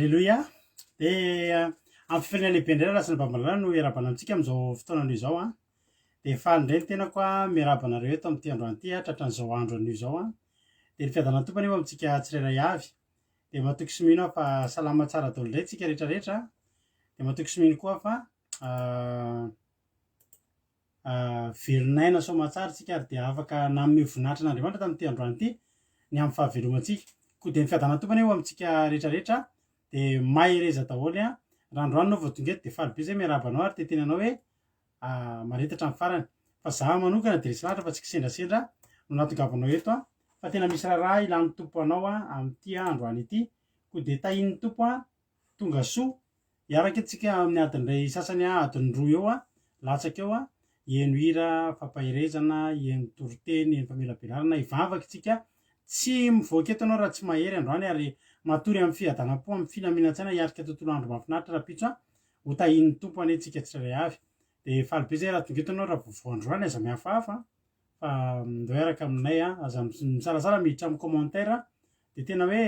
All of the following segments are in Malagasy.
Aleloia! Dia amin'ny fifaliana lehibe indray raha sy ny no iarahabana antsika amin'izao fotoana anio izao an. Dia faly indray ny tenako an, miarahaba anareo eto amin'ity androany ity an, tratran'izao andro anio izao an. Dia ny fiadanan'ny Tompo anie ho amintsika tsirairay avy. Dia matoky sy mino aho fa salama tsara daholo indray tsika rehetra rehetra. Dia matoky sy mino koa aho fa Velon'aina soamatsara isika ary dia afaka nanome voninahitra an'Andriamanitra tamin'ity androany ity ny amin'ny fahavelomantsika. Koa dia ny fiadanan'ny Tompo anie ho amintsika rehetra rehetra dia mahereza daholo an. Raha androany ianao vao tonga eto dia faly be izay miarahaba anao ary te hiteny anao hoe mahareta hatramin'ny farany. Fa za manokana dia resy lahatra fa tsy kisendrasendra no nahatongavanao eto an, fa tena misy raharaha ilan'ny Tompo anao amin'ity androany ity. Koa dia tahian'ny Tompo an, tonga soa Hiaraka isika amin'ny adiny iray sasany adiny roa eo latsaka eo hihaino hira fampaherezana, hihaino toriteny, hihaino famelabelarana, hivavaka isika. Tsy mivoaka eto ianao raha tsy mahery androany ary matory amin'ny fiadanam-po, amin'ny filaminan-tsaina hiatrika tontolo andro mahafinaritra rahampitso. Ho tahian'ny Tompo anie isika tsirairay avy. Dia faly be izay raha tonga eto ianao raha vao androany, aza mihafahafa. fa ndao hiaraka aminay an, aza misalasala miditra amin'ny commentaire dia tena hoe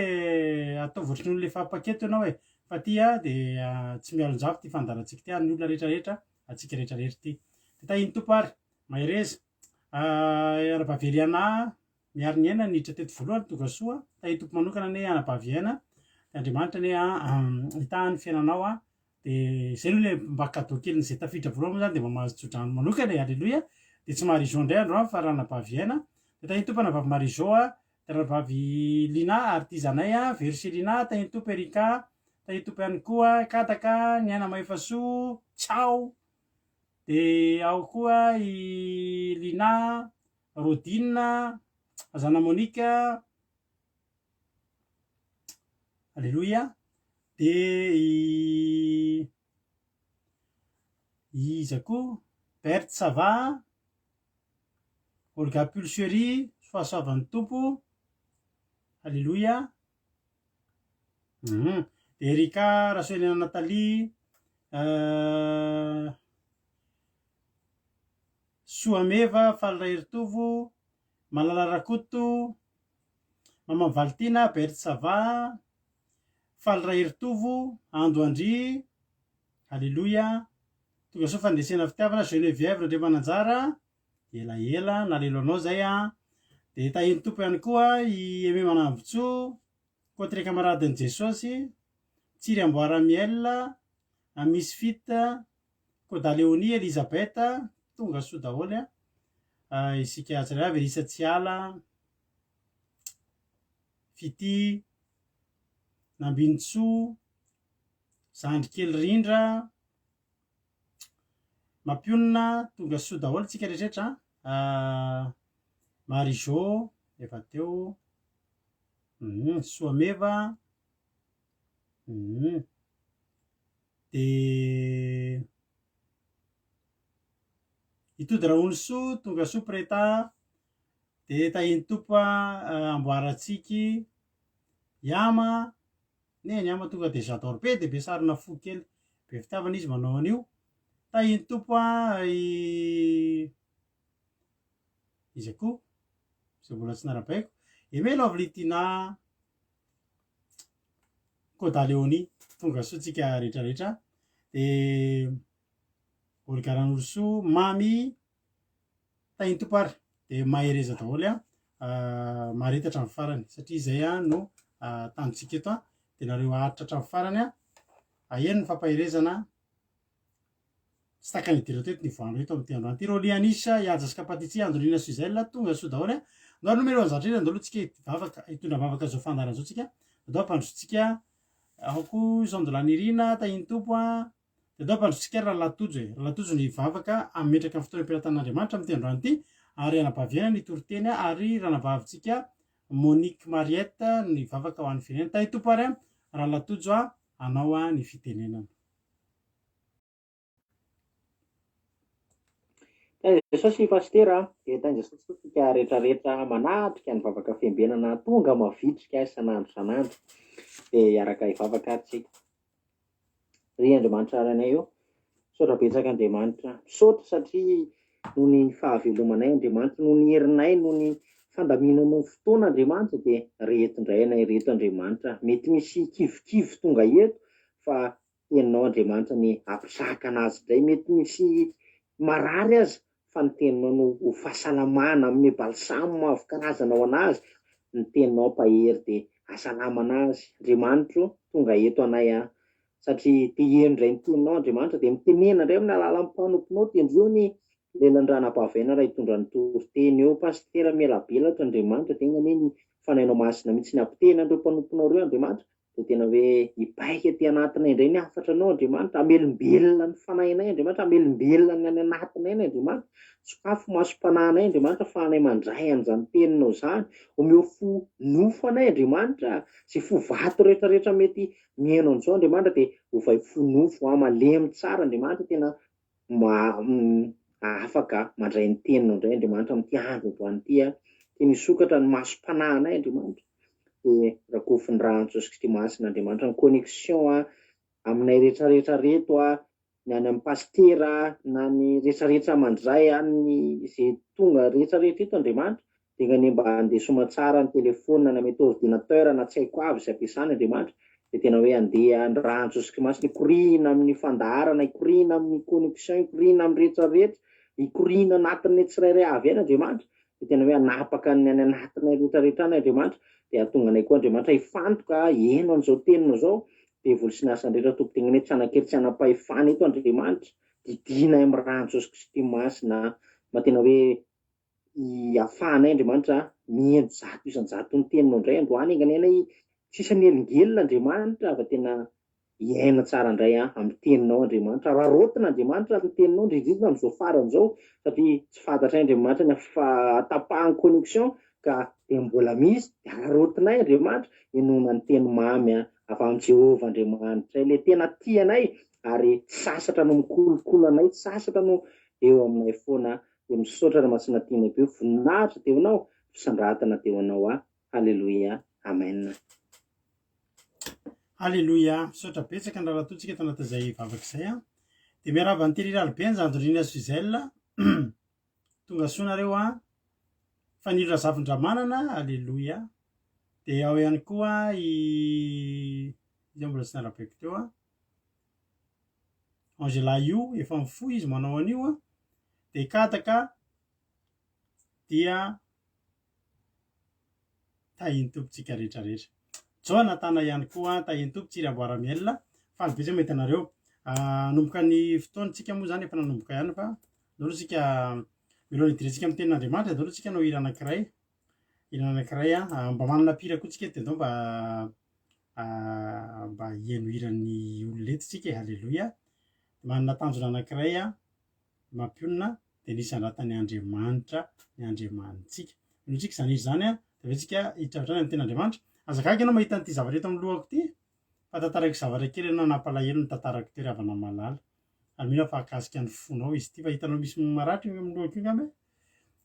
ataovy ohatry ny olona efa paquet ianao e, fa ty a dia tsy mialonjafy ty fandaharantsika ty an'ny olona rehetra rehetra, antsika rehetra rehetra ty. Dia tahin'ny Tompo ary, mahereza. Anabavy Eliana miary ny aina niditra teto voalohany tonga soa, tahin'ny Tompo manokana anie anabavy aina, dia Andriamanitra anie hitaha ny fiainanao an, De zay aloha le mba cadeau kelin'izay zay tafiditra voalohany moa zany de mba mahazo tsodrano manokana e, aleloia, de tsy Marie Jo indray androany fa ranabavy Aina, de tahin'ny Tompo anabavy Marie Jo a, de ranabavy Lina ary ity zanay a, Veroselina, tahin'ny Tompo Erika, tahin'ny Tompo ihany koa Kadaka, Ny Aina Mahefasoa, Ciao, de ao koa i Lina, Rodine, Zana Monica, Aleloia. Dia i iza koa? Berthe ça va? Olga Pulcherie, fahasoavan'ny Tompo. Aleloia. Dia Erika Rasoelina Nathalie, Soameva Faly Raheritovo, Malala Rakoto, Maman Valitiana, Berthe ça va? Faly Raheritovo, Ando Andry, Aleloia, Tonga soa fandresena fitiavana, Geneviève Randriamananjara, elaela nalelo anao zay an, dia tahin'ny Tompo ihany koa i Aimé Manambotsoa, Côte Camaradin'i Jesosy, Tsiry Amboara Miel, Amisfit, Koda Léonie, Elisabeth, tonga soa daholo an, isika tsirairay avy, Elisa Tsiala, Fitia, Nambinintsoa, Zandry kely Rindra, Mampionona, tonga soa daholo tsika rehetra an, Marie Jo efa teo, Soameva, de Itody Rahonisoa, tonga soa Preta, de tahin'ny Tompo amboarantsiky Yama, neny Yama tonga de j'adore be de be sarina fo kely, be fitiavana izy manao an'io, tahin'ny Tompo i iza koa zay mbola tsy narabaiko, Aimé Lovely Tina, Koda Léonie, tonga soa tsika rehetra rehetra, de Olga Ranorosoa, Mamy, Tahin'ny Tompo ary dia mahereza daholo an, mahareta hatramin'ny farany satria izay an no tanjontsika eto an, dia nareo haharitra hatramin'ny farany an, aheno ny fampaherezana, tsy takany hidirana teto ny voandro eto amin'ity androany ity. Rolly Anisha, Ihaja sy Kapatitsi, Andolina Suzelle, tonga soa daholo an. Andao aloha mialohan'ny zavatra rehetra, andao aloha tsika hivavaka, hitondra vavaka izao fandaharana izao tsika. Andao ampandrosotsika ao koa Jean de la Nirina, tahin'ny Tompo an. Dia atao ampandrosotsika ary Rahalahy Tojo e. Rahalahy Tojo ny hivavaka hametraka ny fotoana am-pelatanan'Andriamanitra amin'ity androany ity, ary anabavy Aina ny hitoriteny ary ranavavintsika Monique Mariette ny hivavaka ho an'ny firenena. Tahin'ny Tompo ary Rahalahy Tojo anao ny fitenenana. Tahin'i Jesosy Pasitera a! Dia tahin'i Jesosy koa isika rehetra rehetra manatrika ny vavaka fiambenana tonga mavitrika isan'andro isan'andro. Dia hiaraka hivavaka ary tsika. Ry Andriamanitra Rainay ô, misaotra betsaka Andriamanitra, misaotra satria noho ny fahavelomanay Andriamanitra, noho ny herinay, noho ny Fandaminanao ny fotoana Andriamanitra dia reto indray anay ireto Andriamanitra. Mety misy kivikivy tonga eto fa teninao Andriamanitra ny hampitraka anazy indray. Mety misy marary aza fa ny teninao no ho fahasalamana, hanome balsamo mavo karazana ho anazy. Ny teninao hampahery dia hahasalama anazy. Andriamanitro tonga eto anay an. Satria te hiheno indray ny teninao Andriamanitra dia mitenena indray amin'ny alalan'ny mpanomponao tendreo ny lelan-dRanabavy raha hitondra ny toriteny eo Pasitera mielabelatra Andriamanitra dia enga anie ny Fanahinao Masina mihitsy ny hampiteny an'ireo mpanomponao ireo Andriamanitra dia tena hoe hipaika aty anatinay indray ny hafatra anao Andriamanitra hamelombelona ny fanahinay Andriamanitra hamelombelona ny any anatinay ny Andriamanitra sokafo masom-panahinay Andriamanitra afahanay mandray an'izany teninao izany omeo fo nofo anay Andriamanitra izay fo vato rehetrarehetra mety mihaino an'izao Andriamanitra dia ovay fo nofo a malemy tsara Andriamanitra tena afaka mandray ny teninao indray Andriamanitra amin'ity andro androany ity a tena hisokatra ny masom-panahinay Andriamanitra dia rakofin'ny rano Jesosy Kristy masina Andriamanitra ny connexion a aminay rehetrarehetra reto a ny any amin'ny pasitera na ny rehetrarehetra mandray any izay tonga rehetrarehetra eto Andriamanitra dia enga anie mba handeha soamatsara ny telephone na mety ordinateur na tsy haiko avy izay ampiasana Andriamanitra dia tena hoe handeha ny rano Jesosy Masina hikoriana amin'ny fandaharana hikoriana amin'ny connexion hikoriana amin'ny rehetrarehetra hikoriana anatin'ny tsirairay avy any Andriamanitra dia tena hoe hanapaka ny any anatinay rehetrarehetra any Andriamanitra dia hahatonga anay koa Andriamanitra hifantoka heno an'izao teninao izao devoly sy ny asany rehetra Tompo dia enga anie tsy hanan-kery tsy hanam-pahefana eto Andriamanitra didiana amin'ny rano Jesosy Kristy Masina mba tena hoe Ahafahanay Andriamanitra mihaino 100% ny teninao indray androany enga anie anay tsisy hanelingelina Andriamanitra fa tena hiaina tsara indray an amin'ny teninao Andriamanitra araraotina Andriamanitra ny teninao indrindra indrindra amin'izao farany izao satria tsy fantatray Andriamanitra ny fahatapahan'ny connexion ka dia mbola misy dia araraotinay Andriamanitra henoina ny teny mamy an avy amin'i Jehovah Andriamanitray ilay tena tia anay ary tsy sasatra no mikolokolo anay tsy sasatra no eo aminay foana Dia misaotra ry Masina tianay be voninahitra dia ho anao fisandratana dia ho anao ahy Haleloia Amen. Aleloia, misaotra betsaka ny rahalatontsika tao anatin'izay vavaka izay an. Dia miarahaba an'i Terry Ralibe, Anjandorina Suzelle. Tonga soa nareo an. Fanilo Razafindramanana, aleloia. Dia ao ihany koa i iza mbola tsy narabaiko teo an. Angela io efa mifoha izy manao an'io an, dia kadaka dia tahin'ny Tompontsika rehetra rehetra. Jonathan ihany koa tahin'ny Tompo Tsiry Amboaramiel, faly be zay mahita anareo. Hanomboka ny fotoantsika moa zany efa nanomboka ihany fa ndao aloha tsika mialohan'ny hidirantsika amin'ny tenin'Andriamanitra ndao aloha tsika hanao hira anankiray, hira anankiray an, mba manana mpihira koa tsika eto dia ndao mba mba hihaino hiran'ny olona eto tsika e, haleloia. Manana tanjona anankiray aho, mampionona, dia ny hisandratan'ny Andriamanitra ny Andriamanitsika. Minoantsika izany hira izany an, dia avy eo tsika hiditra avy hatrany amin'ny tenin'Andriamanitra. Aza gaga ianao mahita an'ity zavatra eto amin'ny lohako ity, fa tantaraiko zavatra kely ianao nampalahelo ny tantarako teo ry havana malala. Ary mino aho fa hahakasika ny fonao izy ity, fa hitanao misy maratra io amin'ny lohako io angamba e.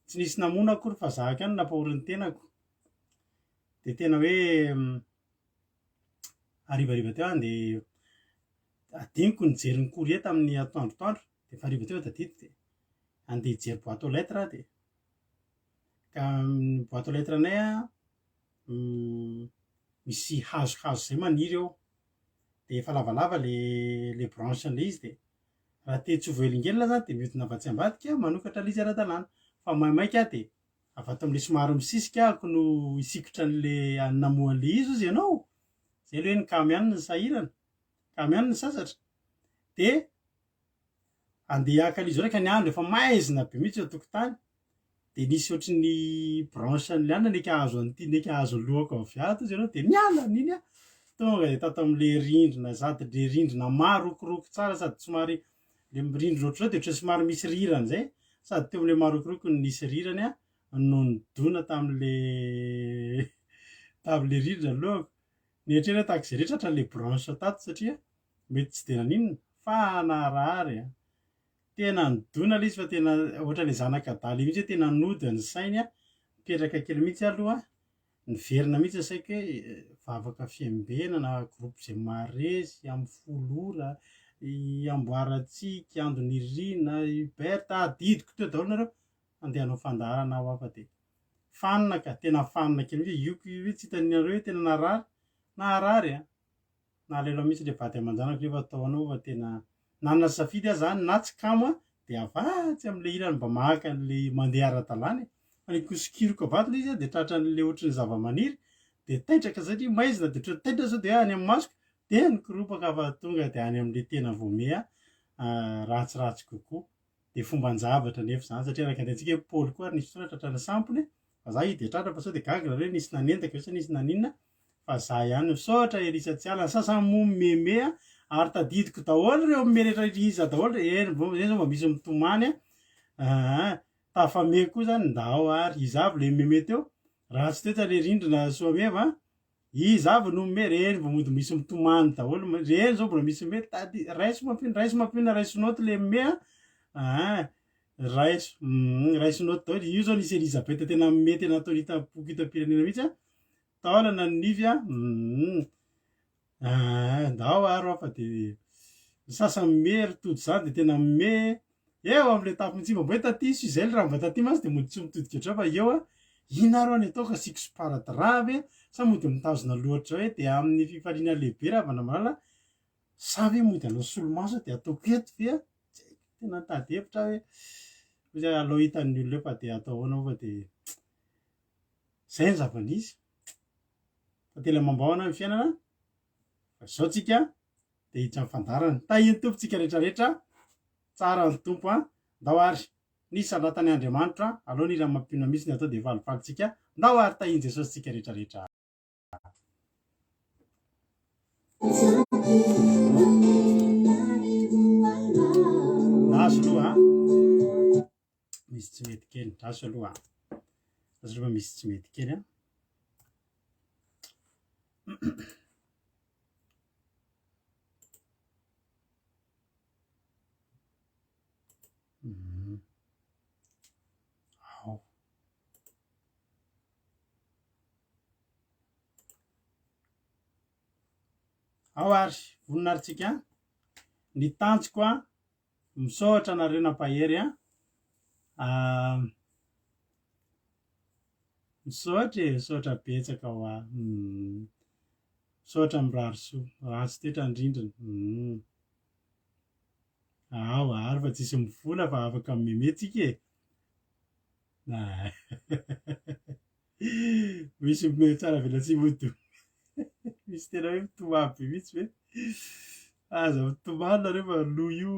Tsy nisy namono akory fa zahako ihany no nampahory ny tenako. Dia tena hoe harivariva teo aho dia adinoko nijery ny courrier tamin'ny atoandrotoandro dia efa hariva teo tadidiko dia andeha hijery boîte aux lettres aho dia ka ny boîte aux lettres anay an misy hazohazo izay maniry eo dia efa lavalava le le branche an'ilay izy dia raha te tsy ho voahelingelina zany dia mihodina avy atsy ambadika manokatra ilay izy ara-dalàna fa maimaika aho dia Avy ato amin'ilay somary misisika ahako no hisikotra an'le namoha an'le izy ozy ianao, zay aloha hoe ny kamo ihany no sahirana, kamo ihany no sasatra, de andeha haka an'izy ireo ka ny andro efa maizina be mihitsy eo an-tokotany, de nisy ohatry ny branche an'le anona neka hahazo an'ity neka hahazo ny lohako avy ato ozy ianao de niala an'iny aho, tonga de tato amin'le rindrina sady le rindrina marokoroko tsara sady somary Le mirindrina ohatr'izao dia ohatran'ny somary misy rirany zay, sady teo amin'ilay marokoroko no nisy rirany an, no nidona tamin'le tamin'le rindrina ny lohako. Nieritreritra aho tahaka izay rehetra tratran'ilay branche tato satria mety tsy dia naninona fa naharary an! Tena nidona ilay izy fa tena ohatran'ilay zanak'adala iny mihitsy hoe tena nody ny sainy an, nipetraka kely mihitsy aho aloha Niverina mihitsy ny saiko hoe vavaka fiambenana, groupe izay maharesy, amin'ny 10 ora, i Amboarantsiky, Ando Nirina, Hubert, adidiko teo daholo nareo, andeha hanao fandaharana aho hafa dia. Fanina ka, tena fanina kely mihitsy, io io tsy hitanareo hoe tena narary, naharary a! Nahalelo mihitsy le vady aman-janako nefa atao ahoana moa fa tena nanana safidy aho zany na tsy kamo a de avatsy amle ilany mba maka anle mandeha ara-dalàna e! Fa nikosokiriko vato le izy a de tratran'le ohatran'ny zava-maniry de taitra ka satria maizina de ohatran'ny taitra sao de any amin'ny masoko de nikoropaka fa tonga de any amle tena voamehy ratsiratsy kokoa. Dia fomban-javatra anefa izany satria araka ny hitantsika hoe Paoly koa ary nisy fotoana tratran'ny sampona e! Fa za io dia tratra fa sao dia gaga nareo hoe nisy nanendaka ve sa nisy naninona fa za ihany misaotra ery Tsiala ny sasany moa mimeme a! Ary tadidiko daholo ireo mime rehetra iza daholo eny mbo eny zao mba misy mitomany a! Aa tafame koa zany ndao ary iza avy le mimeme teo? Ratsy toetra le rindrina Soameva a! Iza avy no mime? Reny vao mody misy mitomany daholo, reny zao mbola misy mime, tady raiso mampino, raiso mampino, raiso note le mime a, aa raiso, hum raiso note daholo, io zao nisy Elizabeth tena mime tena ataony hitam-poko hitam-pirenena mihitsy a, taolana ny nify a, hum aa ndao ary hoa fa de ny sasany mime ry tody zany de tena mime Eo amin'ilay tafo mihitsy mba hoe taty Suzelle raha mba taty mantsy dia mody tsy mitodika hatreo fa eo a, inona ary ny ataoko asiako sparadrap ve sa mody mitazona loatra hoe dia amin'ny fifaliana lehibe raha vao namalala sa ve mody hanao solomaso dia ataoko eto ve a, tsy haiko, tena nitady hevitra aho hoe hoy aho aleo hitan'ny olona eo fa dia atao ahoana moa fa dia izay ny zava-nisy, fa tena mambahoana ny fiainana fa izao tsika dia hiditra amin'ny fandaharana. Tahian'ny Tompo tsika rehetra rehetra. Tsara ny Tompo a. Ndao ary ny sandratany Andriamanitra a. Aleo ny hira mampionona mihitsy ny atao dia falifaly tsika. Ndao ary tahian'i Jesosy tsika rehetra rehetra. Nazo aloha a. Misy tsy mety kely. Nazo aloha a. Nazo aloha misy tsy mety kely a. Ao. Ao ary, vonona ary tsika. Ny tanjoko a, misaotra anareo nampahery a. Ah, misaotra e, misaotra betsaka hoa. Mm. Misaotra mirary soa. Ratsy toetra ny rindrina. Mm. Ao ary fa tsisy mivola fa afaka mimeme tsika e. Misy mimeme tsara velatsihy mody. Misy tena hoe mitomany be mihitsy ve? Aza mitomany nareo fa loha io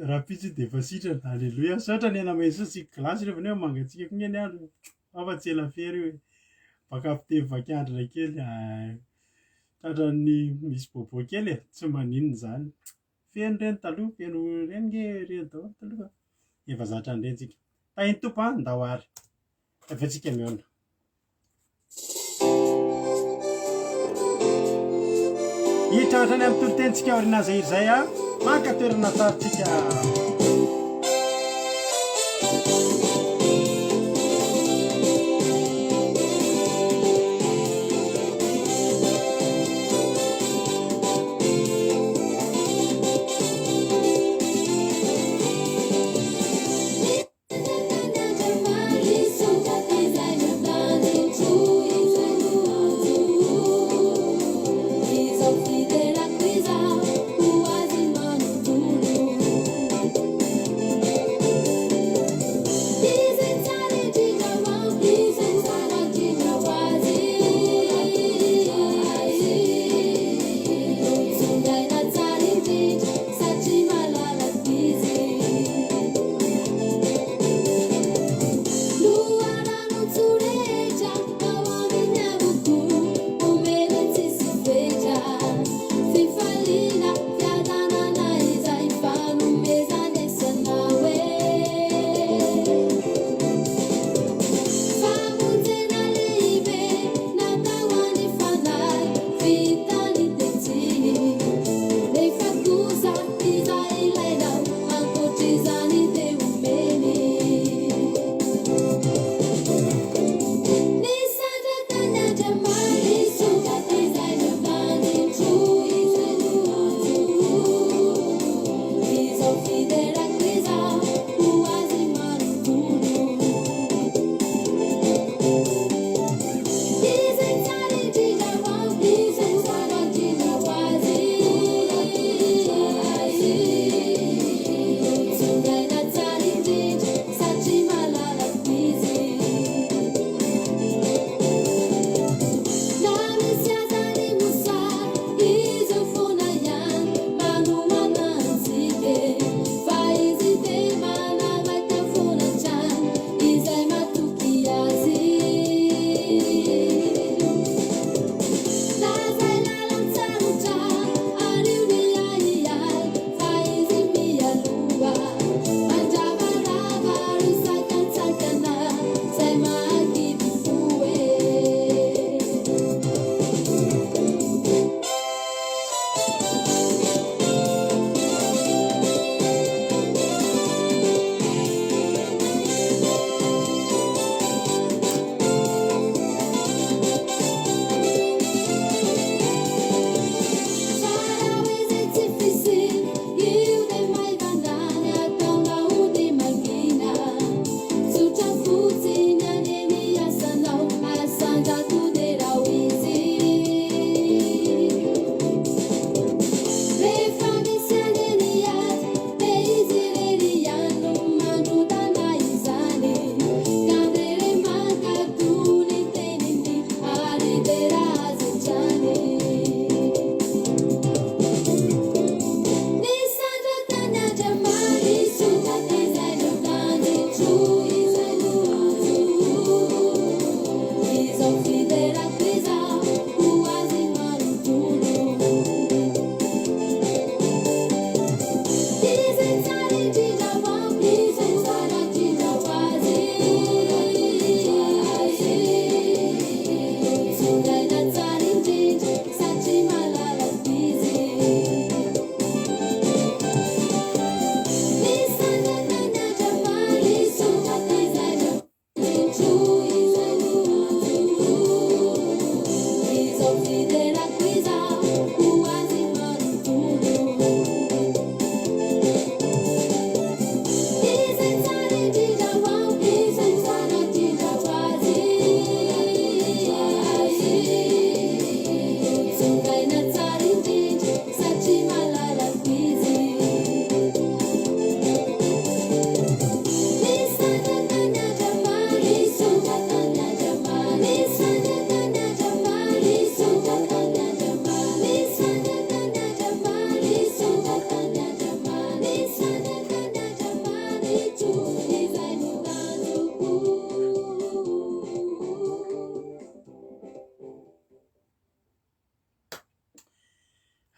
rahampitso io dia efa sitrana. Aleloia. Misaotra ny anamay soa sy glace rehefa hoe mangatsiaka koa ny andro. Ao fa tsy ela fery io e. Baka fiteny vaky andrina kely. Tratran'ny misy bobo kely e. Tsy maninona izany. Feno ireny taloha, feno ireny nge ireny daholo taloha fa efa zatra an'ireny tsika. Tahin'ny Tompo an, ndao ary. Avy eo tsika mihaona. Hiditra hatrany amin'ny toritentsika aorian'izay hira izay a. Maka toerana tsara tsika.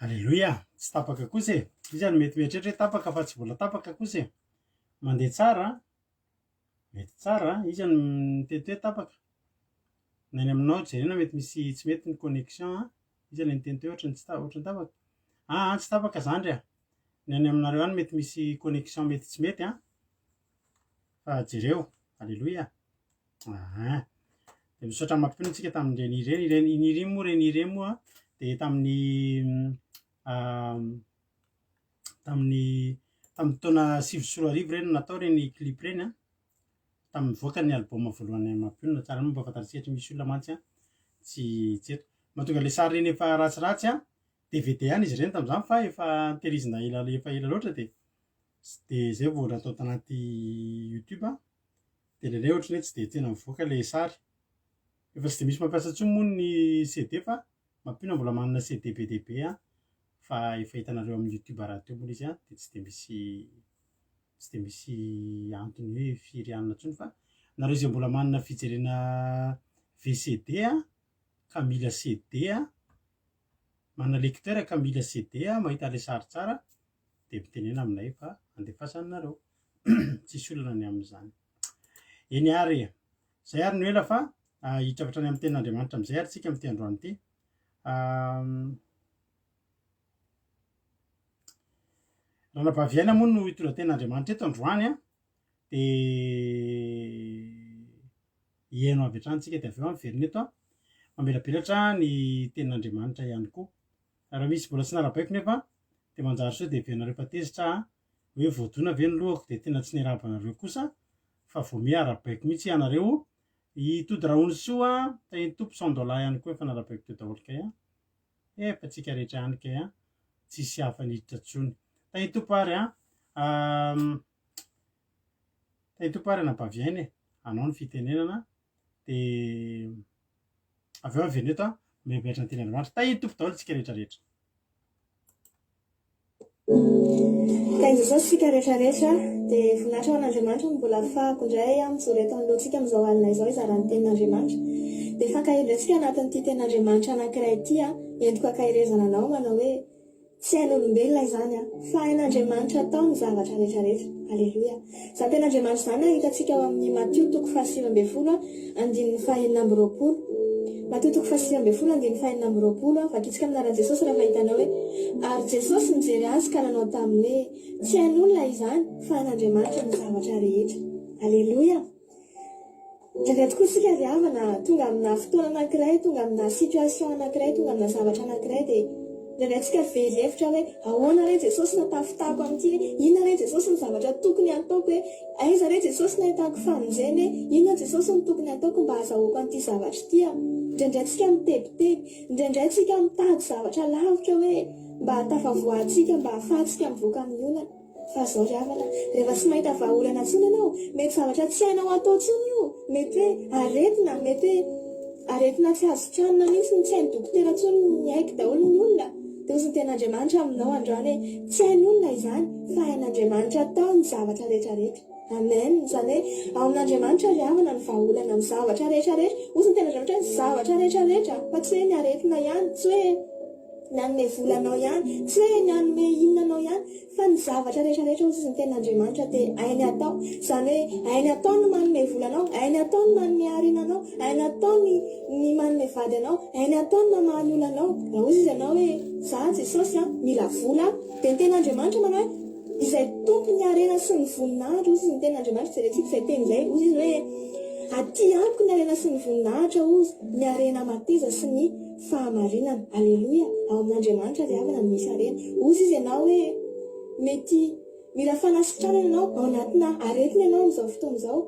Aleloia! Tsy tapaka kosa e! Iza no mety mieritreritra hoe tapaka fa tsy mbola tapaka kosa e! Mandeha tsara an! Mety tsara an! Iza no mitety hoe tapaka? Na eny aminao jerena mety misy tsy mety ny connexion an! Iza ilay niteny teo hoe ohatran'ny tsy ta- ohatran'ny tapaka? Aa tsy tapaka zandry a! Ny any aminareo any mety misy connexion mety tsy mety an! Fa jereo! Aleloia! Aa dia misaotra mampionona antsika tamin'ireny ireny, ireny iny ireny moa ireny ireny moa dia tamin'ny tamin'ny tamin'ny taona 2009 ireny no natao ireny clip ireny an, tamin'ny nivoaka ny album voalohany mampionona, tsara ny mampahafantatr'antsika satria misy olona mantsy an tsy tsy eto. Mahatonga ilay sary ireny efa ratsiratsy an, DVD ihany izy ireny tamin'izany fa efa notehirizina ela efa ela loatra dia dia izay vao natao tanaty youtube an. Dia indraindray ohatran'ny hoe tsy dia tena mivoaka ilay sary. Efa tsy dia misy mampiasa intsony moa ny CD fa mampino mbola manana CD be dia be aho fa efa hitanareo amin'ny youtube rahateo moa ilay izy an, dia tsy dia misy tsy dia misy antony hoe firy hanina intsony fa nareo izay mbola manana fijerena VCD an, ka mila CD an, manana lecteur ka mila CD an, mahita ilay sary tsara dia mitenena aminay fa andefasana anareo. Tsisy olana ny amin'izany. Eny ary e. Izay ary no ela fa ah, hiditra avy hatrany amin'ny tenin'Andriamanitra amin'izay ary tsika amin'ity androany ity. Ranabavy Aina moa no hitondra tenin'Andriamanitra eto androany an. Dia hihaino avy hatrany tsika dia avy eo miverina eto an. Mamelabelatra ny tenin'Andriamanitra ihany koa. Raha misy mbola tsy narabaiko nefa dia manjary sao dia heverinareo fa tezitra aho hoe voadona ve ny lohako dia tena tsy niarahaba anareo kosa fa vao miha arabaiko mihitsy ianareo i Tody Rahonisoa tahin'ny Tompo cent dollars ihany koa efa narabaiko teo daholo kay an! Efa tsika rehetra ihany kay an! Tsisy hafa niditra tsony. Tahin'ny Tompo ary an! Tahin'ny Tompo ary anabavy aina e! Anao ny fitenenana dia avy eo averina eto an, mieritreritra ny tenin'Andriamanitra. Tahin'ny Tompo daholo tsika rehetra rehetra. Tahin'i Jesosy isika rehetra rehetra, dia voninahitra ho an'Andriamanitra no mbola afahako indray aho mijoro eto anoloantsika amin'izao alina izao hizara ny tenin'Andriamanitra. Dia hifankahery indray isika anatin'ity tenin'Andriamanitra anankiray ity an, entiko ankaherezana anao manao hoe, Tsy hain'olombelona izany an! Fa hain'Andriamanitra atao ny zavatra rehetra rehetra. Aleloia! Izany tenin'Andriamanitra izany an, hitantsika ao amin'ny Matio toko faha-19 andininy faha-26. Matio toko faha-19 andininy faha-26, vakintsika amin'ny anaran'i Jesosy raha hitanao hoe, Ary Jesosy nijery azy ka nanao taminy hoe, Tsy hain'olona izany, fa hain'Andriamanitra ny zavatra rehetra. Aleloia! Indraindray tokoa isika ry havana tonga amina fotoana anankiray, tonga amina situation anankiray, tonga amina zavatra anankiray dia indraindray tsika very hevitra hoe ahoana re Jesosy no tafitako amin'ity e, inona re Jesosy ny zavatra tokony hataoko e, aiza re Jesosy no ahitako famonjena e, inona Jesosy no tokony hataoko mba hazahoako an'ity zavatra ity a. Indraindray tsika mitebiteby, indraindray tsika mitady zavatra lavitra hoe mba hahatafavoahantsika, mba hahafahantsika mivoaka amin'ny olana. Fa zao ry havana, rehefa tsy mahita vahaolana intsony ianao, mety zavatra tsy hainao atao intsony io, mety hoe aretina, mety hoe aretina tsy azo sitranina mihitsy, tsy hain'ny dokotera intsony, miaiky daholo ny olona, dia hozy ny tenin'Andriamanitra aminao androany hoe tsy hain'olona izany fa hain'Andriamanitra atao ny zavatra rehetra rehetra. Amen, izany hoe ao amin'Andriamanitra ry havana ny vahaolana amin'ny zavatra rehetra rehetra, hozy ny tenin'Andriamanitra hoe ny zavatra rehetra rehetra, fa tsy hoe ny aretina ihany, tsy hoe ny hanome vola anao ihany, tsy hoe ny hanome inona anao ihany, fa ny zavatra rehetra rehetra hozy izy ny tenin'Andriamanitra dia hainy atao, izany hoe hainy atao ny manome vola anao, hainy atao ny manome harena anao, hainy atao ny ny manome vady anao, hainy atao ny mamaha ny olanao, raha hozy izy ianao hoe za Jesosy an, mila vola aho, dia ny tenin'Andriamanitra manao hoe izay tompon'ny harena sy ny voninahitra, hozy izy ny tenin'Andriamanitra, jerentsika izay teny izay, hozy izy hoe aty amiko ny harena sy ny voninahitra hozy, ny harena mateza sy ny Fahamarinana. Aleloia! Ao amin'Andriamanitra ry havana no misy harena. Hozy izy ianao hoe mety mila fanasitranana ianao, ao anatina aretina ianao amin'izao fotoana izao.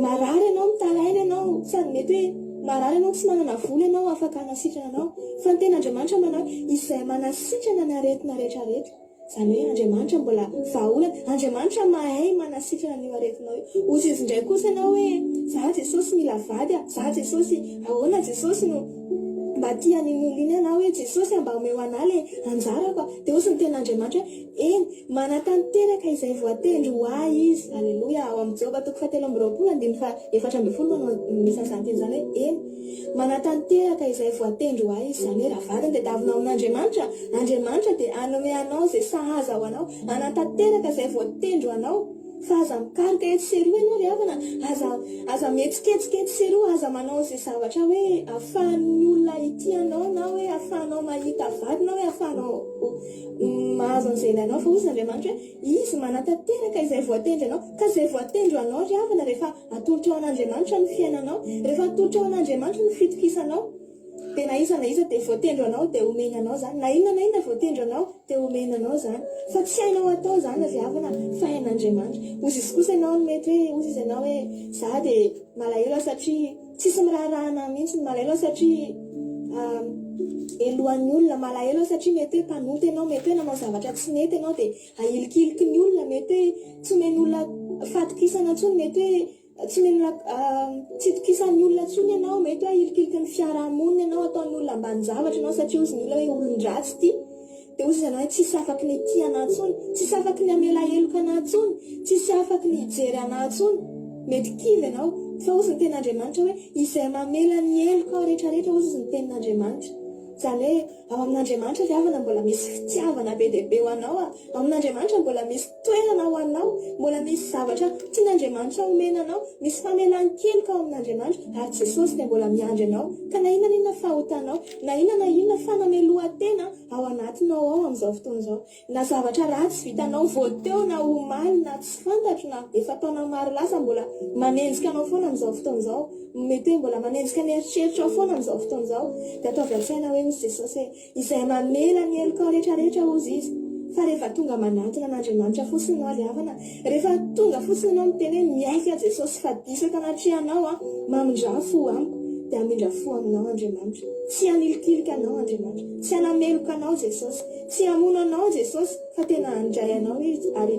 Marary ianao, mitaraina ianao, sady mety hoe marary ianao, tsy manana vola ianao afaka hanasitrana anao. Fa ny tenin'Andriamanitra manao hoe izay manasitrana ny aretina rehetra rehetra. Izany hoe Andriamanitra mbola vahaolana, Andriamanitra mahay manasitrana an'io aretinao io. Hozy izy indray kosa ianao hoe, za Jesosy mila vady a, za Jesosy, ahoana Jesosy no mba. mba tia an'iny olona iny aho na hoe Jesosy a mba omeo anah le anjarako a, dia hozy ny tenin'Andriamanitra hoe eny, manatanteraka izay voatendry ho ahy izy, aleloia, ao amin'ny Joba toko fahatelo amby roapolo andininy faha 14 manao misy an'izany teny izany hoe eny, manatanteraka izay voatendry ho ahy izy, izany hoe raha vadiny tadiavinao amin'Andriamanitra, Andriamanitra dia hanome anao izay sahaza ho anao, hanatanteraka izay voatendry ho anao. Fa aza mikaroka etsy sy eroa ianao ry havana, aza aza mihetsiketsika etsy sy eroa, aza manao izay zavatra hoe ahafahan'ny olona hitia anao na hoe ahafahanao mahita vady na hoe ahafahanao mahazo an'izay ilainao fa hozy Andriamanitra hoe Izy manatanteraka izay voatendry anao, ka izay voatendry ho anao ry havana rehefa atolotrao an'Andriamanitra ny fiainanao, rehefa atolotrao an'Andriamanitra ny fitokisanao, Dia na iza na iza dia voatendry anao dia omeny anao izany, na inona na inona voatendry anao dia omeny anao izany. Fa tsy hainao atao izany ry havana fa hain'Andriamanitra. Hozy izy kosa ianao no mety hoe, hozy izy ianao hoe, za dia malahelo aho satria tsisy miraharaha anah mihitsy, malahelo aho satria helohan'ny olona, malahelo aho satria mety hoe mpanota ianao, mety hoe nanao zavatra tsy nety ianao dia ahilikiliky ny olona, mety hoe tsy omen'olona fahatokisana intsony, mety hoe Tsy mila tsy itokisan'ny olona intsony ianao, mety hoe ahilikiliky ny fiarahamonina ianao, ataon'ny olona ambanin-javatra ianao satria hozy ny olona hoe olon-dratsy ity. Dia hozy izy anao hoe tsisy afaky ny hitia anah intsony, tsisy afaky ny hamela heloka anah intsony, tsisy afaky ny hijery anah intsony. Mety kivy ianao. Fa hozy ny tenin'Andriamanitra hoe izay mamela ny helokao rehetrarehetra hozy izy ny tenin'Andriamanitra. Izany hoe ao amin'Andriamanitra ry havana mbola misy fitiavana be dia be ho anao, ao amin'Andriamanitra mbola misy toerana ho anao, mbola misy zavatra tian'Andriamanitra homena anao, misy famelan-keloka ao amin'Andriamanitra, ary Jesosy dia mbola miandry anao, ka na inona na inona fahotanao, na inona na inona fanamelohan-tena ao anatinao ao amin'izao fotoana izao, na zavatra ratsy vitanao vao teo na omaly na tsy fantatro na efa taona maro lasa mbola manenjika anao foana amin'izao fotoana izao, mety hoe mbola manenjika ny eritreritrao foana amin'izao fotoana izao, dia ataovy an-tsaina hoe hoy Jesosy hoe, Izay mamela ny helokao rehetrarehetra hozy izy. Fa rehefa tonga manantona an'Andriamanitra fotsiny ianao ry havana, rehefa tonga fotsiny ianao miteny hoe miaiky aho Jesosy fa diso eto anatrehanao aho, mamindrà fo amiko, dia hamindra fo aminao Andriamanitra. Tsy hanilikilika anao Andriamanitra. Tsy hanameloka anao Jesosy. Tsy hamono anao Jesosy fa tena handray anao Izy ary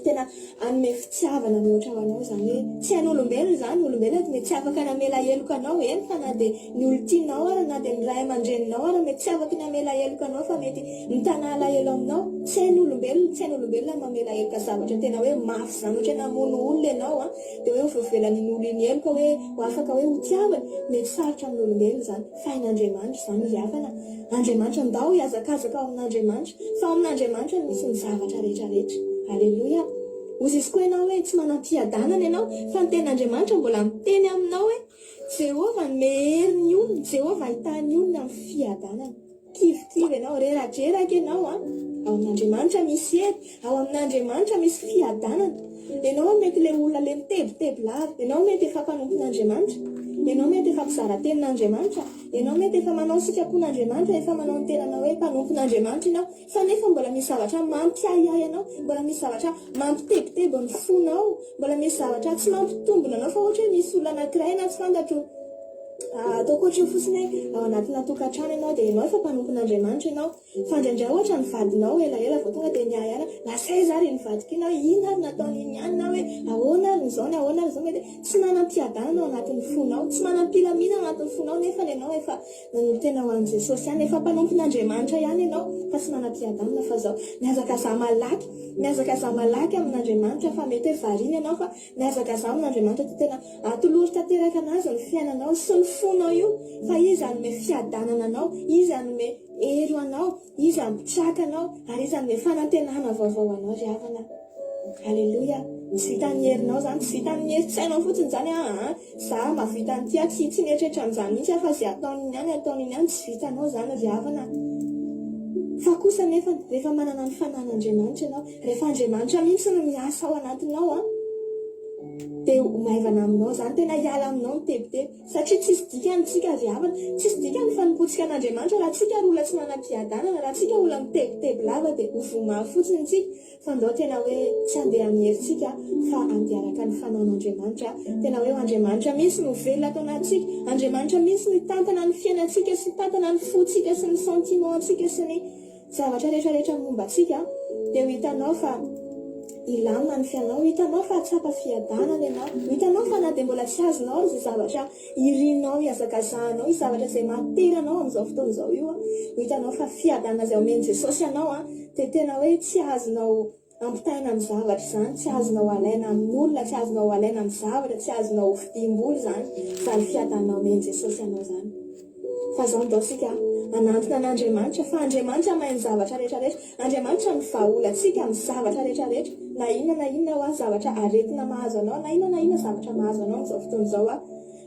tena hanome fitiavana mihoatra ho anao. Izany hoe tsy hain'olombelona izany, olombelona mety tsy afaka ny hamela heloka anao, eny fa na dia Ny olon-tianao ara na dia ny ray aman-dreninao ara mety tsy afaky ny hamela heloka anao fa mety mitana alahelo aminao. Tsy hain'ny olombelona, tsy hain'olombelona ny mamela heloka zavatra tena hoe mafy izany ohatra hoe namono olona ianao an, dia hoe ho voavelan'iny olona iny heloka hoe ho afaka hoe ho tiaviny, mety sarotra amin'olombelona izany. Fa hain'Andriamanitra izany ry havana. Andriamanitra, ndao hihazakazaka ao amin'Andriamanitra fa ao amin'Andriamanitra no misy ny zavatra rehetra rehetra. Aleloia. Hozy izy koa ianao hoe tsy manam-piadanana ianao fa ny tenin'Andriamanitra mbola miteny aminao hoe. Jehovah hanome hery ny olony, Jehovah hitahy ny olony amin'ny fiadanana. Kivikivy ianao, reradreraka ianao an! Ao amin'Andriamanitra misy hery, ao amin'Andriamanitra misy fiadanana. Ianao mety ilay olona ilay mitebiteby lava, ianao mety efa mpanompon'Andriamanitra, ianao mety efa mpizara tenin'Andriamanitra, ianao mety efa manao ny sitrapon'Andriamanitra, efa manao ny tenanao hoe mpanompon'Andriamanitra ianao, fa nefa mbola misy zavatra mampiahiahy anao, mbola misy zavatra mampitebiteby ny fonao. Mbola misy zavatra tsy mampitombina anao fa ohatra hoe misy olona anankiray na tsy fantatro ataoko ohatra io fotsiny hoe ao anatina tokantrano ianao dia ianao efa mpanompon'Andriamanitra ianao fa indraindray ohatra ny vadinao elaela vao tonga dia miahy aina lasa aiza ary iny vadiko iny na hoe inona ary nataon'iny ihany na hoe ahoana ary ny izao na ahoana ary izao mety hoe tsy manam-piadanana ao anatin'ny fonao tsy manam-pilaminana ao anatin'ny fonao nefa ianao efa nanolo-tena ho an'i Jesosy ihany efa mpanompon'Andriamanitra ihany ianao fa tsy manam-piadanana fa izao mihazakazaha malaky Mihazakazaha malaky amin'Andriamanitra fa mety hoe variana ianao fa mihazakazaha amin'Andriamanitra dia tena atolory tanteraka an'Azy ny fiainanao sy ny fonao io fa Izy hanome fiadanana anao, Izy hanome hery ho anao, Izy hampitraka anao ary Izy hanome fanantenana vaovao ho anao ry havana. Aleloia. Tsy vitan'ny herinao izany, tsy vitan'ny herin-tsainao fotsiny izany aa. Za mahavita an'ity aho tsy tsy mieritreritra an'izany mihitsy aho fa ze ataon'iny ihany ataon'iny ihany tsy vitanao zany ry havana a! Fa kosa anefa rehefa manana ny fanan'Andriamanitra ianao, rehefa Andriamanitra mihitsy no miasa ao anatinao an, dia ho maivana aminao zany, tena hiala aminao ny tebiteby, satria tsisy dikany tsika ry havana, tsisy dikany ny fanompoantsika an'Andriamanitra raha tsika ary olona tsy manam-piadanana, raha tsika olona mitebiteby lava dia ho voa mafy fotsiny tsika, Fa ndao tena hoe tsy handeha amin'ny herintsika fa handeha araka ny fanaon'Andriamanitra. Tena hoe Andriamanitra mihitsy no velona ato anatintsika. Andriamanitra mihitsy no hitantana ny fiainantsika sy hitantana ny fontsika sy ny sentiment-ntsika sy ny zavatra rehetra rehetra momba antsika. Dia ho hitanao fa. Hilamina ny fiainanao, ho hitanao fa hahatsapa fiadanana ianao, ho hitanao fa na dia mbola tsy azonao ary izay zavatra irinao hihazakazahanao, io zavatra izay mahatery anao amin'izao fotoana izao io, ho hitanao fa fiadanana izay omen'i Jesosy anao dia tena hoe tsy azonao ampitahaina amin'ny zavatra izany, tsy azonao alaina amin'olona, tsy azonao alaina amin'ny zavatra, tsy azonao vidiam-bola izany, izany fiadanana omen'i Jesosy anao izany. Fa izao ndao isika hanantona an'Andriamanitra, fa Andriamanitra mahay ny zavatra rehetra rehetra, Andriamanitra no vahaolantsika amin'ny zavatra rehetra rehetra, na inona na inona hoa zavatra aretina mahazo anao, na inona na inona zavatra mahazo anao amin'izao fotoana izao hoa,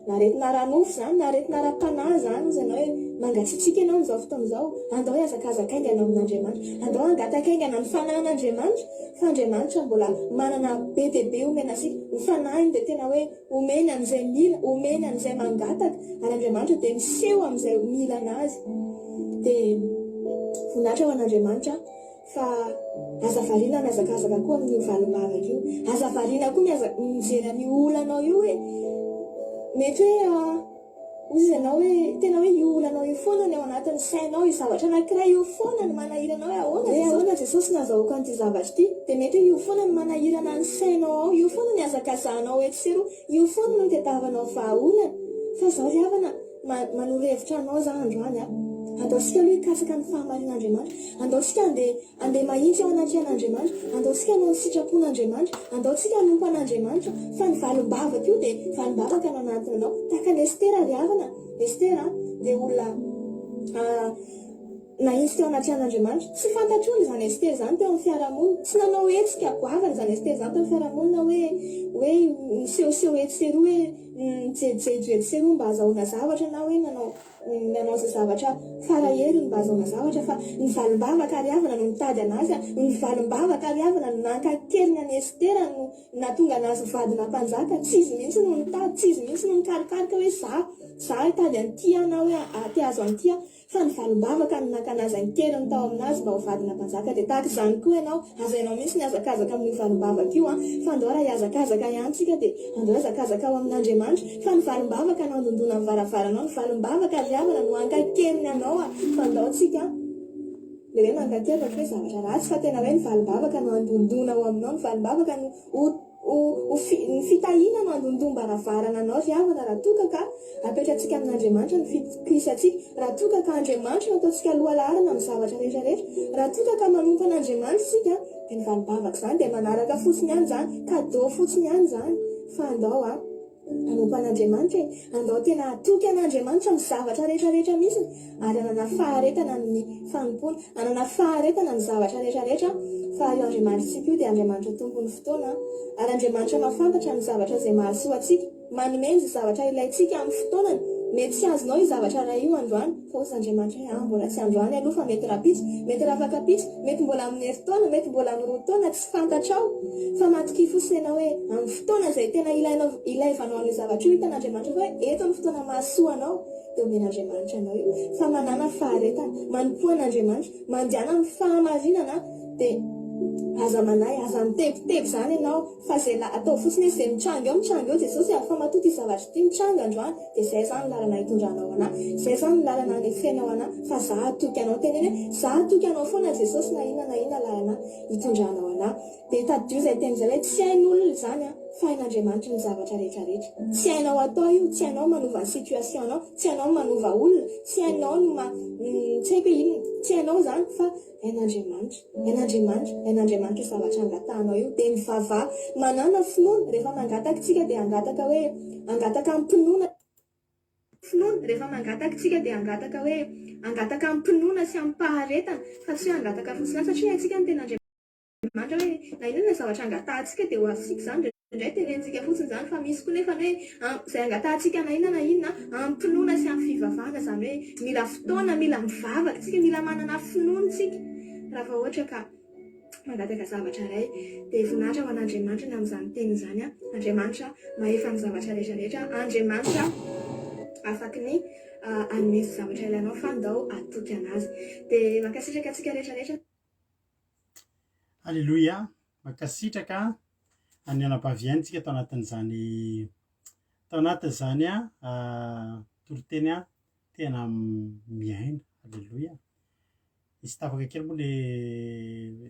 na aretina ara-nofo izany, na aretina ara-panahy izany, hozy ianao hoe mangatsiatsiaka ianao amin'izao fotoana izao, andao hihazakazaka haingana amin'Andriamanitra, andao hangataka haingana ny fanahin'Andriamanitra, fa Andriamanitra mbola manana be dia be omena antsika, ny fanahiny dia tena hoe omeny an'izay mila, omeny an'izay mangataka, ary Andriamanitra dia miseho amin'izay mila an'Azy. Dia voninahitra ho an'Andriamanitra fa aza variana mihazakazaka koa amin'io valim-bavaka io. Aza variana koa mihaza- mijery an'io olanao io hoe mety hoe hoy izy ianao hoe tena hoe io olanao io foana ny ao anatin'ny sainao, io zavatra anankiray io foana no manahirana anao hoe ahoana Jesosy, ahoana Jesosy no azahoako an'ity zavatra ity, dia mety hoe io foana no manahirana ny sainao ao, io foana no ihazakazahanao etsy sy eroa, io foana no itadiavanao vahaolana. Fa izao ry havana, manoro hevitra anao za androany a, andaontsika aloha hikatsaka ny fahamarinan'Andriamanitra, andaontsika andeha Andeha mahitsy eo anatrehan'Andriamanitra, andao tsika hanao ny sitrapon'Andriamanitra, andao tsika hanompo an'Andriamanitra, fa ny valim-bavaka io dia valim-bavaka no anatiny anao. Tahaka an'i Estera ry havana, Estera dia olona nahitsy teo anatrehan'Andriamanitra. Tsy fantatr'olona izany Estera izany teo amin'ny fiarahamonina. Tsy nanao hetsika goavana izany Estera izany teo amin'ny fiarahamonina hoe hoe nisehoseho etsy sy eroa hoe nijejojejo etsy sy eroa mba hazahoana zavatra na hoe nanao Nanao izay zavatra fara heriny mba hazahoana zavatra fa ny valim-bavaka ry havana no nitady an'azy a! Ny valim-bavaka ry havana no nankakeliny an'i Estera no nahatonga an'azy ho vadina mpanjaka, tsy izy mihitsy no nitady, tsy izy mihitsy no nikarokaroka hoe za, za hitady an'ity aho na hoe te hahazo an'ity aho fa ny valim-bavaka no naka an'azy an-keriny tao amin'azy mba ho vadina mpanjaka dia tahaka izany koa ianao, aza ianao mihitsy nihazakazaka amin'io valim-bavaka io an! Fa andao raha hihazakazaka ihany tsika dia andao hihazakazaka ao amin'Andriamanitra Fa ny valim-bavaka no handondona ny varavaranao, ny valim-bavaka ry havana no hankakeriny anao a! Fa ndao tsika le hoe mankakery ohatra hoe zavatra ratsy fa tena hoe ny valim-bavaka no handondona ao aminao, ny valim-bavaka no ho ho ho fi ny fitahiana no handondom-baravarana anao ry havana raha toa ka ka apetratsika amin'Andriamanitra ny fitokisantsika, raha toa ka ka Andriamanitra no ataontsika lohalaharana amin'ny zavatra rehetra rehetra, raha toa ka ka manompo an'Andriamanitra isika dia ny valim-bavaka izany dia manaraka fotsiny ihany izany, cadeau fotsiny ihany izany fa andao a! Hanompo an'Andriamanitra e! Andao tena hatoky an'Andriamanitra amin'ny zavatra rehetra rehetra mihitsy ary hanana faharetana amin'ny fanompoana, hanana faharetana amin'ny zavatra rehetra rehetra fa io Andriamanitrtsika io dia Andriamanitra Tompon'ny fotoana ary Andriamanitra mahafantatra ny zavatra izay mahasoa antsika, manome izay zavatra ilaintsika amin'ny fotoanany, mety tsy azonao io zavatra iray io androany fa hozy Andriamanitra hoe ah mbola tsy androany aloha fa mety rahampitso, mety rahafakampitso, mety mbola amin'ny herintaona, mety mbola amin'ny roa taona, tsy fantatrao. Fa matokia fotsiny ianao hoe amin'ny fotoana izay tena ilainao ilaivanao an'io zavatra io, hitan'Andriamanitra fa hoe eto ny fotoana mahasoa anao, dia omen'Andriamanitra anao io. Fa manàna faharetana, manompoa an'Andriamanitra, mandehana amin'ny fahamarinana, dia aza manahy, aza mitebiteby izany ianao, fa izay la, ataovy fotsiny hoe izay mitranga eo, mitranga eo Jesosy a, fa matoa ity zavatra ity mitranga androany, dia izay izany ny lalana hitondranao anà, izay izany ny lalana hanefenao anà, fa za hatoky anao, teneno hoe za hatoky anao foana Jesosy na inona na inona lalana hitondranao anà. Dia tadidio izay teny izay hoe tsy hain'olona izany an, fa hain'Andriamanitra ny zavatra rehetra rehetra. Tsy hainao atao io, tsy hainao manova ny situation-nao, tsy hainao ny manova olona, tsy hainao ny ma, tsy haiko hoe inona, tsy hainao izany fa hain'Andriamanitra, hain'Andriamanitra, hain'Andriamanitra io zavatra angatahanao io. Dia mivavaha, manàna finoana, rehefa mangataka isika dia hangataka hoe, hangataka amim-pinoana. Finoana, rehefa mangataka isika dia hangataka hoe, hangataka amim-pinoana sy amim-paharetana fa tsy hoe hangataka fotsiny ihany satria haintsika ny tenin'Andriamanitra. Andriamanitra hoe na inona zavatra angatahantsika dia ho azontsika izany, indraindray tenenintsika fotsiny izany fa misy koa nefa ny hoe izay angatahantsika na inona na inona amim-pinoana sy amin'ny fivavahana, izany hoe mila fotoana, mila mivavaka isika, mila manana finoana isika raha vao ohatra ka mangataka zavatra iray dia voninahitra ho an'Andriamanitra ny amin'izany teny izany, Andriamanitra mahefa ny zavatra rehetra rehetra, Andriamanitra afaky ny hanome izay zavatra ilainao fa ndao hatoky an'Azy. Dia mankasitraka antsika rehetra rehetra. Aleloia! Mankasitraka an'ny anabavy ihany tsika tao anatin'izany tao anatin'izany toriteny tena miaina. Aleloia! Nisy tapaka kely moa le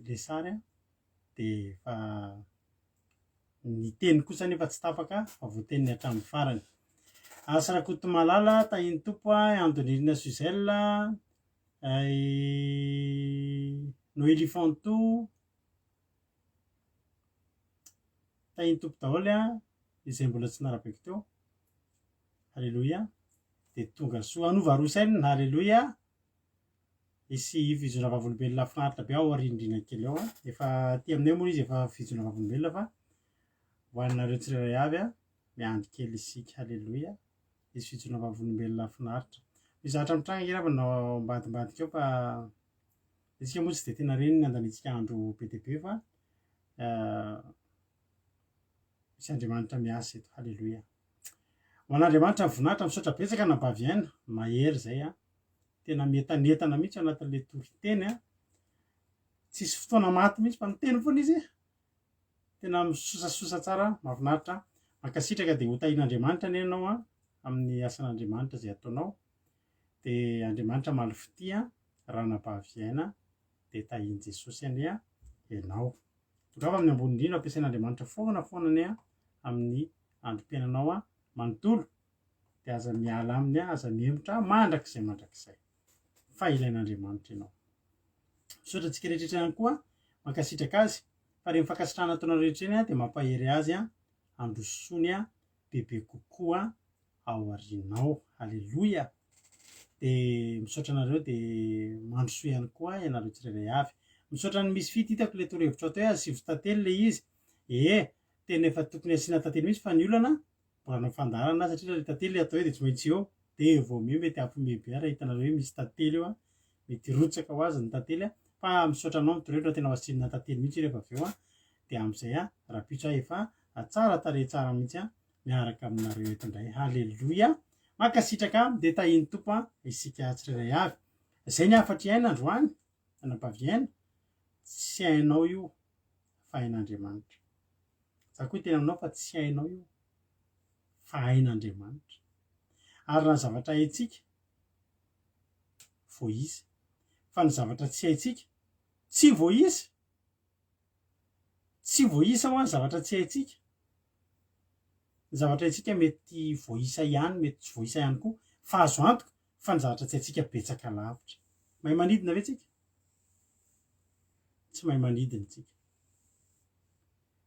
le sary. Dia fa ny teny kosa anefa tsy tapaka fa voateniny hatramin'ny farany. Asa Rakotomalala, tahin'ny Tompo a, Andonirina Suzelle, Noely Fanto, tahin'ny Tompo daholo a, izay mbola tsy narabaiko teo. Haleloia. Dia tonga soa. Hanova Rosen, haleloia. Hisy fijoroana vavolombelona finaritra be ao aoriandriana kely ao. Efa aty aminay moa izy efa fijoroana vavolombelona fa ho anareo tsirairay avy a, miandry kely isika. Haleloia. Hisy fijoroana vavolombelona finaritra. Misy zavatra mitranga ange raha ao ambadimbadika ao fa isika moa tsy dia tena reny ny andaniantsika andro be dia be fa misy Andriamanitra miasa eto. Haleloia. Ho an'Andriamanitra ny voninahitra, misaotra betsaka anabavy Aina, mahery izay a. Tena mientanentana mihitsy ao anatin'ilay toriteny a. Tsisy fotoana maty mihitsy fa miteny foana izy. Tena misosasosa tsara, mahafinaritra. Mankasitraka dia ho tahian'Andriamanitra anie ianao a, amin'ny asan'Andriamanitra izay ataonao. Dia Andriamanitra maly fitia, ranabavy Aina, dia tahian'i Jesosy anie ianao. Tongava amin'ny ambony indrindra, ampiasain'Andriamanitra foana foana anie amin'ny androm-piainanao manontolo dia aza miala aminy, aza mihemotra mandrakizay mandrakizay fa ilain'Andriamanitra ianao. Misaotra antsika rehetra ihany koa, mankasitraka azy fa ireny fankasitrahana ataonareo rehetra ireny dia mampahery azy handrosoany bebe kokoa ao aorianao. Aleloia! Dia misaotra anareo dia mandrosoa ihany koa ianareo tsirairay avy. Misaotra an'i Misfit hitako ilay torohevitra teo hoe asivo tantely ilay izy. Ee, tena efa tokony asiana tantely mihitsy fa ny olana mbola hanao fandaharana aho satria raha ilay tantely ilay atao eo dia tsy maintsy eo. Dia vao miha mety hampiomehy be ahy raha hitanareo hoe misy tantely eo an. Mety hirotsaka ho azy ny tantely an. Fa misaotra anao ny torohevitra tena ho asiana tantely mihitsy rehefa avy eo an. Dia amin'izay an, rahampitso aho efa tsara tarehy tsara mihitsy an. miaraka aminareo eto indray. Haleloia! Mankasitraka dia tahin'ny Tompo an isika tsirairay avy. Izay ny hafatry aina androany, anabavy aina, tsy hainao io fa hain'Andriamanitra. Za koa hiteny aminao fa tsy hainao io fa hain'Andriamanitra. Ary raha ny zavatra haintsika voaisa, fa ny zavatra tsy haintsika tsy voaisa. Tsy voaisa hoa ny zavatra tsy haintsika. Ny zavatra haintsika mety voaisa ihany, mety tsy voaisa ihany koa, fa azo antoka fa ny zavatra tsy haintsika betsaka lavitra. Mahay manidina ve tsika? Tsy mahay manidina tsika.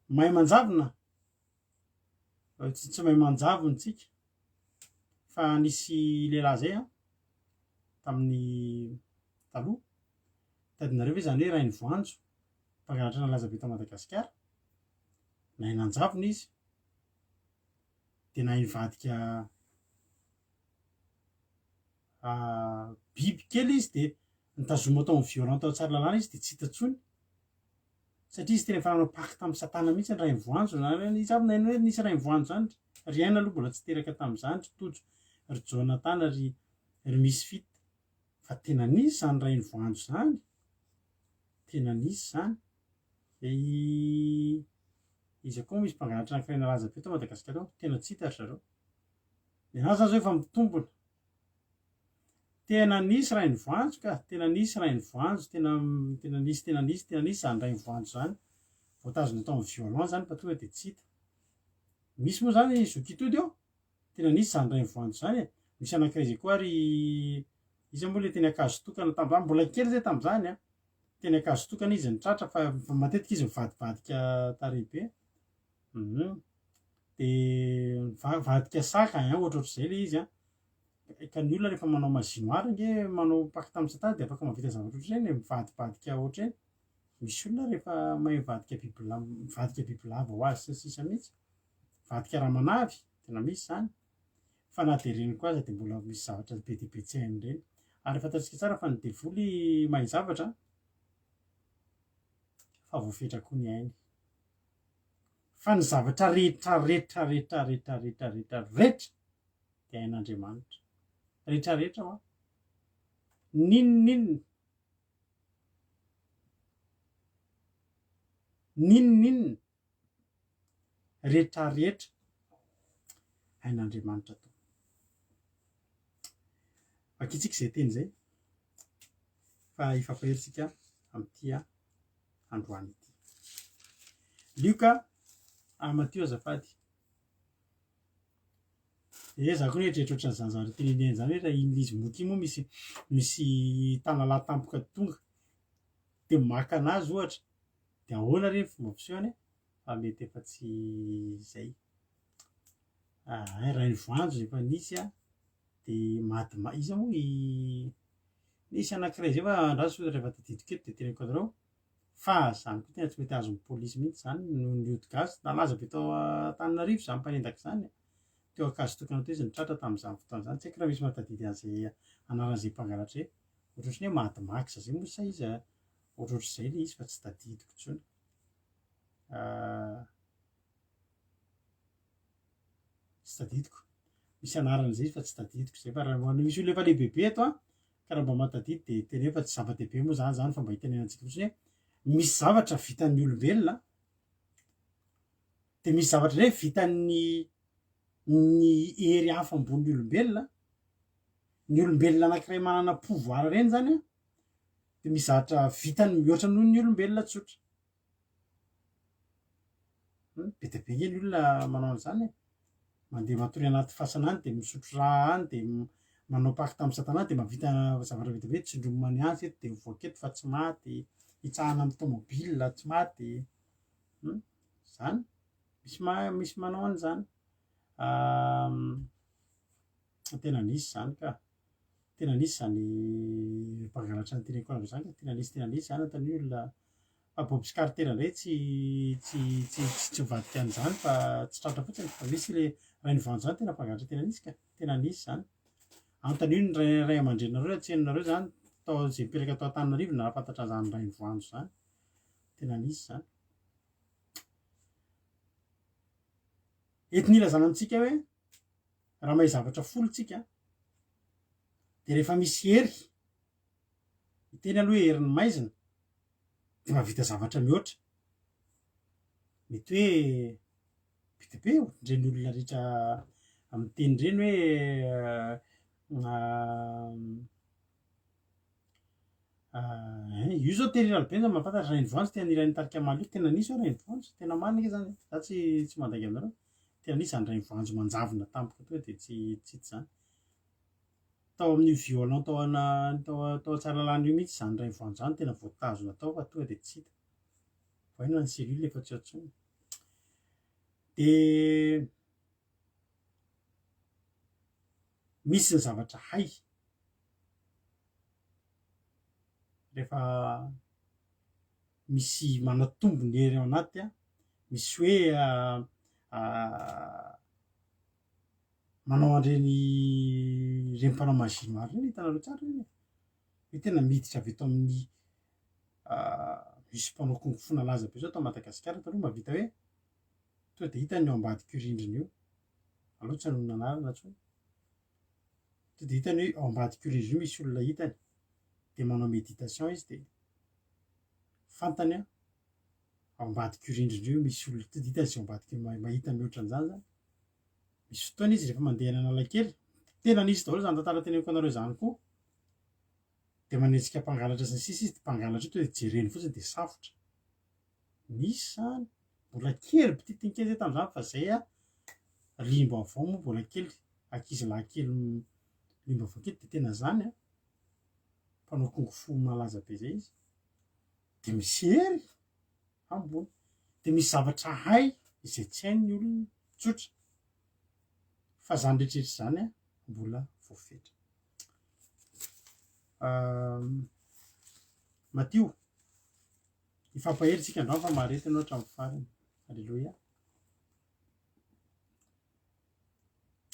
Mahay manjavona? Tsy mahay manjavona tsika. Fa nisy lehilahy zay an, tamin'ny taloha, tadidinareo ve izany hoe Rainivoanjo, mpangalatra nalaza be tao Madagasikara? Nahay nanjavona izy, dia nahay nivadika biby kely izy dia nitazoma tao amin'ny violon tao Tsaralalàna izy dia tsy hita intsony. Satria izy tena efa nanao pacte tamin'i satana mihitsy ny Rainivoanjo, iza avy naheno hoe nisy Rainivoanjo zany? Ry Aina aloha mbola tsy teraka tamin'izany, ry Tojo, ry Jonathan, ry ry Misfit. Fa tena nisy zany Rainivoanjo zany, tena nisy zany. I iza koa misy mpangalatra anankiray nalaza be tao Madagasikara tao, tena tsy hita ry zareo. Ny anazy zany zao efa mitombona. Tena nisy Rainivoanjo ka, tena nisy Rainivoanjo, tena tena nisy tena nisy tena nisy zany Rainivoanjo zany. Voatazona tao amin'ny violon zany fa tonga dia tsy hita. Misy moa zany zokitody eo, tena nisy zany Rainivoanjo zany e. Misy anankiray zay koa ary iza moa le teny Ankazotokana tamin'izany, mbola kely zay tamin'izany an. Teny Ankazotokana izy no tratra fa matetika izy mivadibadika tarehy be. Hum. Dia mivadika saka ein, ohatrohatr'izay le izy an. Ka ny olona rehefa manao magie noire ange manao pacte amin'ny satana dia afaka mahavita zavatra ohatr'ireny e, mivadibadika ohatr'ireny. Misy olona rehefa mahay mivadika bibilava, mivadika bibilava ho azy sy ny sisa mihitsy. Mivadika ramanavy, tena misy izany. Fa na dia ireny koa aza dia mbola misy zavatra be dia be tsy hain'ireny. Ary fantatsika tsara fa ny devoly mahay zavatra fa voafetra koa ny ainy. Fa ny zavatra rehetra rehetra rehetra rehetra rehetra rehetra rehetra dia hain'Andriamanitra. Rehetra rehetra hoa. N'inon'inona. N'inon'inona. Rehetra rehetra. Hain'Andriamanitra atao. Vakintsika izay teny izay fa hifampahery isika amin'ity androany ity. Lioka, ah Matio azafady. Ee za koa nieritreritra ohatran'izany zavatra tenenina izany hoe raha iny izy moka iny moa misy misy tanalahy tampoka tonga de maka anazy ohatra de ahoana re ny fomba fisehony fa mety efa tsy izay. Ahay Rainivoanjo efa nisy a, de maty ma- iza moa i nisy anankiray zay fa andraso rehefa tadidiko eto de teneniko anareo. Fa zany koa tena tsy mety azon'ny polisy mihitsy zany noho ny ody gasy. Nalaza be tao Antananarivo zany mpanendaka zany e. Teo Ankazotokana teo izy no tratra tamin'izany fotoana izany. Tsy haiko raha misy mahatadidy an'izay anaran'izay mpangalatra izay. Ohatrohatry ny hoe Mad Max zay moa sa iza? Ohatrohatr'izay ilay izy fa tsy tadidiko intsony. Tsy tadidiko. Misy anarana izay izy fa tsy tadidiko izay. Fa raha misy olona efa lehibebe eto an, ka raha mba mahatadidy dia teneno fa tsy zava-dehibe moa izany izany fa mba hitenenantsika fotsiny hoe misy zavatra vitan'ny olombelona dia misy zavatra indray vitan'ny ny hery hafa ambonin'ny olombelona. Ny olombelona anankiray manana pouvoir ireny izany an, dia misy zavatra vitany mihoatra noho ny olombelona tsotra. Be dia be nge ny olona manao an'izany e. Mandeha matory anaty fasana any dia misotro rà any dia manao pacte amin'ny satana any dia mahavita zavatra be dia be, tsindromina ny antsy eto dia mivoaka eto fa tsy maty, hitsahana amin'ny tomobile tsy maty, zany, misy ma- misy manao an'izany. Tena nisy izany ka. Tena nisy izany mpangalatra ny teneniko anareo izany ka, tena nisy tena nisy izany antanio olona fa Bob's Carter indray tsy tsy tsy tsy mivadika an'izany fa tsy tratra fotsiny fa misy le Rainivoanjo izany tena mpangalatra tena nisy ka, tena nisy izany. Antanio ny ray ray aman-dreninareo raha tsy henonareo izany tao izay mipetraka tao Antananarivo nahafantatra an'izany Rainivoanjo izany, tena nisy izany. Entiny ilazana amintsika hoe raha mahay zavatra folo tsika de rehefa misy hery, hiteny aloha hoe herin'ny maizina, de mahavita zavatra mihoatra. Mety hoe be dia be ohatran'ireny olona rehetra miteny ireny hoe Io zao Terry Ralibeny zao mahafantatra Rainivoanjo tena nirahin'ny tarika Mahaleo, tena nisy hoe Rainivoanjo, tena marina ange zany e, za tsy tsy mandainga aminareo, tena nisy zany Rainivoanjo manjavona tampoka tonga de tsy tsy hita zany. Tao amin'io violon tao ana tao tao Tsaralalàna io mihitsy zany Rainivoanjo zany tena voatazona tao fa tonga de tsy hita. Voaina ny cellule efa tsy ao intsony. De misy ny zavatra hay rehefa misy manatombo ny hery ao anaty an, misy hoe manao an'ireny ireny mpanao magie noire ireny hitanareo tsara ireny e, hoe tena miditra avy eto amin'ny misy mpanao kung fu nalaza be zao tao Madagasikara taloha mahavita hoe tonga de hitany ao ambadik'io rindrina io, aleo tsy hanonona anarana intsony. To dia hitany hoe ao ambadik'io rindrina io misy olona hitany, dia manao méditation izy dia fantany an, ao ambadik'io rindrina io misy olona, to dia hitany izay ao ambadika io, mahita mihoatra an'izany zany. Misy fotoana izy rehefa mandeha any Analakely, tena nisy daholo izany tantara teneniko anareo izany koa, dia manenjika mpangalatra sy ny sisa izy, dia mpangalatra io to dia jereny fotsiny dia safotra. Nisy zany, mbola kely pititin kely zay tamin'izany fa zay a liam-baovao moa mbola kely, ankizy lahy kely liam-baovao kely de tena zany a, mpanao kung fu malaza be zay izy, de misy hery ambony, de misy zavatra hay izay tsy hain'ny olona tsotra, fa zany rehetrarehetra zany a mbola voafetra. Matio. Hifampahery isika androany fa mahareta ianao hatramin'ny farany. Aleloia.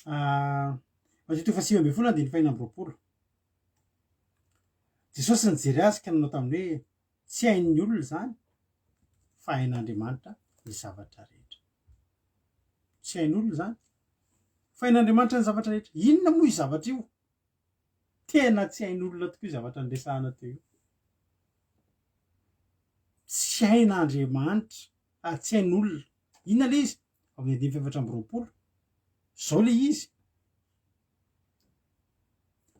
Ah, Matio toko faha-19 andininy faha-26. Jesosy nijery azy ka nanao taminy hoe, Tsy hain'ny olona izany, fa hain'Andriamanitra ny zavatra rehetra. Tsy hain'olona izany, fa hain'Andriamanitra ny zavatra rehetra. Inona moa io zavatra io? Tena tsy hain'olona tokoa io zavatra niresahana teo io. Tsy hain'Andriamanitra ary tsy hain'olona. Inona ilay izy? Ao amin'ny andininy faha-24. Izao ilay izy.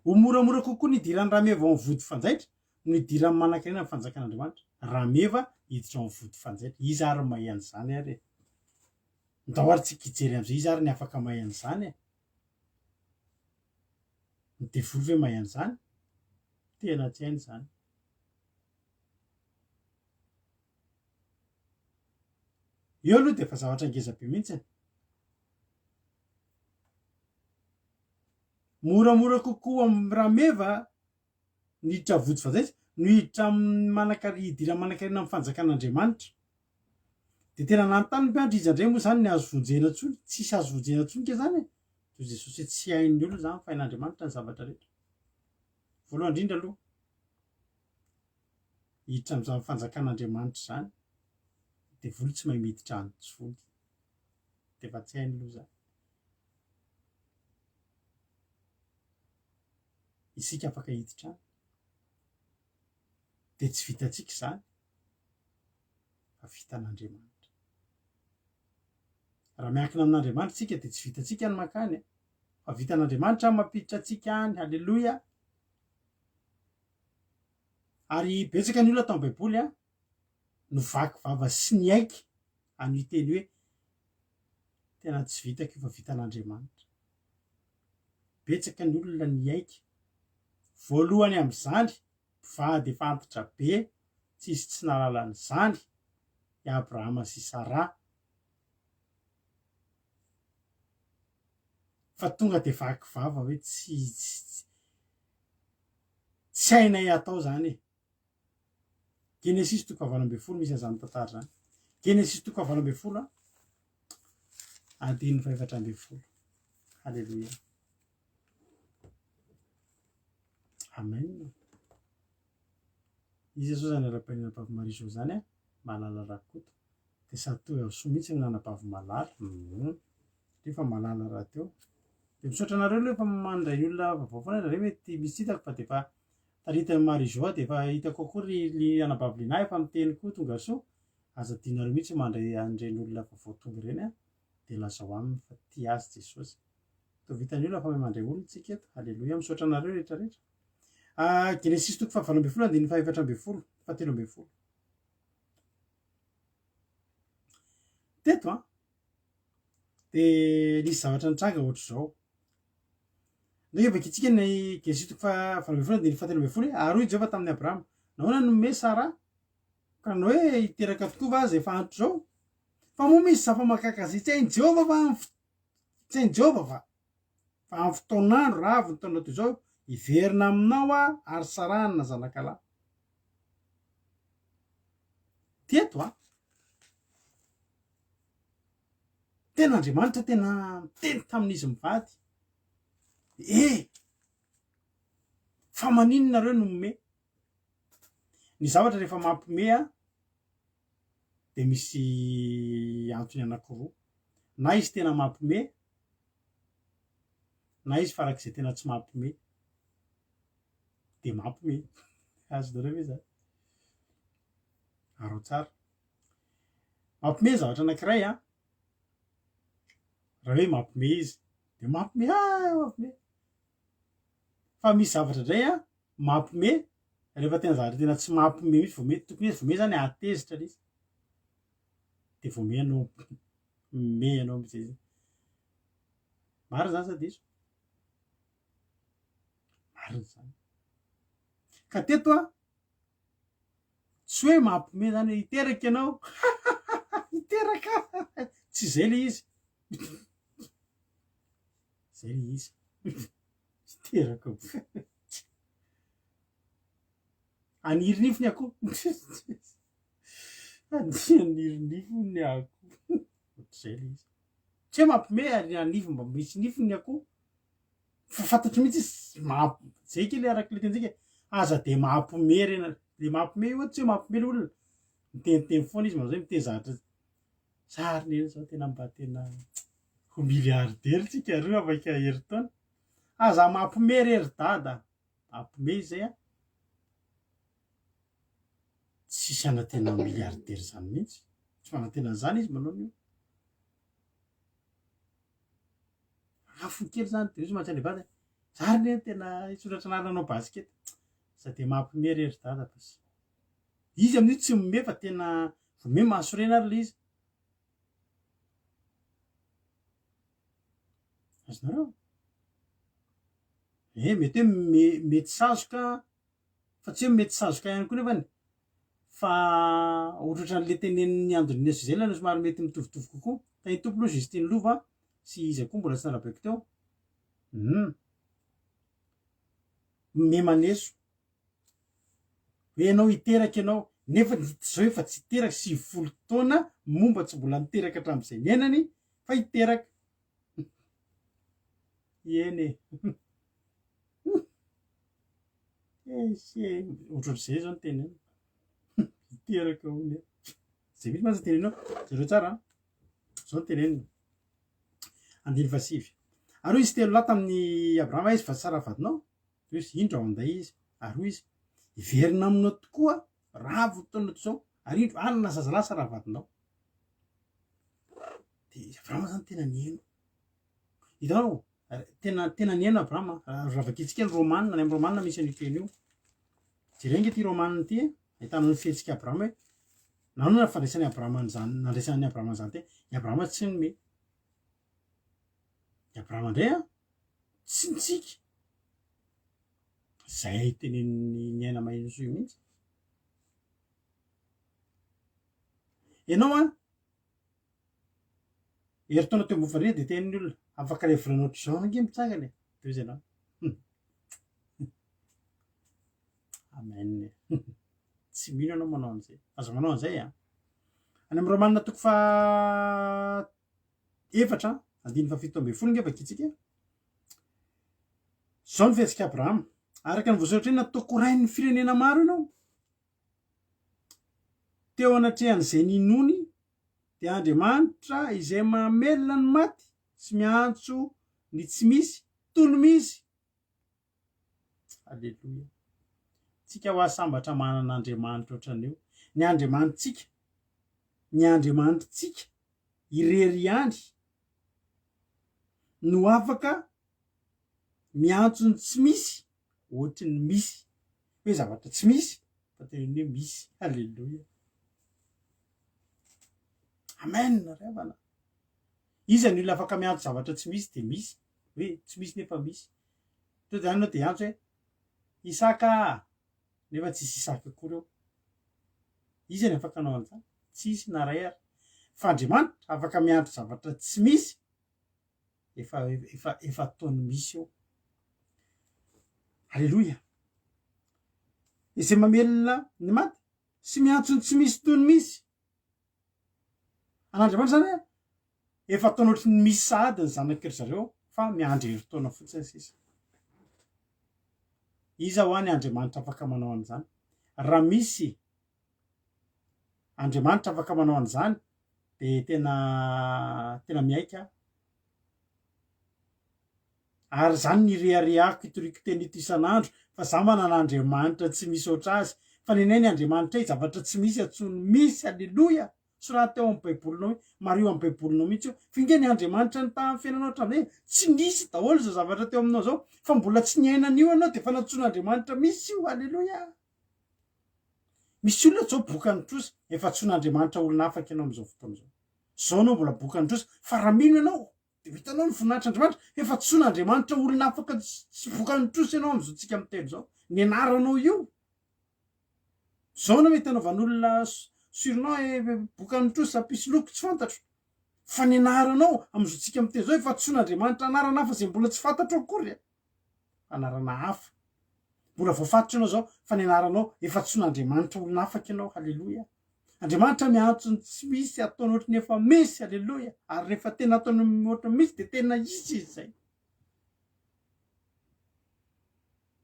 Ho moramora kokoa ny hidiran'ny rameva ao amin'ny vody fanjaitra no hidiran'ny manankarena amin'ny fanjakan'Andriamanitra. Rameva hiditra ao amin'ny vody fanjaitra. Iza ary mahay an'izany ary e? Ndao ary tsika hijery amin'izay iza ary ny afaka mahay an'izany e? Ny devoly ve mahay an'izany? Tena tsy hainy izany. Eo aloha dia efa zavatra ngeza be mihitsy. Moramora kokoa amin'ny rameva ny hiditra vody fanjaitra no hiditra amin'ny manan-kare hidirana manan-karena amin'ny fanjakan'Andriamanitra. Dia tena nanontany ny mpianatra iza indray moa izany ny azo vonjena intsony? Tsisy azo vonjena intsony ke izany e? Toy Jesosy hoe tsy hain'ny olona izany fa hain'Andriamanitra ny zavatra rehetra. Voalohany indrindra aloha, hiditra amin'izany fanjakan'Andriamanitra izany, devoly tsy mahay miditra any intsony. Dia efa tsy hainy aloha izany. Isika afaka hiditra any. Dia tsy vitantsika izany fa vitan'Andriamanitra. Raha miankina amin'Andriamanitra isika dia tsy vitantsika ny mankany e. Fa vitan'Andriamanitra ny mampiditra antsika any. Haleloia. Ary betsaka ny olona tao amin'ny Baiboly a, no vaky vava sy niaiky an'io teny hoe tena tsy vitako io fa vitan'Andriamanitra. Betsaka ny olona niaiky. Voalohany amin'izany, mpivady efa antitra be, tsisy tsy nahalala an'izany, i Abrahama sy Saraha. Fa tonga dia vaky vava hoe tsy tsy tsy hainay atao izany e. Genesisy toko fahavalo ambin'ny folo misy an'izany tantara izany. Genesisy toko fahavalo ambin'ny folo andininy fahefatra ambin'ny folo. Haleloia. Amen. Iza zao zany arapain'ny anabavy Marie Jo zany a? Malala Rakoto. Dia sady tonga soa mihitsy ny anabavy Malala. Hum. Rehefa Malala rahateo. Dia misaotra anareo aloha efa mandray olona vaovao foana nareo mety misy tsy hitako fa dia efa taritin'i Marie Jo dia efa hitako koa ry ry anabavy Lina efa miteny koa tonga soa. Aza adinonareo mihitsy mandray an'ireny olona vaovao tonga ireny a. Dia lazao aminy fa tia azy Jesosy. Toa vitan'ny olona fa mahay mandray olona tsika eto. Aleloia. Misaotra anareo rehetra rehetra. Ah, Genesisy toko fahavalo ambin'ny folo andininy fahaefatra ambin'ny folo, fahatelo ambin'ny folo. Teto an, dia nisy zavatra nitranga ohatr'izao. Ndao vakintsika ny Genesisy toko fahavalo ambin'ny folo andininy fahatelo ambin'ny folo hoe ary hoy Jehovah tamin'i Abrahama, nahoana no nome Sara? Ka nanao hoe hiteraka tokoa va aza efa antitra izao? Fa moa misy zava-mahagaga izay tsy hain'i Jehovah va amin'ny Tsy hain'i Jehovah va fa amin'ny fotoan'andro raha avy ny taona toy izao, hiverina aminao aho ary sarahana zanakalahy. Teto an, tena Andriamanitra tena niteny tamin'izy mivady, eh, fa maninona nareo no mome? Ny zavatra rehefa mampime an, dia misy antony anankiroa, na izy tena mampime, na izy farak'izay tena tsy mampime, dia mampime. Azonareo ve zany? Araho tsara. Mampime zavatra anankiray an, raha hoe mampime izy, dia mampime, ah mampime. Fa misy zavatra indray an, Mampime, rehefa tena zavatra tena tsy mampime mihitsy vao mety, tokony hoe vao me zany ahatezitra le izy, de vao me ianao me ianao am'zay izy. Marina zany sa diso? Marina zany. Ka teto a, tsy hoe mampime zany hoe hiteraka ianao, hiteraka, tsy zay le izy, zay le izy. Hiteraka Haniry nify ny akoho. Haniry nify ny akoho. Ohatr'izay ilay izy. Tsy hoe mampime ary hanify mba misy nify ny akoho. Fa fantatro mihitsy izy mamp- zay kely araka ilay tenintsika e. Aza dia mampime re na- le mampime io tsy hoe mampime le olona. Miteniteny foana izy manao zay, miteny zavatra Za ry neny zao tena mba tena ho milliardaire tsika roa afaka herintaona. Aza mampime re ry dada. Mampime izay a. Tsisy hanantena milliardaire zany mihitsy. Tsy manantena an'izany izy manao an'io. Afo kely zany de izy mantsy any vadiny. Za ry neny tena hisoratra anarana hanao basket. Aza de mampime re ry dada fa. Izy amin'io tsy mimehy fa tena vao mimehy mahasorena ary ilay izy. Azonareo? Eh, mety hoe me- mety sazoka fa tsy hoe mety sazoka ihany koa nefany fa ohatrohatran'le tenenin'i Andonina sy Zela no somary mety mitovitovy kokoa. Tahin'ny Tompo aloha Justine Lova sy iza koa mbola tsy narabaiko teo. Hum. Mimehy maneso. Hoe ianao hiteraka ianao nefa zao efa tsy hiteraka 90 taona momba tsy mbola niteraka hatramin'izay niainany fa hiteraka. Eny e. Ohatrohatr'izay zao ny tenenina. Hiteraka hono e. Zay mihitsy mantsy ny tenenina eo. Jereo tsara an. Zao ny tenenina. Andininy fahasivy. Ary hoy izy telo lahy tamin'i Abrahama, Aiza va Sara vadinao? Hoy izy, Indro ao an-day izy. Ary hoy izy, Hiverina aminao tokoa raha avy ny taona toy izao, ary indro hanana zazalahy Sara vadinao. Dia Abrahama zany tena nihaino. Hitanao, tena tena nihaino Abrahama. Raha vakintsika ny Romana, any amin'ny Romana misy an'io teny io. Jereo ange ity Romana ity e, ahitana ny fihetsik'i Abrahama hoe nahoana no fandraisan'i Abrahama an'izany, nandraisan'i Abrahama an'izany teny. I Abrahama tsy nome. I Abrahama indray an, tsy nitsiky. Izay tenenin'ny Niaina Mahenosoa io mihitsy. Ianao an, Herintaona teo ambony fandriana dia tenin'ny olona, afaka iray volana ohatr'izao ange mitsangana e. Dia hoy izy ianao, Amen. Tsy mino ianao manao an'izay. Aza manao an'izay an. Any amin'ny Romana toko faha efatra, andininy faha 17 ange vakintsika. Izao ny fihetsik'i Abrahama. Araka ny voasoratra hoe nataoko rain'ny firenena maro ianao. Teo anatrehan'izay ninoany dia Andriamanitra izay mamelona ny maty sy miantso ny tsy misy toy ny misy. Aleloia. Tsika hoa sambatra manana Andriamanitra ohatran'io. Ny Andriamanitsika, ny Andriamanitritsika irery ihany no afaka miantso ny tsy misy ohatry ny misy. Hoe zavatra tsy misy fa teneniny hoe misy. Aleloia. Amen ry havana. Iza ny olona afaka miantso zavatra tsy misy dia misy? Hoe tsy misy nefa misy. Tonga dia any ianao dia hiantso hoe Isaka a! Nefa tsisy Isaka akory eo. Iza ny afaka hanao an'izany? Tsisy na iray ary. Fa Andriamanitra afaka miantso zavatra tsy misy efa efa efa ataony misy eo. Aleloia. Izay mamelona ny maty sy miantso ny tsy misy toy ny misy. An'Andriamanitra zany hoe efa ataony ohatry ny misy sahady ny zanaky ry zareo fa miandry herintaona fotsiny sisa. Iza hoa ny Andriamanitra afaka manao an'izany? Raha misy Andriamanitra afaka manao an'izany dia tena tena miaiky aho. Ary izany ny ireharehako itoriako teny ito isan'andro fa za manana Andriamanitra tsy misy ohatr'azy. Fa nenay ny Andriamanitray zavatra tsy misy antsoiny misy. Aleloia! Soraty ao amin'ny baibolinao hoe, mariho amin'ny baibolinao mihitsy io. Fa inge ny Andriamanitra nitaha ny fiainanao hatramin'izay e! Tsy nisy daholo izao zavatra teo aminao izao fa mbola tsy niaina an'io ianao dia efa nantsoin'Andriamanitra misy io. Aleloia! Misy olona zao bokan'ny trosa, efa antsoin'Andriamanitra olona afaka ianao amin'izao fotoana izao. Zao ianao mbola bokan'ny trosa, fa raha mino ianao, dia ho hitanao ny voninahitr'Andriamanitra, fa efa antsoin'Andriamanitra olona afaka tsy bokan'ny trosa ianao amin'izao tsika miteny izao. Ny anaranao io. Zao ianao mety anaovan'olona surnom hoe bokan'ny trosa, mpisoloky, tsy fantatro. Fa ny anaranao amin'izao tsika miteny izao efa antsoin'Andriamanitra anarana hafa izay mbola tsy fantatro akory. Anarana hafa. Mbola voafaritra ianao izao fa ny anaranao efa antsoin'Andriamanitra olona afaka ianao. Haleloia. Andriamanitra miantso ny tsy misy ataony ohatry ny efa misy. Haleloia. Ary rehefa tena ataony ohatry ny misy dia tena hisy izy izay.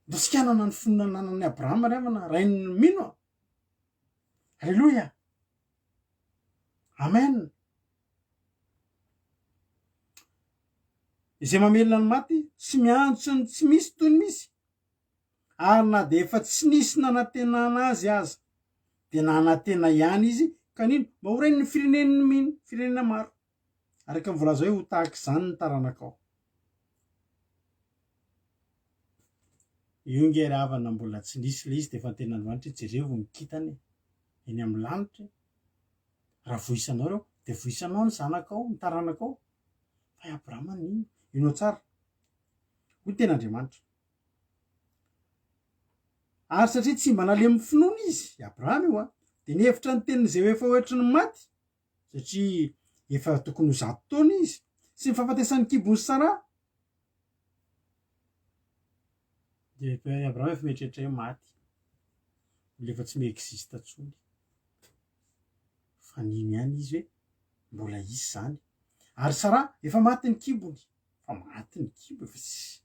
Ndosika hanana ny finoana nanan'i Abrahama ry havana, rain'ny mino. Haleloia. Amen. Izay mamelona ny maty sy miantso ny tsy misy toy ny misy, ary na dia efa tsy nisy nanantenana azy aza, dia nanantena ihany izy ka nino, mba ho ren'ny firenen'ny mino, firenena maro. Araka ny voalaza hoe ho tahaka izany ny taranakao. Io nge ry havana mbola tsy nisy ilay izy dia efa nitenin'Andriamanitra hoe jerevo ny kintana e. Eny amin'ny lanitra e. Raha voisanao ireo, dia voisanao ny zanakao, ny taranakao. Fa i Abrahama nino. Henoy tsara. Hoy ny tenin'Andriamanitra. Ary satria tsy mba nalemy finoana izy, i Abrahama io an, dia nihevitra ny tenin'izay efa ohatry ny maty, satria efa tokony ho zato taona izy, sy ny fahafatesan'ny kibon'i Saraha. Dia i Abrahama efa mieritreritra hoe maty, olona efa tsy mi-existe intsony. Fa nino ihany izy hoe mbola hisy izany. Ary Saraha efa maty ny kibony, fa maty ny kibo efa tsy.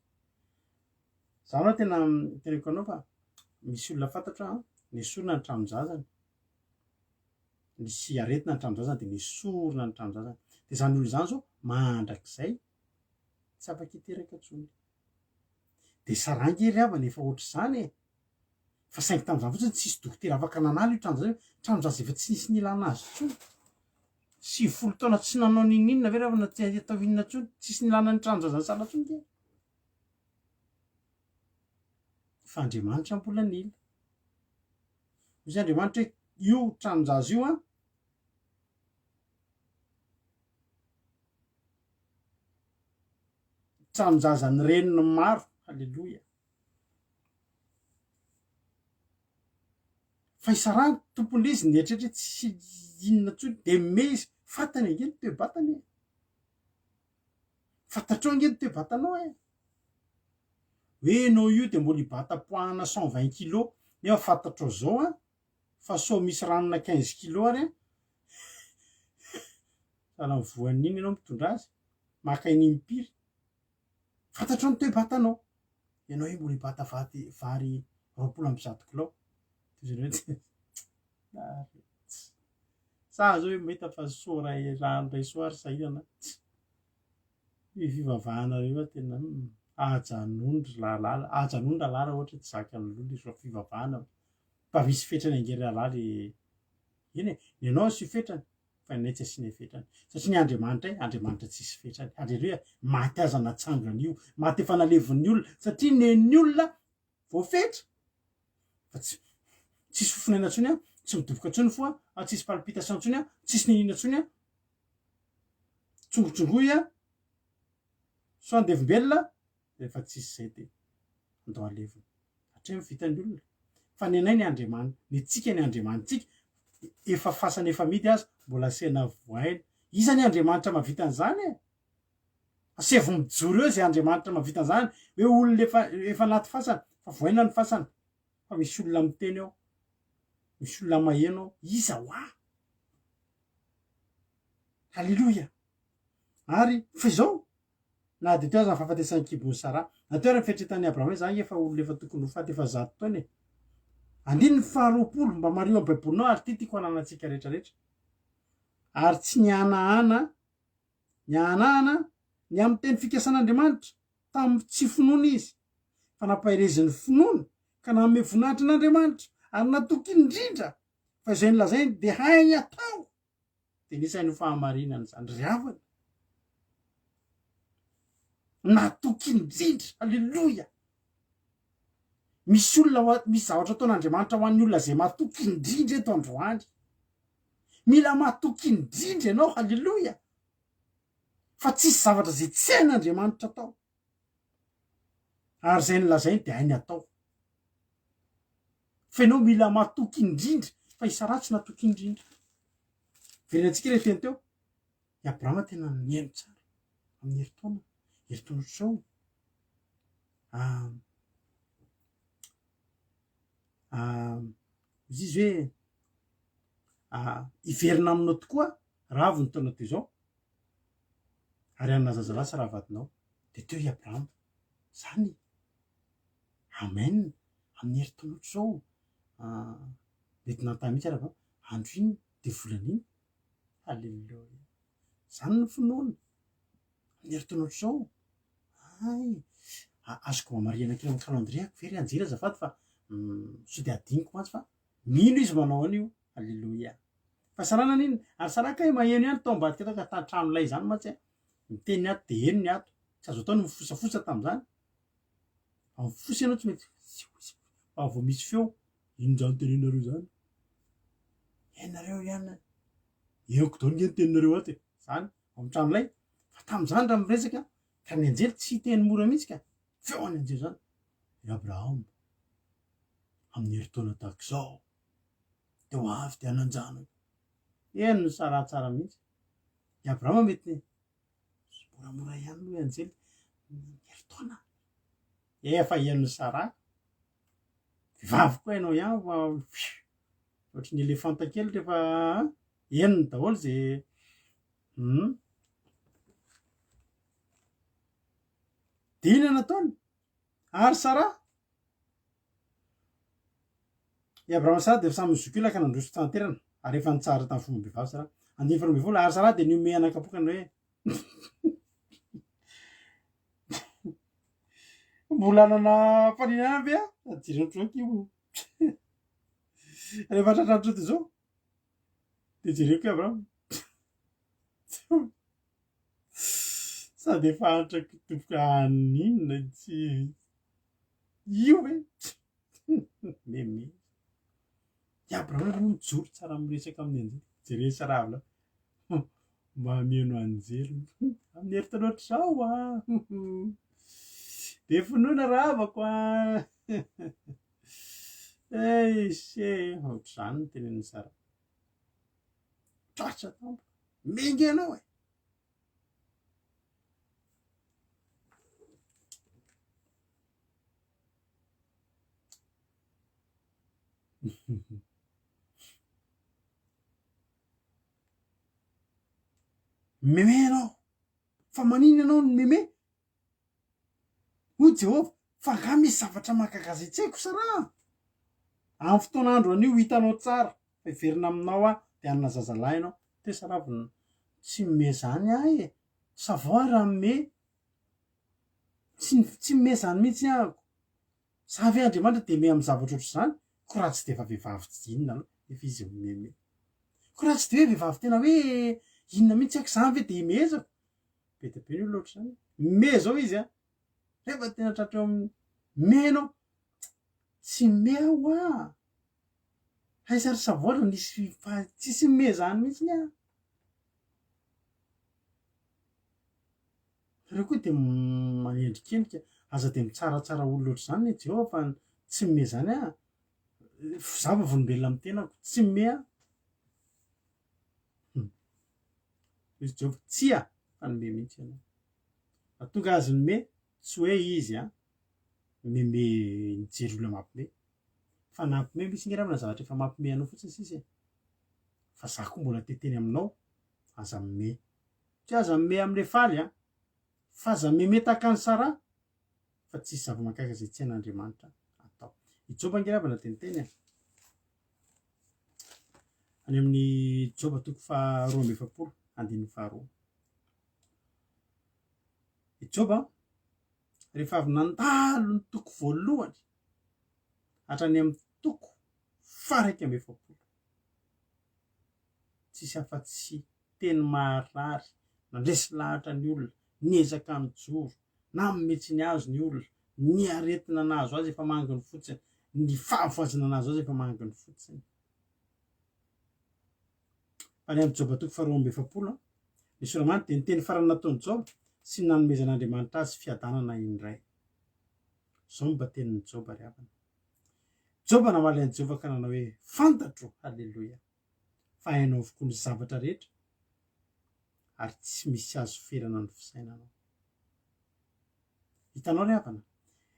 Za aloha tena teneniko anao fa misy olona fantatro an, nesorina ny tranon-jazany. Nisy aretina ny tranon-jazany dia nesorina ny tranon-jazany. Dia izany olona izany izao mandrakizay tsy afaka hiteraka intsony. Dia Saraha ange ry havana efa ohatr'izany e! Fa saingy tamin'izany fotsiny tsisy dokotera afaka nanala io tranon-jaza io, tranon-jaza efa tsy nisy nilana azy intsony. 90 taona tsy nanao n'inon'inona ve ry havana tsy atao inona intsony, tsisy nilana ny tranon-jazan'i Saraha intsony nge. Fa Andriamanitra mbola nila. Hoy Andriamanitra hoe io tranon-jaza io an, tranon-jazan'ny reniny maro, haleloia. Fa i Saraha tompon'ilay izy nieritreritra hoe tsy inona intsony dia mimehy izy, fantany ange ny toe-batany e! Fantatrao ange ny toe-batanao e! Hoe ianao io dia mbola hibata poahana 120 kilos nefa fantatrao zao an, fa sao misy ranona 15 kilos ary an, sahala amin'ny voan'iny ianao mitondra azy, maka iny impiry. Fantatrao ny toe-batanao. Ianao io mbola hibata vaty vary 120 kilao. Toy izany hoe tsy Sa zao hoe mahita fa soa ray rano ray soa ary sahirana. Tsy. Io fivavahana io tena hmm, ajanony ry rahalahy, ajanony rahalahy raha ohatra tsy zakan'ny loha le fivavahana. Mba misy fetrany ange ry rahalahy le eny e, ny anao asio fetrany. fa ny anay tsy asianay fetrany satria ny Andriamanitray Andriamanitra tsisy fetrany haleloia maty aza natsangana io maty efa nalevon'ny olona satria nen'ny olona voafetra fa tsy tsisy fofonaina intsony an tsy midoboka intsony fo an tsisy palpitation intsony an tsisy niniana intsony an tsongotsongoy an sao andevombelona rehefa tsisy zay de andao alevina hatreo ny vitan'ny olona fa ny anay ny andriamani ny antsika ny andriamanitsika efa fasana efa amidy aza mbola asena voaina iza ny andriamanitra mahavita an'izany e asevo mijoro eo zay andriamanitra mahavita an'izany hoe olona efa efa anaty fasana fa voaina ny fasana fa misy olona miteny eo misy olona maheno ao iza hoa haleloia ary fa izao Na dia teo aza ny fahafatesan'ny kibon'i Saraha. Na teo ary ny fieritreretan'i Abrahama hoe za efa olona efa tokony ho faty efa zato taona e. Andininy faharoapolo, mba mariho amin'ny Baibolinao ary ity tiako hananantsika rehetrarehetra. Ary tsy nihanahana, nihanahana ny amin'ny teny fikasan'Andriamanitra tamin'ny tsy finoana izy, fa nampaherezin'ny finoana ka nanome voninahitra an'Andriamanitra, ary natoky indrindra fa izay nolazainy dia hainy atao. Dia nisy an'io fahamarinana izany ry havana. Natoky indrindra, aleloia. Misy olona, misy zavatra ataon'Andriamanitra ho an'ny olona izay matoky indrindra eto androany. Mila matoky indrindra ianao, aleloia. Fa tsisy zavatra izay tsy hain'Andriamanitra atao. Ary izay nolazainy dia hainy atao. Fa ianao mila matoky indrindra, fa i Saraha tsy natoky indrindra. Verenantsika ilay teny teo. I Abrahama tena nihaino tsara amin'ny herintaona, herintaona ohatr'izao. Ah, ah, izy izy hoe ah, hiverina aminao tokoa raha avy ny taona toy izao ary hanana zazalahy sy rahavadinao. Dia teo i Abrahama. Zany. Amen. Amin'ny herintaona ohatr'izao, mety nanontany mihitsy ary aho, andro inona dia volana inona? Alléluia. Zany ny finoana. Amin'ny herintaona ohatr'izao, hay, azoko mba marihana kely amin'ny calendrier-ko ve ry Anjely azafady fa sao dia adinoko mantsy fa mino izy manao an'io. Alléluia. Fa Sarah naninona? Ary Sarah kay maheno ihany tao ambadika tao ka tan-trano lay izany mantsy an. Miteny ny ato dia heno ny ato. Tsy azo atao ny mifosafosa tamin'izany. Fa mifosa ianao tsy mety fa vao misy feo, inona izany tenenareo izany? Ianareo ihany, henoko daholo nge ny teninareo ato e. Zany, ao amin'ny tranolay. Fa tamin'izany raha miresaka, ka ny anjely tsy hiteny mora mihitsy ka. Feo an'ny anjely zany. I Abrahama, amin'ny herintaona tahaka izao, dia ho avy dia hanan-janaka. Henon'i Saraha tsara mihitsy. I Abrahama mety moramora ihany aloha i anjely, herintaona. Efa henon'i Saraha. Vehivavy koa ianao ihany fa ohatry ny elefanta kely rehefa henony daholo ze hum. Dia inona nataony? Ary Saraha? I Abrahama sy Saraha dia efa samy zokiolona ka nandroso fahanterana ary efa nitsahatra tamin'ny fombam-behivavy Saraha. Andininy faharoa ambin'ny folo, Ary Saraha dia nihomehy anakapokany hoe, Mbola hanana faniriana ve aho? Sady jereo troky io. Rehefa tratran'ny troty izao, dia jereo koa Abrahama. Sady efa antra kitoboka haninona tsy io ve? Meme. I Abrahama aloha mijoro tsara miresaka amin'ny anjely. Jereo Saraha avy lahy. Mameno anjely. Amin'ny herintaona ohatr'izao ah. Be finoana rahavako ah. Eish e. Ohatr'izany no tenenin'i Saraha. Tratra tampoka. Menga ianao e. Meme ianao. Fa maninona ianao no meme? Hoy Jehovah, fa angaha misy zavatra mahagaga izay tsy haiko, Saraha? Amin'ny fotoana andro anio hitanao tsara fa hiverina aminao aho dia hanana zazalahy ianao. Teo Saraha vao tsy mime izany ahy e. Savon aho raha mime. Tsy tsy mime izany mihitsy ahako. Za ve Andriamanitra dia mime amin'ny zavatra ohatr'izany? Koa raha tsy dia efa vehivavy tsy inona aloha nefa izy mimeme. Koa raha tsy dia hoe vehivavy tena hoe inona mihitsy aky izany ve dia imehezako? Be dia be ny olona ohatr'izany. Mime zao izy an! Rehefa tena tratra eo amin'ny mime ianao, tsy mime aho hoa! Aiza ry Savola nisy fa tsisy mime zany mihitsy aho. Nareo koa dia manendrikendrika, aza dia mitsaratsara olona ohatr'izany anie Jehovah fa tsy mime zany aho. Za vavolombelona amin'ny tenako, tsy mime aho. Hoy izy Jehovah, tsia, fa nime mihitsy ianao. Raha tonga azy nime, tsy hoe izy an, mime nijery olona mampime. Fa nampime mihitsy nge raha zavatra efa mampime anao fotsiny sisa e. Fa za koa mbola te hiteny aminao, aza mime. Tsy aza mime amin'ilay faly an, fa aza mime tahaka an'i Sarah, fa tsisy zava-mahagaga izay tsy hain'Andriamanitra atao. I Joba ange ravana dia niteny e. Any amin'ny Joba toko faharoa amby 40, andininy faharoa. I Joba, rehefa avy nandalo ny toko voalohany hatrany amin'ny toko faha-41, tsisy afa-tsy teny maharary, nandresy lahatra ny olona, niezaka nijoro, nanome tsiny azy ny olona, ny aretina nahazo azy efa manginy fotsiny, ny fahavoazana nahazo azy efa manginy fotsiny. Any amin'ny Joba toko faharoa amby 40, ny Soramany dia ny teny farany nataon'i Joba sy ny nanomezan'Andriamanitra azy fiadanana indray. Izao no mba tenin'i Joba ry havana. Joba namaly an'i Jehovah ka nanao hoe, Fantatro, haleloia, fa hainao avokoa ny zavatra rehetra, ary tsy misy azo ferana ny fisainanao. Hitanao ry havana,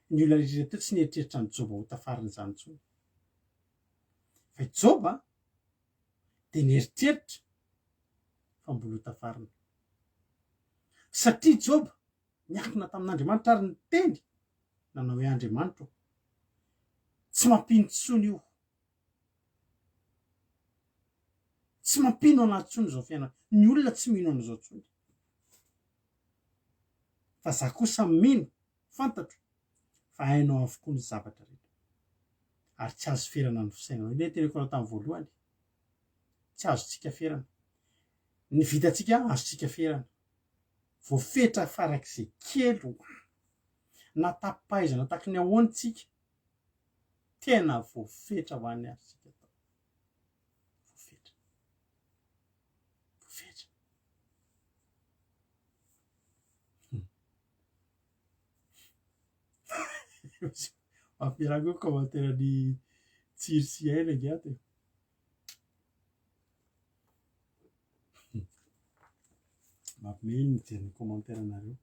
ny olona rehetra teo tsy nieritreritra an'i Joba ho tafarina izany intsony. Fa i Joba dia nieritreritra fa mbola ho tafarina. Satria Joba niankina tamin'Andriamanitra ary niteny nanao hoe Andriamanitra ô, tsy mampino intsony io. Tsy mampino anah intsony izao fiainana. Ny olona tsy mino an'izao intsony. Fa za kosa mino, fantatro fa hainao avokoa ny zavatra rehetra. Ary tsy azo ferana ny fisainanao. Ilay teneniko anao tamin'ny voalohany, tsy azontsika ferana. Ny vitantsika azontsika ferana. Voafetra farak'izay kely ho na tapi-pahaizana tahaky ny ahoana tsika, tena voafetra ho an'ny azontsika atao. Voafetra. Ampiarako eo commentaire ny Tsiry sy Aina ange ato e. Mampiomehy ny mijery ny commentaire nareo.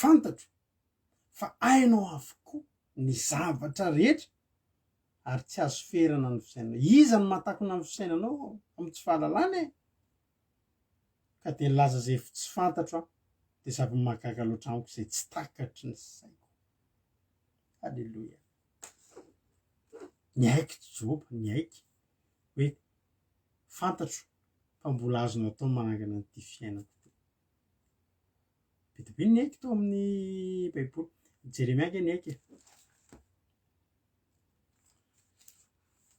Fantatro fa hainao avokoa ny zavatra rehetra ary tsy azo ferana ny fisainanao. Iza no mahatakona ny fisainanao amin'ny tsy fahalalana e? Ka dia nilaza izay tsy fantatro aho, dia zava-mahagaga loatra amiko izay tsy takatry ny saiko. Aleloia. Niaiky Joba, niaiky hoe fantatro fa mbola azonao atao ny manangana an'ity fiainako ity. Be dia be ny niaiky tao amin'ny Baiboly. Jeremia ange niaiky e.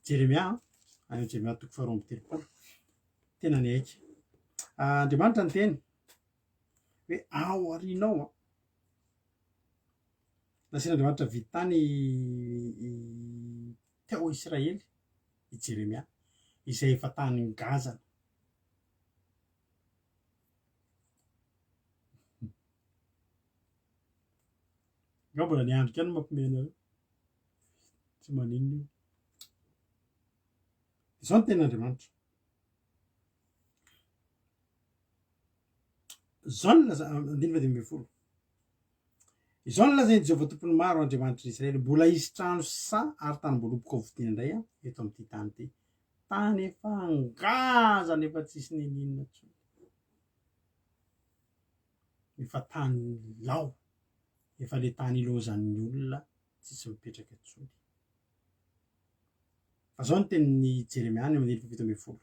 Jeremia, any amin'ny Jeremia toko faharoa amby telopolo. Tena niaiky. Ah, Andriamanitra niteny hoe ao aorianao an. Nasian'Andriamanitra vidy tany teo Israely i Jeremia, izay efa tany ngazana. Nga mbola niandry kely no mampiomehy anareo. Tsy maninona io. Izao ny tenin'Andriamanitra. Izao no laza- andininy fahadimy ambin'ny folo. Izao no lazain'i Jehovah Tompon'ny maro, Andriamanitr'i Israely, mbola hisy trano sy saha ary tanimboaloboka hovidiana indray eto amin'ity tany ity. Tany efa ngazana, efa tsisy n'inon'inona intsony. Efa tany lao, efa le tany ilaozan'ny olona tsisy mipetraka intsony. Fa izao no tenin'i Jeremia any amin'ny andininy faha-17.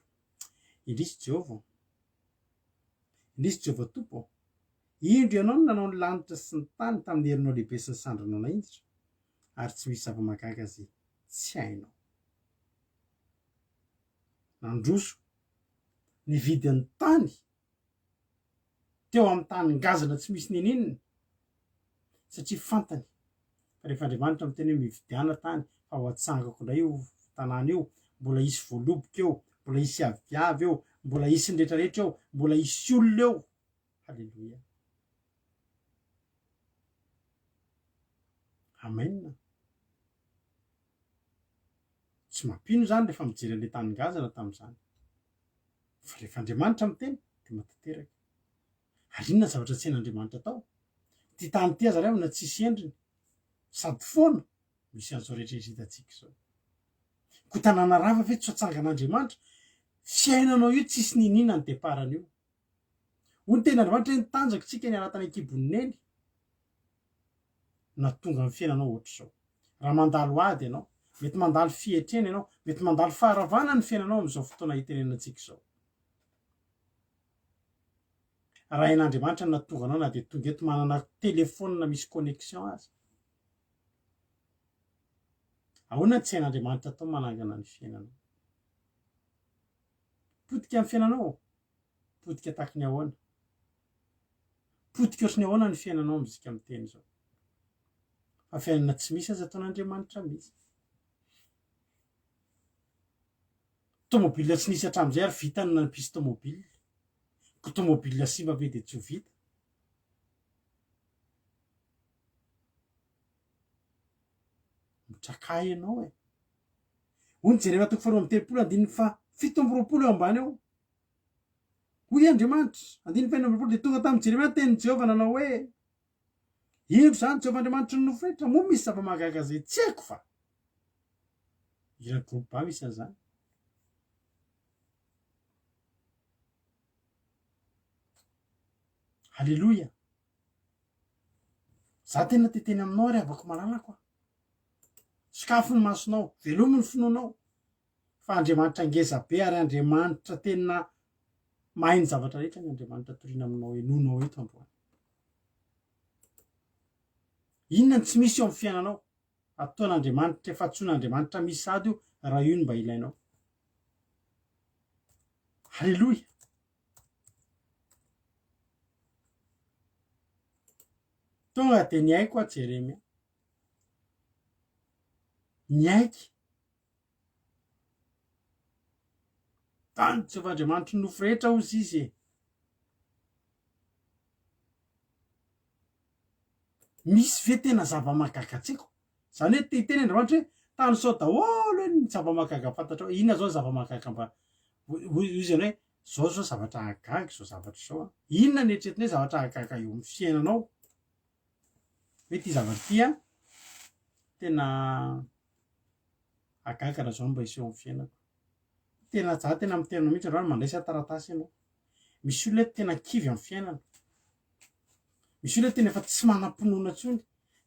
Indrisy Jehovah ô! Indrisy Jehovah Tompo ô! Indro Ianao no nanao ny lanitra sy ny tany tamin'ny herinao lehibe sy ny sandrinao nahinjitra, ary tsy misy zava-mahagaga izay tsy hainao. Nandroso nividy ny tany teo amin'ny tany ngazana tsy misy n'inon'inona, satria fantany fa rehefa Andriamanitra miteny hoe mividiana tany fa ho atsangako indray io tanàna io, mbola hisy voaloboka eo, mbola hisy aviavy eo, mbola hisy ny rehetrarehetra eo, mbola hisy olona eo. Haleloia. Amen. Tsy mampino izany rehefa mijery an'ilay tany ngazana tamin'izany. Fa rehefa Andriamanitra miteny dia matanteraka. Ary inona ny zavatra tsy hain'Andriamanitra atao? Ity tany ity aza ry havana tsisy endriny, sady foana, misy an'izao rehetra hitantsika izao. Koa tanàna rava ve tsy ho atsangan'Andriamanitra? Fiainanao io tsisy niniana ny départ-n'io. Hoy ny tenin'Andriamanitra hoe nitanjaka isika niala tany an-kibon'i Neny. Nahatonga ny fiainanao ohatr'izao. Raha mandalo ady ianao, mety mandalo fietrena ianao, mety mandalo faharavana ny fiainanao amin'izao fotoana itenenantsika izao. Raha hain'Andriamanitra ny nahatonga anao na dia tonga eto manana telephone misy connexion aza. Ahoana ny tsy hain'Andriamanitra atao manangana ny fiainanao? Potika ny fiainanao? Potika tahaky ny ahoana? Potika ohatry ny ahoana ny fiainanao amin'izika miteny izao? Fa fiainana tsy misy aza ataon'Andriamanitra misy. Tomobile tsy nisy hatramin'izay ary vita ny nampisy tomobile. Ko tomobile simba ve dia tsy ho vita? Mitrakà ianao e. Hoy ny Jeremia toko faharoa amby telopolo andininy faha 27 eo ambany eo. Hoy Andriamanitra, andininy faha 26, dia tonga tamin'i Jeremia ny tenin'i Jehovah nanao hoe, Indro izany Jehovah Andriamanitry ny nofo rehetra, moa misy zava-mahagaga izay tsy haiko va? Hira groupe A misy an'izany. Alléluia. Za tena te teny aminao ry havako malalako a. Sokafy ny masonao, velomy ny finoanao fa Andriamanitra ngeza be ary Andriamanitra tena mahay ny zavatra rehetra ny Andriamanitra toriana aminao henoinao eto androany. Inona no tsy misy eo amin'ny fiainanao? Ataon'Andriamanitra efa antsoin'Andriamanitra misy sady io raha io no mba ilainao. Haleloia! Tonga dia niaiky aho Jeremia. Niaiky. Tany Jehovah Andriamanitry ny nofo rehetra hozy izy e. Misy ve tena zava-mahagaga tsy haiko? Izany hoe te hiteny Andriamanitra hoe tanisao daholo hoe ny zava-mahagaga fantatrao. Inona izao ny zava-mahagaga mba hoy izy ianao hoe izao izao zavatra hahagaga izao zavatra izao an. Inona no eritreretinao hoe zavatra hahagaga eo amin'ny fiainanao? Hoe ity zavatra ity an, tena hahagaga raha izao no mba hiseho amin'ny fiainako. Tena za tena miteny anao mihitsy androany, mandraisa taratasy ianao. Misy olona eto tena kivy amin'ny fiainana. Misy olona tena efa tsy manam-pinoana intsony.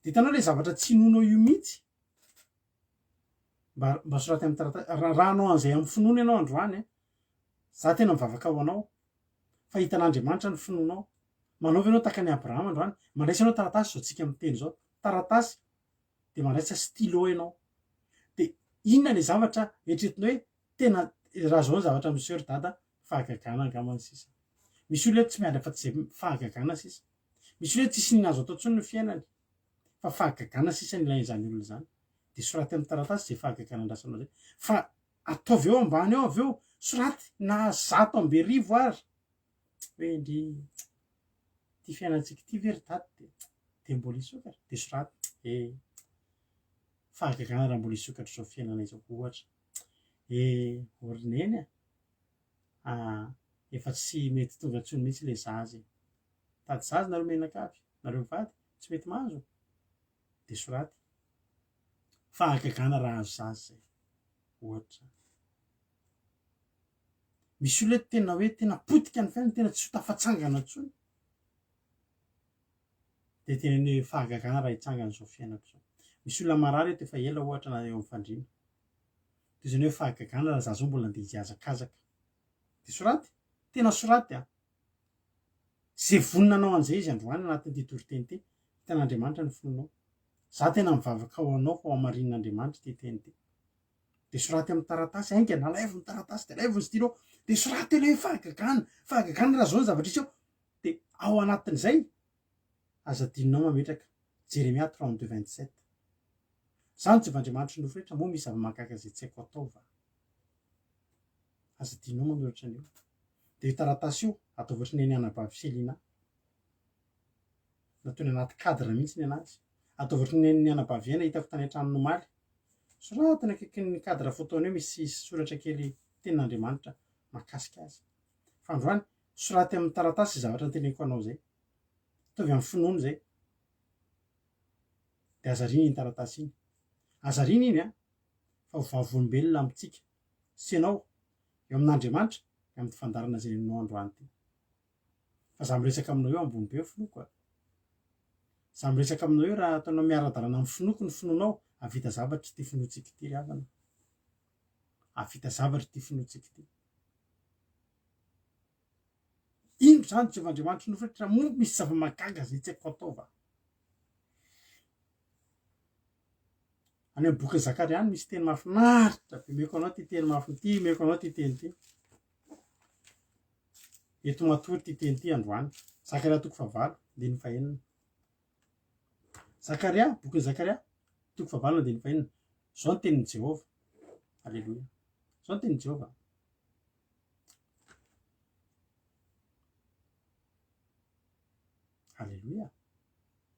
Dia hitanao ilay zavatra tsy inoanao io mihitsy? Mba mba soraty amin'ny taratasy. Raha raha hanao an'izay amin'ny finoana ianao androany an, za tena mivavaka ho anao fa hitan'Andriamanitra ny finoanao. Manaova ianao tahaka an'i Abrahama androany. Mandraisa ianao taratasy izao tsika miteny izao. Taratasy dia mandraisa stylo ianao. Dia inona ilay zavatra eritreretinao hoe tena raha izao ny zavatra miseho ry dada, fahagagana angamba ny sisa. Misy olona eto tsy miandry afa-tsy izay fahagagana sisa. Misy olona tsisy n'inona azo atao intsony ny fiainany fa fahagagana sisa no ilain'izany olona izany. Dia soraty amin'ny taratasy izay fahagagana andrasanao izay. Fa ataovy eo ambany eo avy eo, soraty na 1100 ary hoe ndry ity fiainantsika ity ve ry dada dia dia mbola hisokatra? Dia soraty eh fahagagana raha mbola hisokatra izao fiainana izao ohatra. Eh ô ry neny a! Ah efa tsy mety tonga intsony mihitsy ilay zaza e! Mitady zaza nareo mianakavy, nareo mivady, tsy mety mahazo? Dia soraty. Fahagagana raha azo zaza izay. Ohatra. Misy olona eto tena hoe tena potika ny fiainany, tena tsy ho tafatsangana intsony. Dia teneno hoe fahagagana raha hitsangana izao fiainako izao. Misy olona marary eto efa ela ohatra na eo amin'ny fandriana. Toy izany hoe fahagagana raha za zao mbola andeha hihazakazaka. Dia soraty, tena soraty an! Izay vonona hanao an'izay izy androany anatin'ity toriteny ity, hitan'Andriamanitra ny finoanao. Za tena mivavaka ho anao fa ho hamarinin'Andriamanitra ity teny ity. Dia soraty amin'ny taratasy, haingana, alaivo ny taratasy, dia alaivo ny stylo, dia soraty eo ilay hoe fahagagana, fahagagana raha izao ny zavatra hiseho. Dia ao anatin'izay, aza adinonao mametraka Jeremia 32 27. Izaho no Jehovah Andriamanitry ny nofo rehetra, moa misy zava-mahagaga izay tsy haiko atao va? Aza adinonao manoratra an'io. Dia io taratasy io, ataovy ohatry ny an'i anabavy Selina. Nataony anaty cadre mihitsy ny anazy. Ataovy ohatry ny an'ny anabavy Aina hitako tany an-tranony omaly. Soratany akaikin'ny cadre photo-ny eo misy soratra kely tenin'Andriamanitra mahakasika azy. Fa androany, soraty amin'ny taratasy izay zavatra noteneniko anao izay. Ataovy amin'ny finoana izay. Dia aza ariana iny taratasy iny. Aza ariana iny an! Fa ho vavolombelona amintsika sy ianao eo amin'Andriamanitra ny amin'ity fandaharana izay ninoanao androany ity. Fa za miresaka aminao eo ambony be ny finoako a. Za miresaka aminao eo raha ataonao miara-dalana amin'ny finoako ny finoanao, hahavita zavatra ity finoantsika ity ry havana. Hahavita zavatra ity finoantsika ity. Indro izany Jehovah Andriamanitry ny nofo rehetra, moa misy zava-mahagaga izay tsy haiko atao va? Any amin'ny bokin'i Zakaria any misy teny mahafinaritra be. Omeko anao ity teny mahafin ity, omeko anao ity teny ity. Eto matory ity teny ity androany. Zakaria toko fahavalo, andininy fahenina. Zakaria, bokin'i Zakaria, toko fahavalo, andininy fahenina. Izao ny tenin'i Jehovah. Aleloia. Izao ny tenin'i Jehovah. Aleloia.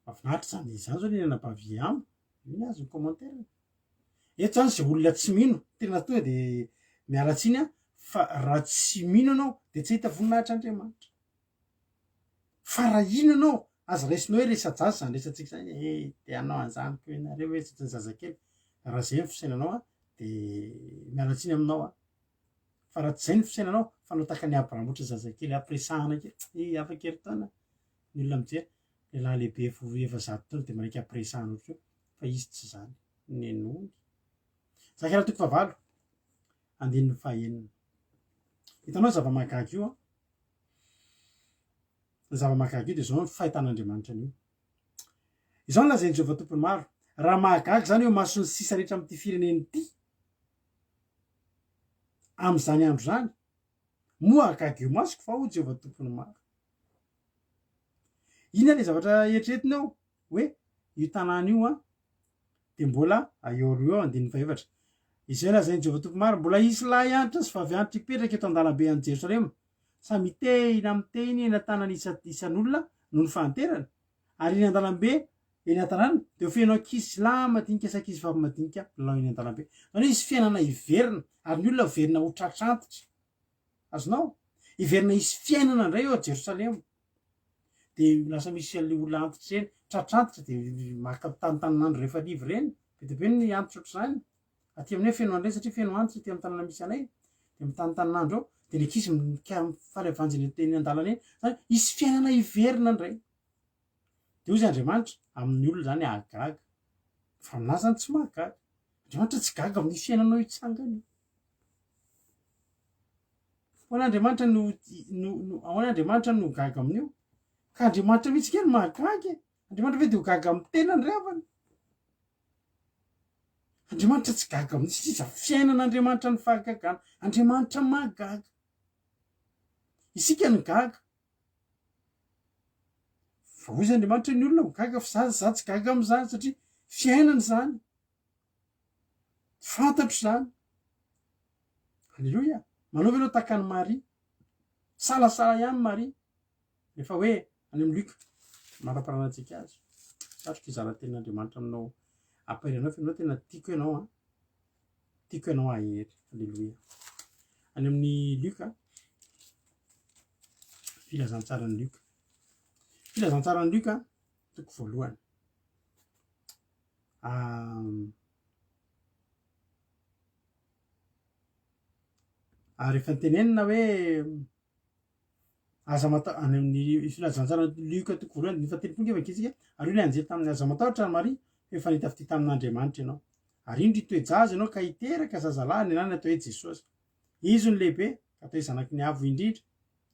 Mahafinaritra izany, izany zao ny anabavy Amo, io ny azy ny commentaire. Eto zany izay olona tsy mino, tena tonga de miala tsiny aho fa raha tsy mino ianao de tsy hahita voninahitra Andriamanitra. Fa raha hino ianao, aza raisinao hoe resa-jaza izany resatsika izany, eh te hanao an'izany koa ianareo hoe tsy ohatran'ny zazakely. Raha izay ny fisainanao an, de miala tsiny aminao aho. Fa raha tsy izay ny fisainanao, fanao tahaka an'i Abrahama ohatran'ny zazakely ampiresahana kely, eh afaka herintaona ny olona mijery, lehilahy lehibe efa ho efa zato taona dia manaiky ampiresahana ohatr'io fa izy tsy izany. Nenony. Zakaria toko fahavalo, andininy fahenina. Hitanao zava-mahagaga io an? Ny zava-mahagaga io dia izao ny fahitan'Andriamanitra an'io. Izao no lazain'i Jehovah Tompon'ny maro, raha mahagaga izany eo imason'ny sisa rehetra amin'ity firenena ity, amin'izany andro izany, moa hahagaga eo imasoko va, hoy Jehovah Tompon'ny maro. Inona ilay zavatra eritreretina eo? Hoe io tanàna io an, dia mbola eo aloha eo andininy fahefatra. Izay lazain'i Jehovah Tompo maro, mbola hisy lahy antitra sy vavy antitra hipetraka eto an-dalambe any Jerosalema, samy hitehina amin'ny tehiny eny an-tanany isan'olona noho ny fahanterany, ary eny an-dalambe. Eny an-tanàna dia ho feno ankizy lahy madinika sy ankizy vavy madinika milalao eny an-dalambe. Izany hoe hisy fiainana hiverina ary ny olona hiverina ho tratr'antitra. Azonao? Hiverina hisy fiainana indray ao Jerosalema. Dia lasa misy an'ilay olona antitra ireny, tratr'antitra dia maka mitanitanin'andro rehefa hariva ireny. Be dia be ny antitra ohatr'izany. Aty aminay feno an'ireny satria feno antitra aty amin'ny tanàna misy anay. Dia mitanitanin'andro eo. Dia ny ankizy mifaly avanjy eny an-dalana eny. Izany hoe hisy fiainana hiverina indray. Dia hoy izy Andriamanitra, amin'ny olona izany hahagaga, fa aminahy izany tsy mahagaga. Andriamanitra tsy gaga amin'ny fiainanao hitsangana io. Ahoana Andriamanitra no, no, no, ahoana Andriamanitra no gaga amin'io? Ka Andriamanitra mihitsy kely mahagaga e. Andriamanitra ve dia ho gaga amin'ny tenany ry havana? Andriamanitra tsy gaga amin'ny sisa fiainan'Andriamanitra ny fahagagana. Andriamanitra mahagaga. Isika no gaga. Fa hoy izy Andriamanitra ny olona ho gaga fa za za tsy gaga amin'izany satria fiainana izany. Fantatro izany. Aleloia. Manao ve ianao tahaka an'i Maria? Salasala ihany Maria. Rehefa hoe any amin'ny Luc manam-paranantsika azy. Satriko hizara tenin'Andriamanitra aminao. Ampahery anao fa ianao tena tiako ianao an. Tiako ianao hahery. Aleloia. Any amin'ny Luc Filazantsaran'i Lioka. Filazantsaran'i Lioka, toko voalohany. Ary efa notenenina hoe aza mata- any amin'ny filazantsaran'i Lioka toko voalohany andininy fahatelopolo angamba ankizy ary hoy ilay anjely taminy aza matahotra ry Maria fa efa nahita fitia tamin'Andriamanitra ianao. Ary indro hitoe-jaza ianao ka hiteraka zazalahy ny anarany atao hoe Jesosy. Izy no lehibe, ka atao hoe Zanaky ny Avo Indrindra.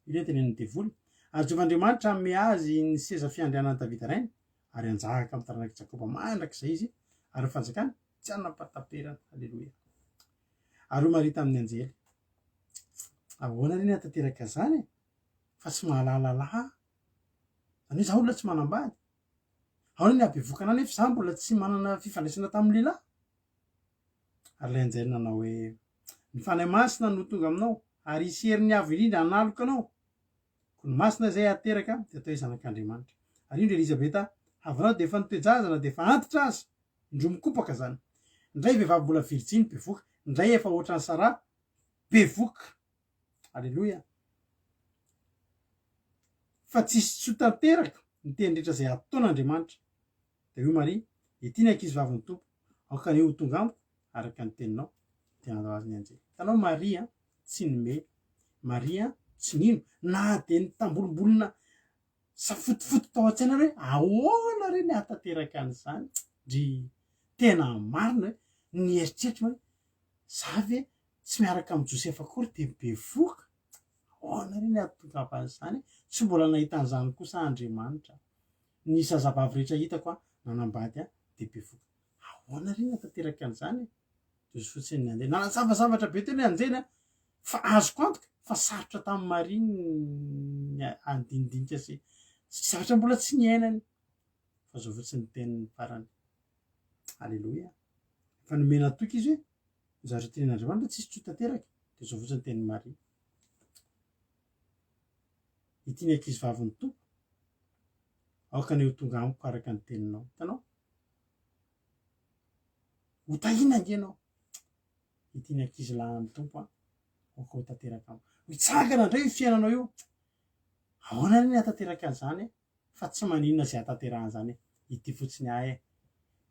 Io ilay tenenin'ny devoly. Ary Jehovah Andriamanitra hanome azy ny seza fiandrianan'i Davida rainy, ary hanjaka amin'ny taranak'i Jakoba mandrakizay izy, ary ny fanjakany tsy hanam-pahataperana. Aleloia. Ary hoy Maria tamin'ny anjely, Ahoana re ny hahatanteraka izany e? Fa tsy mahalala lahy aho. Izany hoe izaho olona tsy manambady. Ahoana ny hahabevoka anà nefa izaho mbola tsy manana fifandraisana tamin'ny lehilahy? Ary ilay anjely nanao hoe, Ny Fanahy Masina no ho tonga aminao, ary hisy herin'ny Avo Indrindra hanaloka anao. Koa ny Masina izay hateraka dia atao hoe Zanak'Andriamanitra. Ary indro Elizabeta, havanao dia efa nitoe-jaza na dia efa antitra aza, indroa mikopaka izany. Indray vehivavy mbola virjiny bevoka, indray efa hoatran'i Saraha bevoka. Aleloia! Fa tsisy tsy ho tanteraka ny teny rehetra izay ataon'Andriamanitra. Dia hoy Maria, Ity ny ankizivavin'ny Tompo, aoka anie ho tonga amiko araka ny teninao. Dia nandao azy ny anjely. Hitanao, Maria tsy nomely, Maria tsy nino, na dia nitambolombolona safotofoto tao an-tsaina ary hoe ahoana re ny hahatanteraka an'izany? Ndry, tena marina hoe nieritreritra hoe za ve tsy miaraka amin'i Josefa akory dia bevohoka? Ahoana re ny hahatongavan'izany? Tsy mbola nahita an'izany kosa Andriamanitra. Ny zazavavy rehetra hitako an, nanambady an, dia bevoka. Ahoana re ny hahatanteraka an'izany e? Dozy fotsiny ny anjely. Nanazava zavatra be teo ilay anjely an, fa azoko antoka fa sarotra tamin'i Maria ny handinidinika sy zavatra mbola tsy niainany. Fa zao fotsiny ny teniny farany. Aleloia. Efa nomena toky izy hoe ny zavatra tenenin'Andriamanitra tsisy tsy ho tanteraka. Dia zao fotsiny ny tenin'i Maria. Ity ny ankizivavin'ny Tompo. Aoka anie ho tonga amiko araka ny teninao. Hitanao? Ho tahiana ange ianao. Ity ny ankizilahin'ny Tompo an. Aoka ho tanteraka amiko. Hitsangana indray io fiainanao io. Ahoana anie ny hahatanteraka an'izany e? Fa tsy maninona izay hahatanterahana izany e. Ity fotsiny ahy e.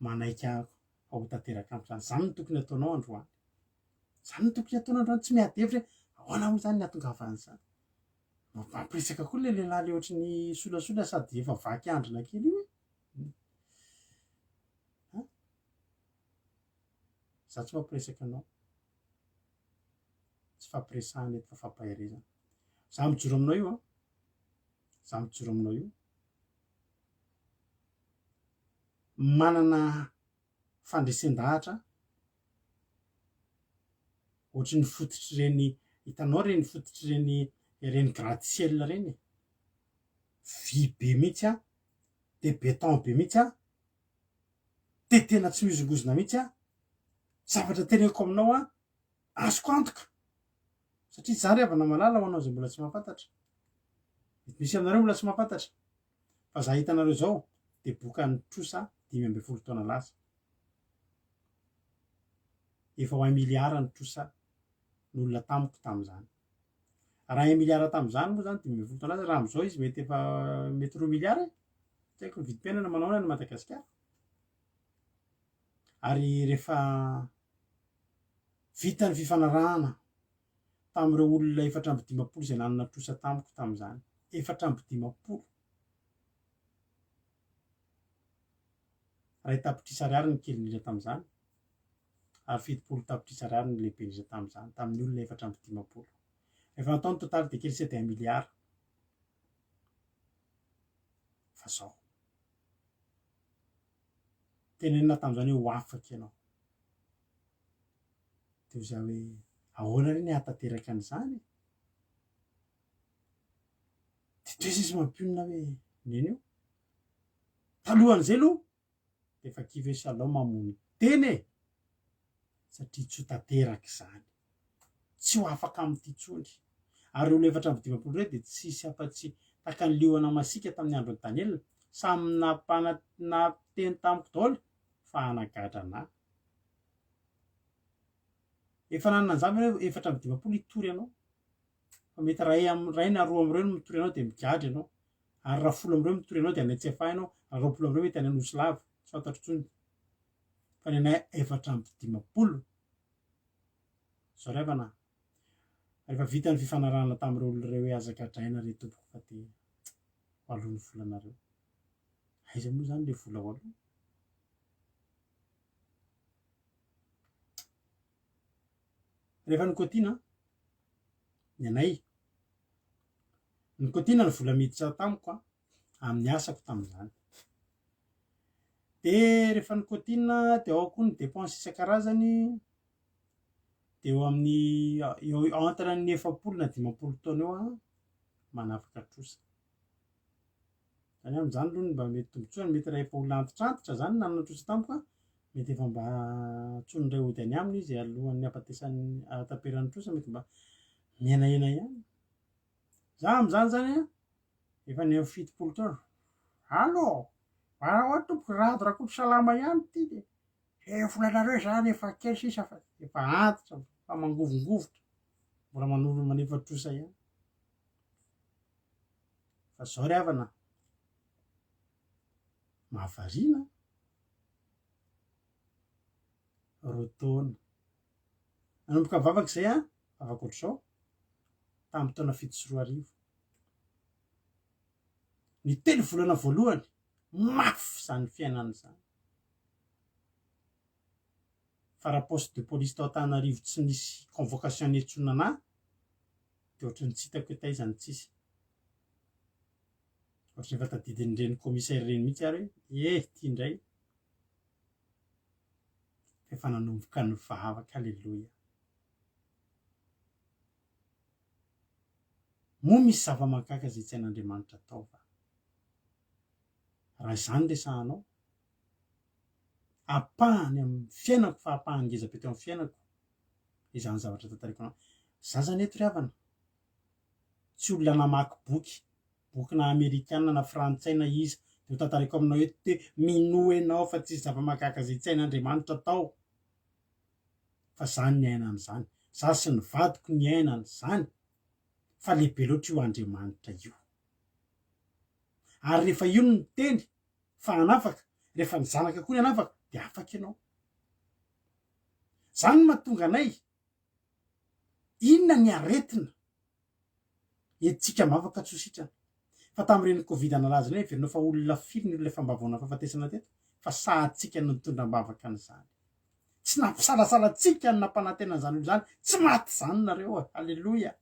Manaiky aho fa ho tanteraka amiko izany. Izany no tokony hataonao androany. Izany no tokony hataonao androany. Tsy miady hevitra hoe ahoana moa izany ny hahatongavan'izany. Mampiresaka koa ilay lehilahy ilay ohatry ny solasola sady efa vaky andrina kely io e. An? Za tsy mampiresaka anao. Tsy fampiresahana eto fa fampaherezana. Za mijoro aminao io an. Za mijoro aminao io. Manana fandresen-dahatra ohatry ny fototr'ireny hitanao ireny fototr'ireny ireny gratte ciel ireny e, vy be mihitsy an, de beton be mihitsy an, de tena tsy mihozongozona mihitsy an, zavatra teneniko aminao an, azoko antoka satria za ry havana malala ho anao izay mbola tsy mahafantatra, mety misy aminareo mbola tsy mahafantatra fa za hitanareo zao. Debokan'ny trosa 15 taona lasa. Efa ho un milliard ny trosa n'olona tamiko tamin'izany. Raha un milliard tamin'izany moa zany 15 taona lasa, raha amin'izao izy mety efa mety roa milliard e. Tsy haiko ny vidim-piainana manao ahoana any Madagasikara. Ary rehefa vita ny fifanarahana tamin'ireo olona 54 izay nanana trosa tamiko tamin'izany, 54, iray tapitrisa ariary ny kely indrindra tamin'izany, ary 70 tapitrisa ariary ny lehibe indrindra tamin'izany, tamin'ny olona 54. Rehefa natao ny totaly dia kely sisa dia un milliard. Fa zao. Tenenina tamin'izany hoe ho afaka ianao. Dia hoy za hoe ahoana re ny hahatanteraka an'izany e? Dia toa izy mampionona hoe neny io. Talohan'izay aloha dia efa kivy hoe Shalom mamono tena e! Satria tsy ho tanteraka izany. Tsy ho afaka amin'ity intsony. Ary ireo olona 54 ireo dia tsisy afa-tsy tahaka ny liona masiaka tamin'ny andron'i Daniela, samy nampana- nampiteny tamiko daholo fa hanagadra anà. Efa nanana an'izany ve ianao 54 hitory anao? Fa mety iray am- iray na roa amin'ireo no mitory anao dia migadra ianao. Ary raha folo amin'ireo mitory anao dia any Tsiafahy ianao, raha 20 amin'ireo mety any Anosilava, tsy fantatro intsony. Fa ny anay 54. Zao ry havana, rehefa vita ny fifanarahana tamin'ireo olona ireo hoe aza gadraina re tompoko fa dia ho aloa ny volanareo. Aiza moa izany ilay vola ho aloa? Rehefa nikotiana ny anay, nikotiana ny vola miditra tamiko amin'ny asako tamin'izany. Dia rehefa nikotiana dia ao koa ny dépense isan-karazany, dia eo amin'ny eo entre ny 40 na 50 taona eo aho manafaka trosa. Zany hoe amin'izany aloha no mba mety tombontsoany, mety raha efa olona antitrantitra zany nanana trosa tampoka, mety efa mba antsoiny indray hody any aminy izy alohan'ny hahafatesany hahataperan'ny trosa mety mba mihenahena ihany. Za amin'izany zany an, efa ny amin'ny 70 taona, allo, manao tompoko, Rado Rakotosalama ihany ity de. He volanareo izany efa kely sisa fa efa antitra, efa mangovongovitra, mbola manoro manefa trosa ihany. Fa zao ry havana, mahavariana, roa taona. Nanomboka nivavaka izay aho, vavaka ohatr'izao, tamin'ny taona 2007. Ny telo volana voalohany, mafy izany fiainana izany. Fa raha poste de police tao Antananarivo tsy nisy convocation niantsoana anah dia ohatran'ny tsy hitako hoe taiza no tsisy. Ohatran'ny efa tadidin'ireny commissaire ireny mihitsy ary hoe eh ity indray. Efa nanomboka nivavaka, aleloia. Moa misy zava-mahagaga izay tsy hain'Andriamanitra atao va? Raha izany resahanao, ampahany amin'ny fiainako fa ampahany ngeza be teo amin'ny fiainako izany zavatra tantaraiko anao. Za zany eto ry havana, tsy olona namaky boky, boky na amerikana na frantsay na iza, de ho tantaraiko aminao eto hoe minoa ianao fa tsisy zava-mahagaga izay tsy hain'Andriamanitra atao. Fa za niaina an'izany, za sy ny vadiko niaina an'izany, fa lehibe loatra io Andriamanitra io. Ary rehefa io no miteny fa hanafaka, rehefa ny zanaka koa ny hanafaka dia afaka ianao. Zany no mahatonga anay, inona ny aretina entintsika am-bavaka tsy ho sitrana. Fa tamin'ireny covid nalaza ireny heverinao fa olona firy ny olona efa mba vao nafahafatesana teto? Fa sahantsika no nitondra am-bavaka an'izany. Tsy nampisalasala antsika ny nampanantena an'izany olona izany, tsy maty izany nareo e! Aleloia!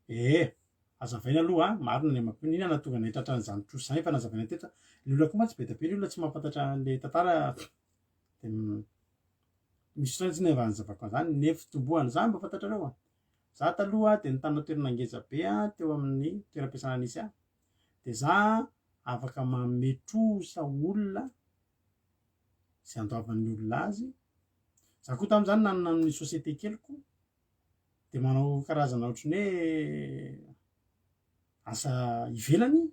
Ee, hazavaina aloha an, marina ny mampino, inona nahatonga anay tratran'izany trosa izany, efa nazavaina teto, ny olona koa mantsy be dia be ny olona tsy mahafantatra an'ilay tantara dia misy fotoana tsy nefa hanazavako an'izany, ny fitomboan'izany mba fantatrareo an, za taloha dia nitana toerana ngeza be an teo amin'ny toeram-piasana nisy ahy, dia za afaka manome trosa olona izay andoavan'ny olona azy, za koa tamin'izany nanana ny société keliko, dia manao karazana ohatran'ny hoe. Asa ivelany.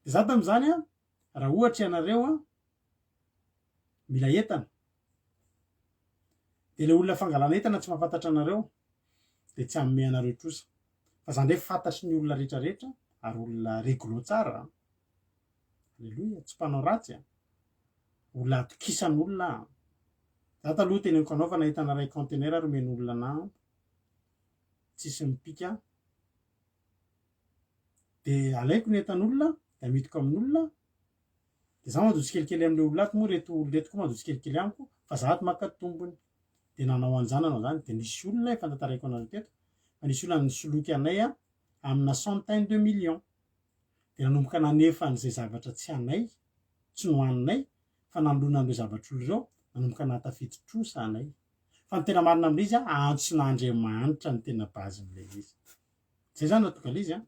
Dia za tamin'izany an, raha ohatra ianareo an, mila entana, dia ilay olona fangalana entana tsy mahafantatra anareo, dia tsy hanome anareo trosa. Fa za ndray fantatry ny olona rehetra rehetra, ary olona réglo tsara an. Aleloia, tsy mpanao ratsy an. Olona atokisan'olona an. Za taloha teneniko anao fa nahitana iray conteneur ary omen'olona anah an, tsisy mipika. Dia alaiko ny entan'olona dia amidiko amin'olona, dia za mandoa tsikelikely amin'ilay olona ato moa ireto olona ireto koa mandoa tsikelikely amiko fa za ato maka tombony. Dia nanao an'izany nanao an'izany dia nisy olona efa notantaraiko anareo teto fa nisy olona nisoloky anay amina centaine de millions. Dia nanomboka nanefa an'izay zavatra tsy anay, tsy nohaninay fa nanoloana an'ireo zavatr'olona ireo, nanomboka nahatafidi-trosa anay. Fa ny tena marina amin'ilay izy, antson'Andriamanitra no tena base-n'ilay izy. Zay zany nahatonga ilay izy an.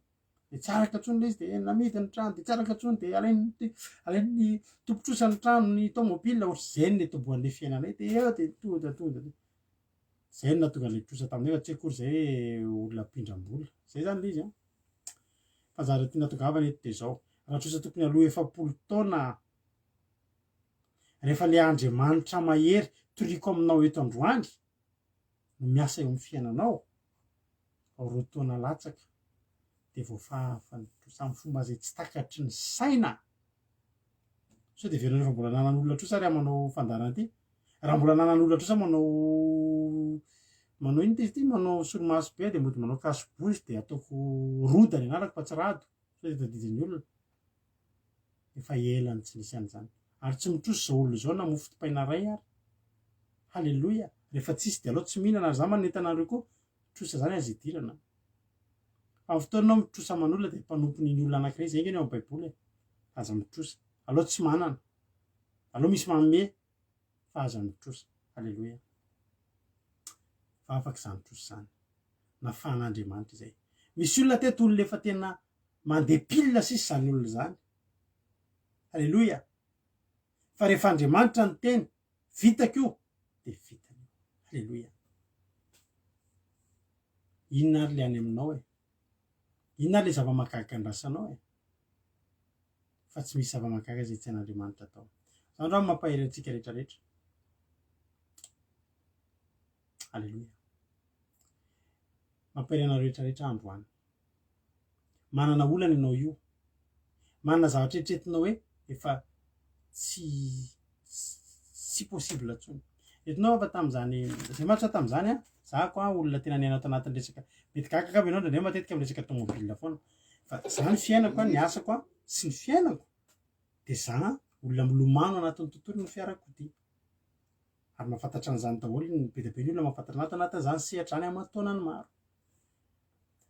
Dia tsy araka intsony ilay izy dia namidy ny trano, dia tsy araka intsony dia alain'ny alain'ny tompon-trosa ny trano, ny tomobile, ohatr'izay no nitomboan'ilay fiainanay dia eo dia tonga tonga tonga. Zay no nahatonga ilay trosa taminay fa tsy akory izay hoe olona mpindram-bola. Zay zany ilay izy an. Fa zara tiana tongavana eto dia izao, raha trosa tokony aloha 40 taona rehefa ilay Andriamanitra mahery toriko aminao eto androany no miasa eo amin'ny fiainanao, 2 taona latsaka dia voafafa ny trosa amin'ny fomba izay tsy takatry ny saina. Sao dia heverina fa mbola ananan'olona trosa ary aho manao fandaharana ity. Raha mbola ananan'olona trosa manao manao inona izy ity? Manao solomaso be dia mody manao cache-bouche dia ataoko roda ny anarako fa tsy rado. Sao dia tadidin'ny olona. Efa ela no tsy nisy an'izany. Ary tsy mitrosa izao olona izao na mofo dipaina iray ary. Haleloia. Rehefa tsisy dia aleo tsy mihinana ary za manentana anareo koa trosa zany aza idirana. Fa amin'ny fotoana ianao mitrosa aman'olona dia mpanompon'iny olona anankiray izay ange ny ao amin'ny baiboly e. Aza mitrosa. Aleo tsy manana. Aleo misy manome fa aza mitrosa. Haleloia. Fa afaka izany trosa izany. Nafahan'Andriamanitra izay. Misy olona teto olona efa tena mandeha pile sisa izany olona izany. Aleloia. Fa rehefa Andriamanitra niteny, vitako io, dia vitany io. Aleloia. Inona ary le any aminao e? Inona ary le zava-mahagaga andrasanao e? Fa tsy misy zava-mahagaga izay tsy hain'Andriamanitra atao. Izany androany mampahery antsika rehetra rehetra. Aleloia. Mampahery anareo rehetra rehetra androany. Manana olana ianao io. Manana zavatra eritreretinao hoe efa tsy tsy possible intsony. Etinao fa tamin'izany, zay mantsy aho tamin'izany an, za ko an olona tena niaina tao anatin'ny resaka, mety gaga angamba ianao indraindray matetika amin'ny resaka tomobile foana, fa za ny fiainako an, ny asako an, sy ny fiainako de za olona milomano anatin'ny tontolon'ny fiarakodia. Ary mahafantatra an'izany daholo ny be dia be ny olona mahafantatra an'ahy tao anatin'izany sehatra izany aman-taonany maro.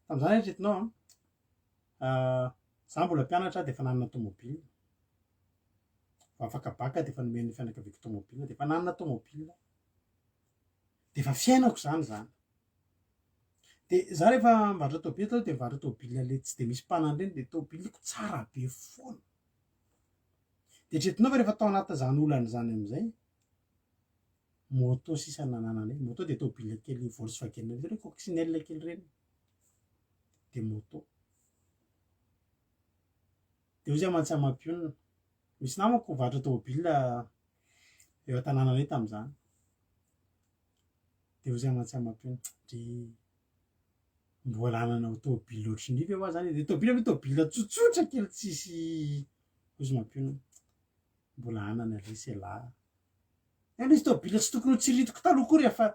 Tamin'izany eritreretinao an, za mbola mpianatra dia efa nanana tomobile. Vao afaka bac dia efa nomen'ny fianakaviako tomobile, dia efa nanana tomobile. Dia efa fiainako izany izany. Dia za rehefa mivarotra tomobile taloha dia mivarotra tomobile le tsy dia misy mpanana ireny dia tomobiliko tsara be foana. Dia eritreretinao fa rehefa tao anatin'izany olana izany amin'izay, Moto sisa no nanananay. Moto dia tôbila kely Volkswagen ireny, coccinelle kely ireny. Dia moto. Dia hoy izy aman-tsy amam-pionona. Misy namako mivarotra tômôbila eo an-tanànanay tamin'izany. Dia hoy izy aman-tsy amam-pionona, dry mbola hanana tômôbila ohatran'io ve hoa zany e? Dia tômôbila moa tômôbila tsotsotra kely tsisy, hoy izy mampionona, mbola hanana lesy elah. Eny izy tôbila tsy tokony ho tsiritiko taloha akory efa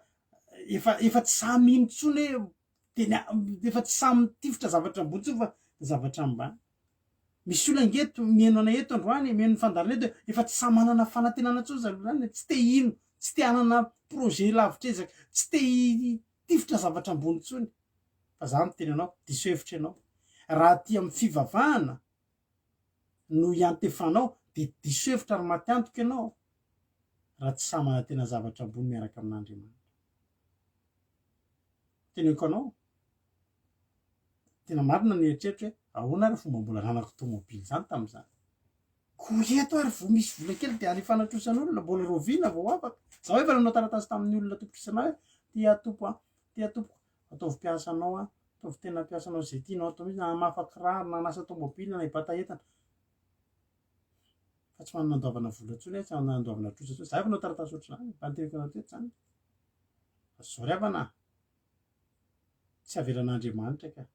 efa efa tsy sahy mino intsony hoe tena efa tsy sahy mitifitra zavatra ambony intsony fa zavatra ambany. Misy olona ange eto mihaino anay eto androany, mihaino ny fandaharana eto efa tsy sahy manana fanantenana intsony zareo zany e, tsy te hino, tsy te hanana projet lavitr'ezaka, tsy te hitifitra zavatra ambony intsony. Fa za miteny anao, diso hevitra ianao. Raha aty amin'ny fivavahana no iantefanao dia diso hevitra ary maty antoka ianao raha tsy sahy manantena zavatra ambony miaraka amin'Andriamanitra. Teneniko anao, tena marina ny eritreritro hoe ahoana ary fomba mbola nanako tomobily izany tamin'izany. Koa eto ary vao misy vola kely dia alefana trosan'olona, mbola rahoviana vao afaka. Zaho efa nanao taratasy tamin'ny olona tompon-trosana hoe tia tompo a, tia tompoko, ataovy mpiasa anao aho. Ataovy tena mpiasanao izay tianao atao mihitsy, na hamafa kiraro, na hanasa tômôbila, na hibata entana. Fa tsy manana andoavana vola intsony aho, tsy manana andoavana trosa intsony. Za efa nanao taratasy ohatr'izany, mba niteneniko anao teto izany. Fa zao ry havana a, tsy avelan'Andriamanitra ka.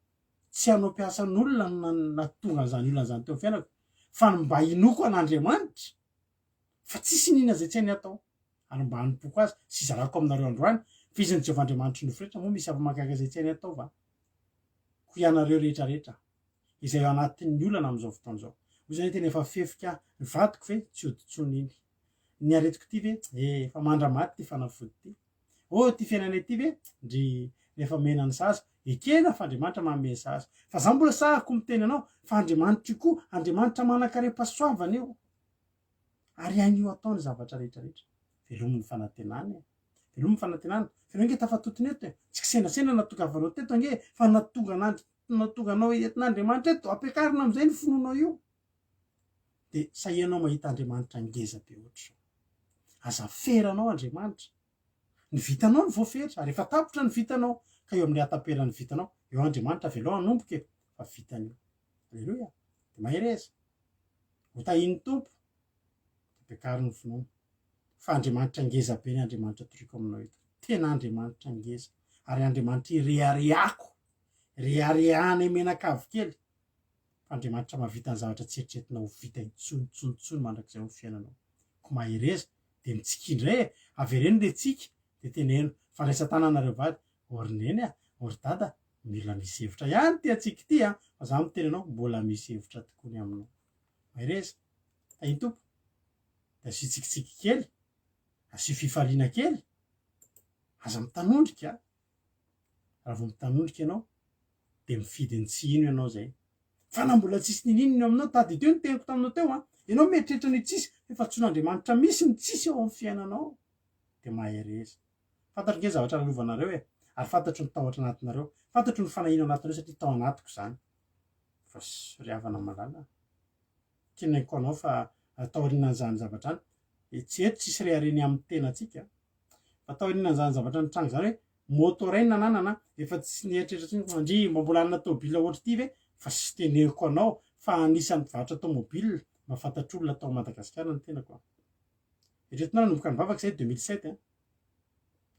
Tsy hanao mpiasan'olona no nahatonga an'izany olana izany teo amin'ny fiainako, fa ny mba hinoako an'Andriamanitra fa tsisy iniana izay tsy hainy atao, ary mba hanompoako Azy sy hizarako aminareo androany, fa Izy no Jehovah Andriamanitry ny nofo rehetra, moa misy afa-mahagaga izay tsy hainy atao va? Koa ianareo rehetra rehetra, izay ao anatin'ny olana amin'izao fotoana izao, hoy izany hoe tena efa fefika aho, ny vadiko ve? Tsy hody intsony iny. Ny aretiko ity ve? Eh, efa mandra-maty ity fanafody ity. Oh, ity fiainana ity ve? Ndry, rehefa omena ny sazy, ekena fa Andriamanitra manome ny sazy. Fa za mbola sahako miteny anao fa Andriamanitra io koa, Andriamanitra manan-karem-pahasoavana io. Ary hain'io atao ny zavatra rehetra rehetra. Velomy ny fanantenana e. Velomy ny fanantenana. Fa ianao ange tafatotona eto e. Tsy kisendrasendra nahatongavanao teto ange e, fa nahatonga an'Andri, nahatonga anao entin'Andriamanitra eto. Ampiakarina amin'izay ny finoanao io. Dia sahianao mahita Andriamanitra ngeza be ohatr'izao. Aza feranao Andriamanitra. Ny vitanao no voafetra, ary efa tapitra ny vitanao, ka eo amin'ny hataperan'ny vitanao, eo Andriamanitra avelao hanomboka e, fa vitany io. Aleloia. Dia mahereza. Ho tahian'ny Tompo. Ampiakaro ny finoana. Fa Andriamanitra ngeza be ny Andriamanitra toriko aminao eto. Tena Andriamanitra ngeza. Ary Andriamanitra ireharehako. Reharehanay menakavy kely. Fa Andriamanitra mahavita ny zavatra tsy eritreretinao ho vita intsony intsony intsony mandrakizay ao amin'ny fiainanao. Koa mahereza. Dia mitsikia indray e. Avereno ilay tsiky. Dia teneno. Fandraisan-tanana nareo vady. Ô ry neny a! Ô ry dada! Mila misy hevitra ihany ity antsika ity a! Fa za miteny anao, mbola misy hevitra tokoa ny aminao. Mahereza. Tahin'ny Tompo. Dia asio tsikitsiky kely. Asio fifaliana kely. Aza mitanondrika a! Raha vao mitanondrika ianao, dia mifidy ny tsy hino ianao izay. Fa na mbola tsisy ninininona eo aminao, tadidio ny teniko taminao teo an! Ianao mieritreritra ny ho tsisy, fa efa antsoin'Andriamanitra misy ny tsisy ao amin'ny fiainanao. Dia mahereza. Fantatro nge ny zavatra lalovanareo e! Ary fantatro ny tahotra anatinareo. Fantatro ny fanahiana anatinareo satria tao anatiko izany. Fa ry havana malala a! Teneniko anao fa taorianan'izany zavatra izany, tsy eto tsisy rehareha ny amin'ny tenantsika, fa taorianan'izany zavatra nitranga izany hoe moto iray no nananana, efa tsy nieritreritra intsony fa ndry mba mbola hanana tômôbila ohatr'ity ve? Fa tsy teneniko anao fa anisan'ny mpivarotra tômôbila mba fantatr'olona tao Madagasikara ny tenako an! Eritreretinao nanomboka nivavaka izay 2007 an!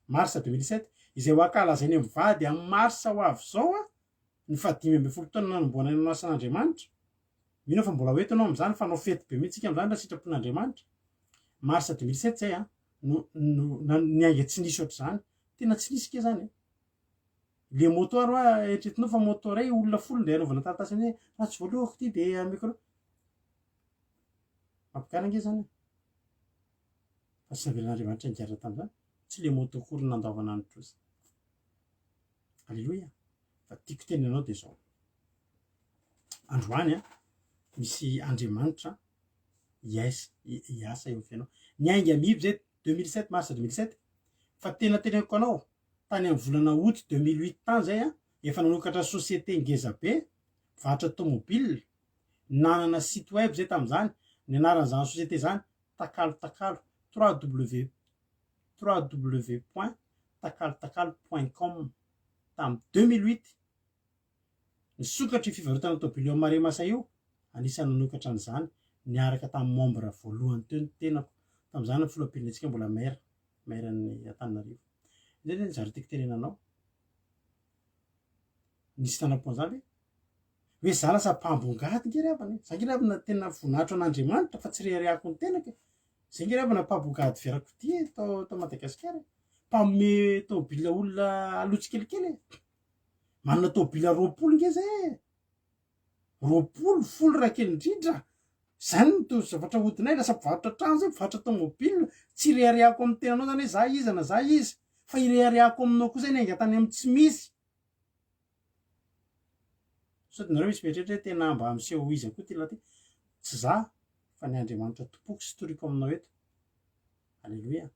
Mars 2007, izay ho ankalazainy mivady amin'ny mars ho avy izao an, ny faha-15 taona nanombohana ny asan'Andriamanitra. Mino aho fa mbola ho eto ianao amin'izany, fa hanao fety be mihitsy isika amin'izany raha sitrapon'Andriamanitra. Mars 2007 izay an, no, no, niainga tsy nisy ohatr'izany. Tena tsy nisy ke izany e. Le moto ary hoa, eritreretinao fa moto iray olona folo ndeha hanaovana taratasy hoe raha tsy voalohako ity dia ameko anao. Mampigana ange izany e. Fa tsy navelan'Andriamanitra nigadra tamin'izany. Tsy le moto akory no nandoavana ny trosa. Aleloia. Fa tiako teny anao dia izao. Androany a, misy Andriamanitra hiasa hiasa eo amin'ny fiainao. Niainga mihibo zay 2007 mars 2007 fa tena teneniko anao tany amin'ny volana août 2008 tany zay a, efa nanokatra société ngeza be mpivarotra tomobile, nanana site web zay tamin'izany, ny anaran'izany société zany takalo takalo 3W 3W point takalo takalo point com tamin'ny 2008 nisokatra io fivarotana tôbily eo Marais Masay io, anisan'ny nanokatra an'izany niaraka tamin'ny membre voalohany teo ny tenako, tamin'izany ny filoham-pirenentsika mbola maire, maire ny Antananarivo. Izay ve ny zavatra tiako tenenana anao? Nisy nanampo an'izany ve? Hoe za lasa mpambongady nge ry havana e! Za nge ry havana tena voninahitro an'Andriamanitra fa tsy reharehako ny tenako e! Zay nge ry havana mpambongady fiarakodia e tao tao Madagasikara e! Mpanome tômôbila olona aloha tsikelikely e! Manana tômôbila 20 nge zay e! 20, folo raha kely indrindra! Zany no to- zavatra hodinay, lasa mpivarotra trano zay, mpivarotra tômôbila, tsy ireharehako amin'ny tenanao zany hoe za iza na za iza, fa ireharehako aminao koa zay niainga tany amin'ny tsy misy. Sao dia nareo misy mieritreritra hoe tena mba miseho ho iza koa ity lahy ity? Tsy za fa ny Andriamanitra tompoko sy toriko aminao eto. Aleloia.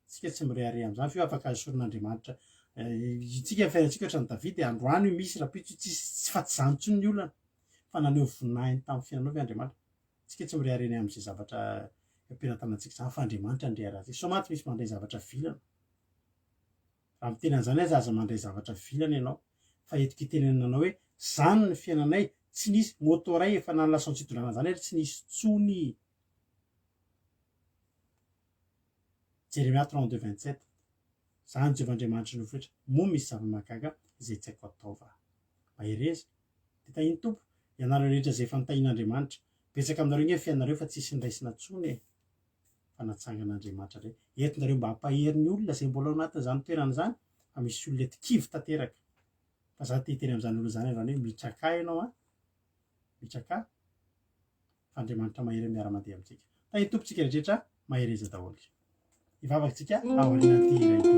Tsika tsy mirehareha amin'izany fa io afaka esorin'Andriamanitra. Itsika ny fiainantsika ohatran'i Davida e, androany io misy, rahampitso io tsisy, fa tsy izany intsony ny olana. Fa naneho voninahiny tamin'ny fiainanao ve Andriamanitra? Tsika tsy mirehareha ny amin'izay zavatra eo am-pelatanantsika izany fa Andriamanitra no reharehantsika. Sao mantsy misy mandray zavatra vilana. Raha miteny an'izany aza, aza mandray zavatra vilana ianao. Fa entiko hitenenana anao hoe zany ny fiainanay, tsy nisy, moto ray efa na ny lasantsy hitondrana an'zany ary tsy nisy tsony. Jeremia 32 27 Zany Jehovah Andriamanitry ny nofo rehetra, moa misy zava-mahagaga izay tsy haiko atao va? Mahereza, dia tahin'ny Tompo, ianareo rehetra izay efa notahian'Andriamanitra. Betsaka aminareo ange ny fiainanareo fa tsisy niraisina tsony e! Fa natsangan'Andriamanitra indray. Eto nareo mba hampahery ny olona izay mbola ao anatin'izany toerana izany fa misy olona eto kivy tanteraka. Fa za te hiteny amin'izany olona izany androany hoe mitrakà ianao an! Mitrakà fa Andriamanitra mahery miara-mandeha amintsika. Tahin'ny Tompo tsika rehetra, mahereza daholo. Hivavaka tsika aorian'ity hira ity.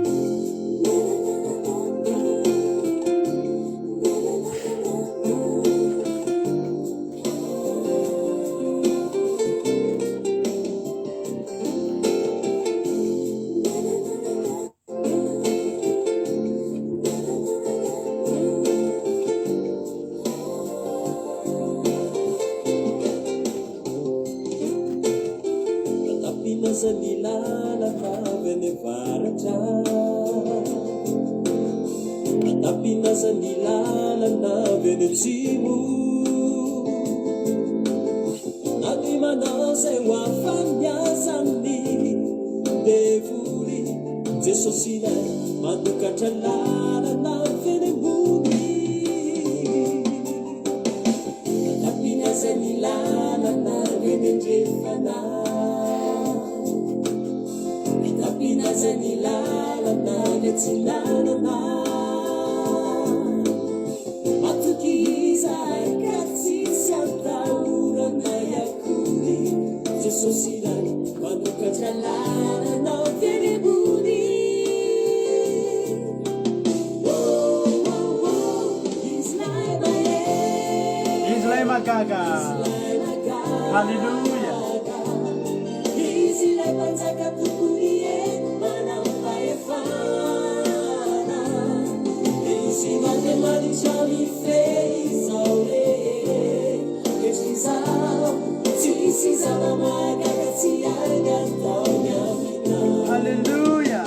Izy ilay mahagaga. Haleloia. Izy ilay mpanjaka tompony eny manam-pahefana. Izy Andriamanitra mifehy izao rehetra izao. Tsisy zava-mahagaga tsy hainy ataony aminao. Haleloia.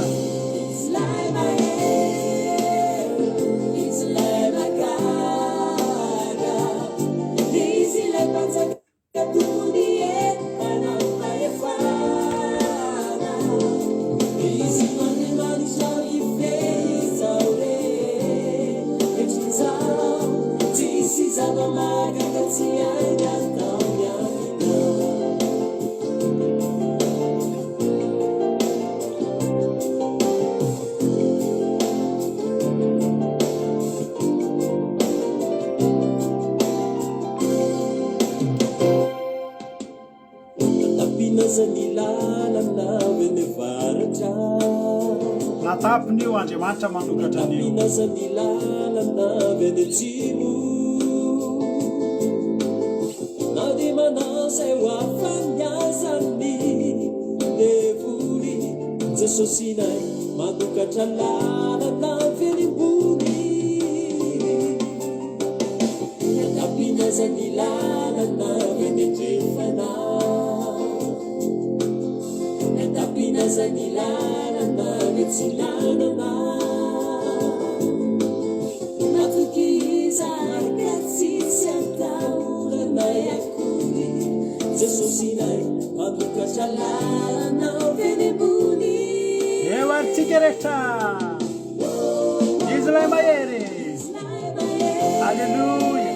Izy ilay mahery, Izy ilay mahagaga. Izy ilay mpanjaka tompony eny manam-pahefana. Izy Andriamanitra mifehy izao rehetra izao. Tsisy zava-mahagaga tsy hainy ataony aminao. Natapina ny lalana avy any avaratra. Natapiny io Andriamanitra manokatra an'io. Natapina ny lalana avy any atsimo. Na dia manao izay ho afany aza ny devoly, Jesosinay manokatra lalana avy any ambony. Natapina aza ny lalana avy any andrefana. Natapina aza ny lalana avy atsinanana. Matoky izahay ka tsisy atahoranay akory. Jesosinay manokatra lalana avy any ambony. Eo ary tsika rehetra. Izy ilay mahery. Alléluia.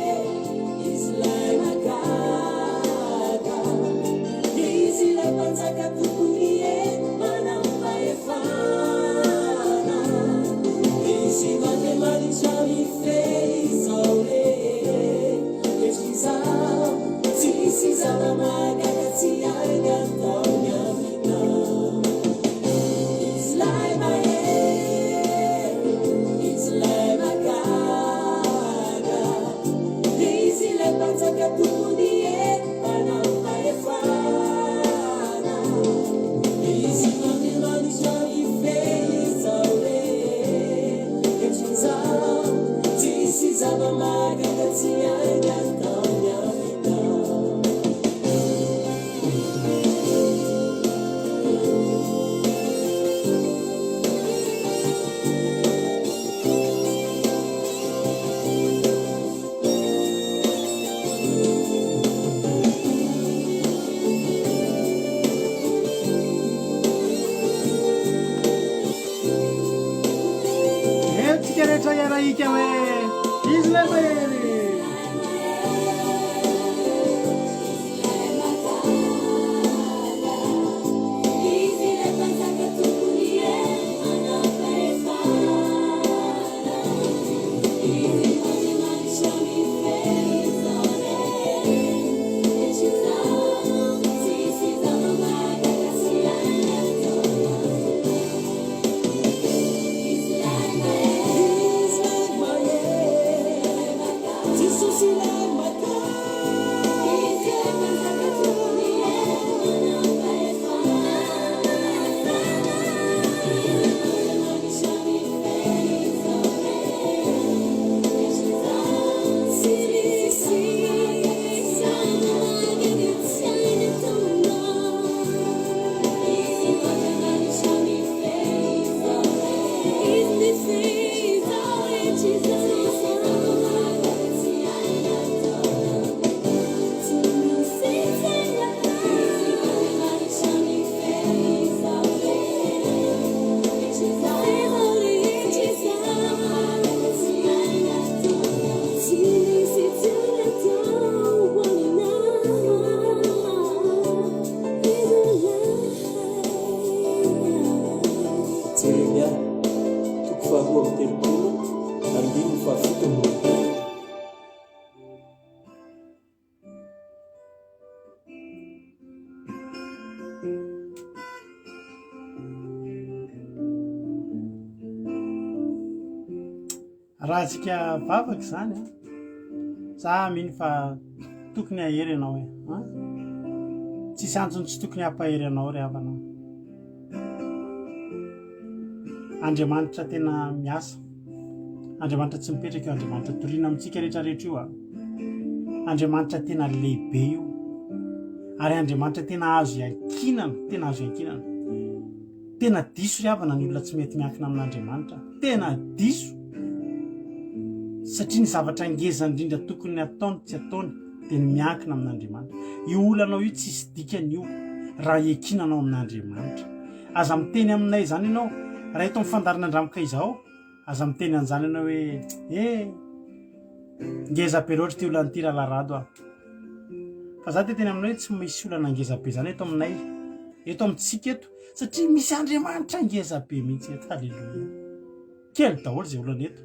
Izy ilay mahagaga. Izy ilay mpanjaka tompony eny manam-pahefana. Izy Andriamanitra mifehy izao rehetra izao. Tsisy zava-mahagaga tsy hainy ataony aminao. Izy ilay mahery, Izy ilay mahagaga. Ika hoe izy ilay mahery. Jeremia, toko faharoa amby telopolo, andininy fahafito amby roapolo. Raha antsika vavaka izany an, za mino fa tokony hahery ianao e. An? Tsisy antony tsy tokony hampahery anao ry havana. Andriamanitra tena miasa. Andriamanitra tsy mipetraka io Andriamanitra toriana amintsika rehetra rehetra io a. Andriamanitra tena lehibe io. Ary Andriamanitra tena azo iankinana, tena azo iankinana. Tena diso ry havana ny olona tsy mety miankina amin'Andriamanitra. Tena diso. Satria ny zavatra ngeza indrindra tokony ataony tsy ataony dia ny miankina amin'Andriamanitra. Io olanao io tsisy dikany io raha iankinanao amin'Andriamanitra. Aza miteny aminay izany ianao raha eto amin'ny fandaharana Andramoka izao. Aza miteny an'izany ianao hoe eh ngeza be loatra ity olana ity rahalahy Rado a. Fa za te teny aminao hoe tsy misy olana ngeza be izany eto aminay, eto amintsika eto, satria misy Andriamanitra ngeza be mihitsy eto. Haleloia. Kely daholo izay olana eto.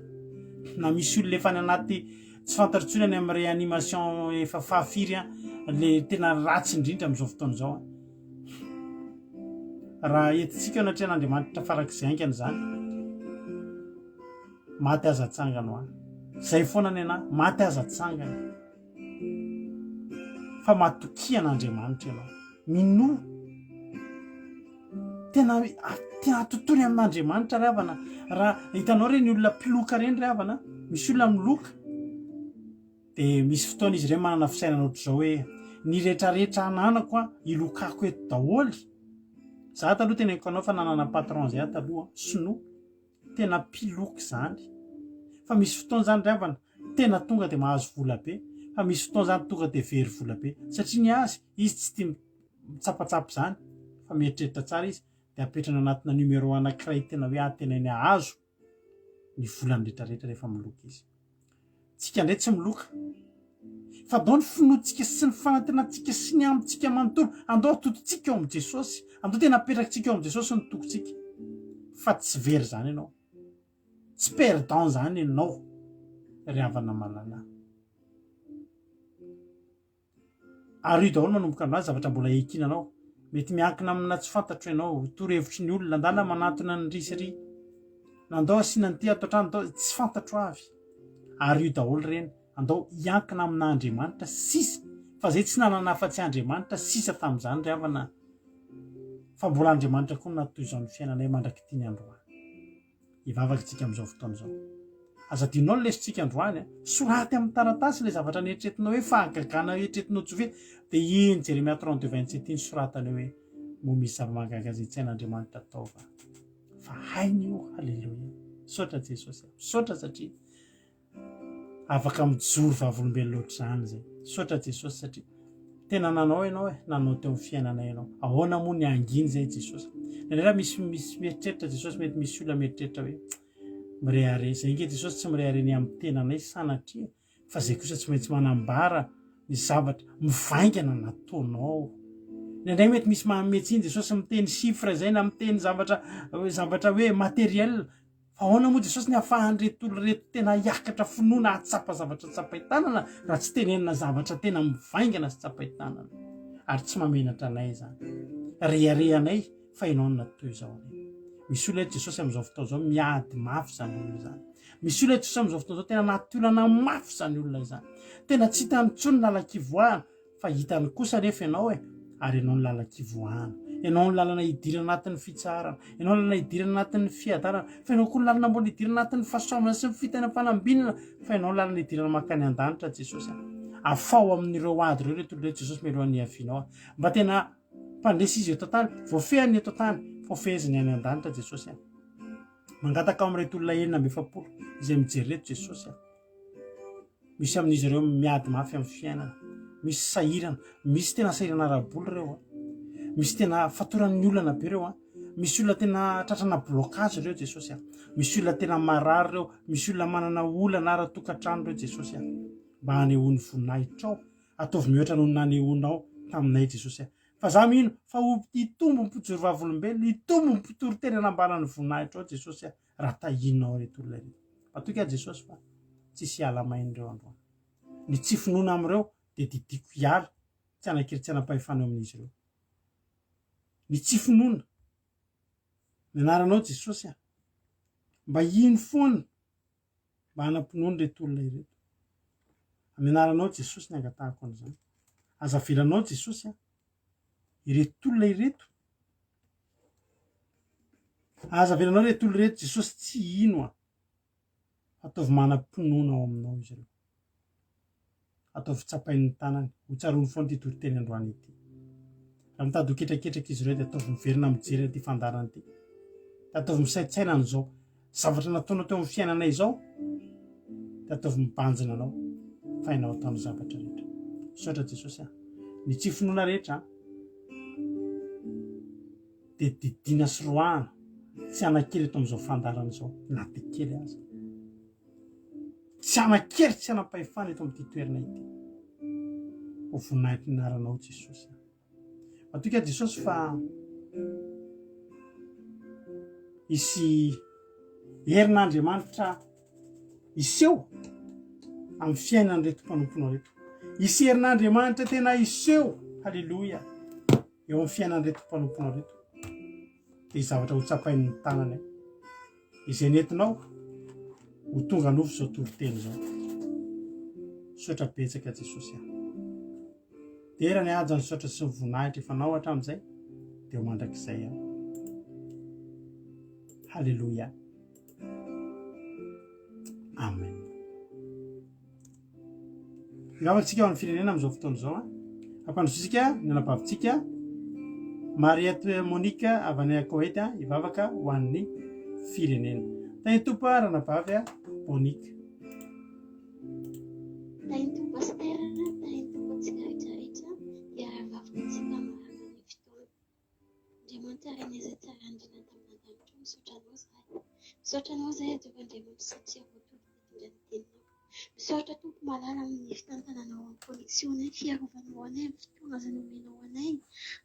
Na misy olona efa any anaty tsy fantatro intsony any amin'ny réanimation efa fahafiry an, le tena ratsy indrindra amin'izao fotoana izao an. Raha entintsika eo anatrehan'Andriamanitra farak'izay haingana izany, maty aza atsangana ho ahy. Izay foana ny anah, maty aza atsangana. Fa matokia an'Andriamanitra ianao. Minoa. Tena tena atontony amin'Andriamanitra ry havana. Raha hitanao ireny olona mpiloka ireny ry havana, misy olona miloka. Dia misy fotoana izy ireny manana fisainana ohatr'izao hoe, ny retraretra ananako an, ilokako eto daholo. Za taloha teneniko anao fa nanana patron zay aho taloha, sinoa, tena mpiloka izany. Fa misy fotoana izany ry havana, tena tonga dia mahazo vola be, fa misy fotoana izany tonga dia very vola be. Satria ny azy, izy tsy tia mitsapatsapa izany, fa mieritreritra tsara izy, dia apetrany anatina numéro anankiray tena hoe antenainy hahazo. ny volany retraretra rehefa miloka izy. Tsika indray tsy miloka. Fa andao ny finoantsika sy ny fanantenantsika sy ny amintsika manontolo, andao atotontsika eo amin'i Jesosy, andao tena apetrakitsika eo amin'i Jesosy ny tokintsika. Fa tsy very izany ianao. Tsy perdant izany ianao, ry havana malala. Ary io daholo manomboka androany zavatra mbola ekinanao. Mety miankina amina tsy fantatro ianao, torohevitry ny olona, ndana manantona an'i ry sy ry. Nandao asiana an'ity ato an-trano, ndao, tsy fantatro avy. Ary io daholo ireny, andao hiankina amin'Andriamanitra sisa. Fa zay tsy nanana afa-tsy Andriamanitra sisa tamin'izany ry havana. Fa mbola Andriamanitra koa no natoy izao ny fiainanay mandrak'ity ny androany. Hivavaka isika amin'izao fotoana izao. Aza adinonao ny lesontsika androany a. Soraty amin'ny taratasy ilay zavatra neritreretinao hoe fahagagana eritreretinao tsy ho vita. Dia iny Jeremia 32 27 iny soratana eo hoe moa misy zava-mahagaga izay tsy hain'Andriamanitra atao va? Fa hainy io. Haleloia. Misaotra Jesosy. Misaotra satria Afaka mijoro vavolombelona ohatr'izany izay. Misaotra Jesosy satria tena nanao ianao e, nanao teo amin'ny fiainana ianao. Ahoana moa ny hangina izay Jesosy? Indraindray raha misy misy mieritreritra Jesosy, mety misy olona mieritreritra hoe. Mirehareha. Izay ange Jesosy tsy mirehareha ny amin'ny tenanay sanatria fa izay kosa tsy maintsy manambara ny zavatra mivaingana nataonao. Indraindray mety misy manome tsiny Jesosy miteny chiffre izay na miteny zavatra zavatra hoe matériel fa ahoana moa Jesosy ny ahafahan'ireto olona ireto tena hiakatra finoana hahatsapa zavatra tsapain-tanana raha tsy tenenina zavatra tena mivaingana sy tsapain-tanana ary tsy mamenatra anay izany. Reharehanay fa ianao no natoy izao anay. Misy olona eto Jesosy amin'izao fotoana izao miady mafy izany olona izany. Misy olona eto Jesosy amin'izao fotoana izao tena anaty olana mafy izany olona izany. Tena tsy hitany intsony ny lalan-kivoahana fa hitany kosa anefa ianao e ary ianao ny lalan-kivoahana. Ianao ny lalana hidirana anatin'ny fitsaharana. Ianao ny lalana hidirana anatin'ny fiadanana. Fa ianao koa ny lalana mbola hidirana anatin'ny fahasoavana sy ny fitahiana fanambinana. Fa ianao ny lalana hidirana mankany an-danitra Jesosy a. Afaho amin'ireo ady ireo ireto olona ireto Jesosy mialohan'ny hiavianao. Mba tena Mpandresy izy eto an-tany, voafehiny ny eto an-tany, voafeheziny any an-danitra Jesosy a. Mangataka ao amin'ireto olona 46 izay mijery ireto Jesosy a. Misy amin'izy ireo miady mafy amin'ny fiainana, misy sahirana, misy tena sahirana ara-bola ireo a. Misy tena fatoran'ny olana be ireo a. Misy olona tena tratrana blocage ireo Jesosy a. Misy olona tena marary ireo, misy olona manana olana ara-tokantrano ireo Jesosy a. Mba hanehoany voninahitrao Ataovy mihoatra noho ny nanehoanao taminay Jesosy a. Fa za mino fa ho hitombo ny mpijoro vavolombelona, hitombo ny mpitory teny hanambara ny voninahitrao Jesosy a, raha tahianao ireto olona ireto. Matoky aho Jesosy fa tsisy hiala main'ireo androany. Ny tsy finoana amin'ireo dia didiko hiala, tsy hanan-kery tsy hanam-pahefana eo amin'izy ireo. Ny tsy finoana, ny anaranao Jesosy a, mba hino foana mba hanam-pinoana ireto olona ireto. Amin'ny anaranao Jesosy ny angatahako an'izany. Aza avelanao Jesosy a, ireto olona ireto. Aza avelanao ireto olona ireto Jesosy tsy hino a. Ataovy manam-pinoana ao aminao izy ireo. Ataovy tsapain'ny tanany. Ho tsaroany foana ity toriteny androany ity. Raha mitady ho ketraketraka izy ireo dia ataovy miverina mijery an'ity fandaharana ity. Dia ataovy misaintsaina an'izao zavatra nataonao teo amin'ny fiainanay izao. Dia ataovy mibanjina anao fa ianao atao ny zavatra rehetra. Misaotra Jesosy a. Ny tsy finoana rehetra dia didiana sy roahana tsy hanan-kery eto amin'izao fandaharana izao na dia kely aza. Tsy hanan-kery tsy hanam-pahefana eto amin'ity toerana ity. Ho voninahitry ny anaranao Jesosy. Matoky aho Jesosy fa hisy herin'Andriamanitra hiseho amin'ny fiainan'ireto mpanomponao ireto. Hisy herin'Andriamanitra tena hiseho, haleloia, eo amin'ny fiainan'ireto mpanomponao ireto. Dia zavatra ho tsapain'ny tananay. Izay nentinao ho tonga nofo izao toriteny izao. Misaotra betsaka Jesosy a. Dera ny haja ny saotra sy ny voninahitra efa nao hatramin'izay dia ho mandrakizay aho. Haleloia. Amen. Angamba tsika ao amin'ny firenena amin'izao fotoana izao. Ampandrosotsika ny anabavintsika Mariette Monique avy any Koweït hivavaka ho an'ny firenena. Tahin'ny Tompo ranabavy Monique. Tahin'ny Tompo Pasitera, tahin'ny Tompo antsika rehetra rehetra, dia rahavavy antsika marina ny fotoana. Andriamanitra Rainay izay tsara indrindra tamin'ny an-danitra, misaotra Anao izahay. Misaotra Anao izahay Jehovah Andriamanitra satria voatondro nitondra ny teninao. Misaotra Tompo malala amin'ny fitantananao amin'ny connexion anay, fiarovanao anay amin'ny fotoana izay nomenao anay.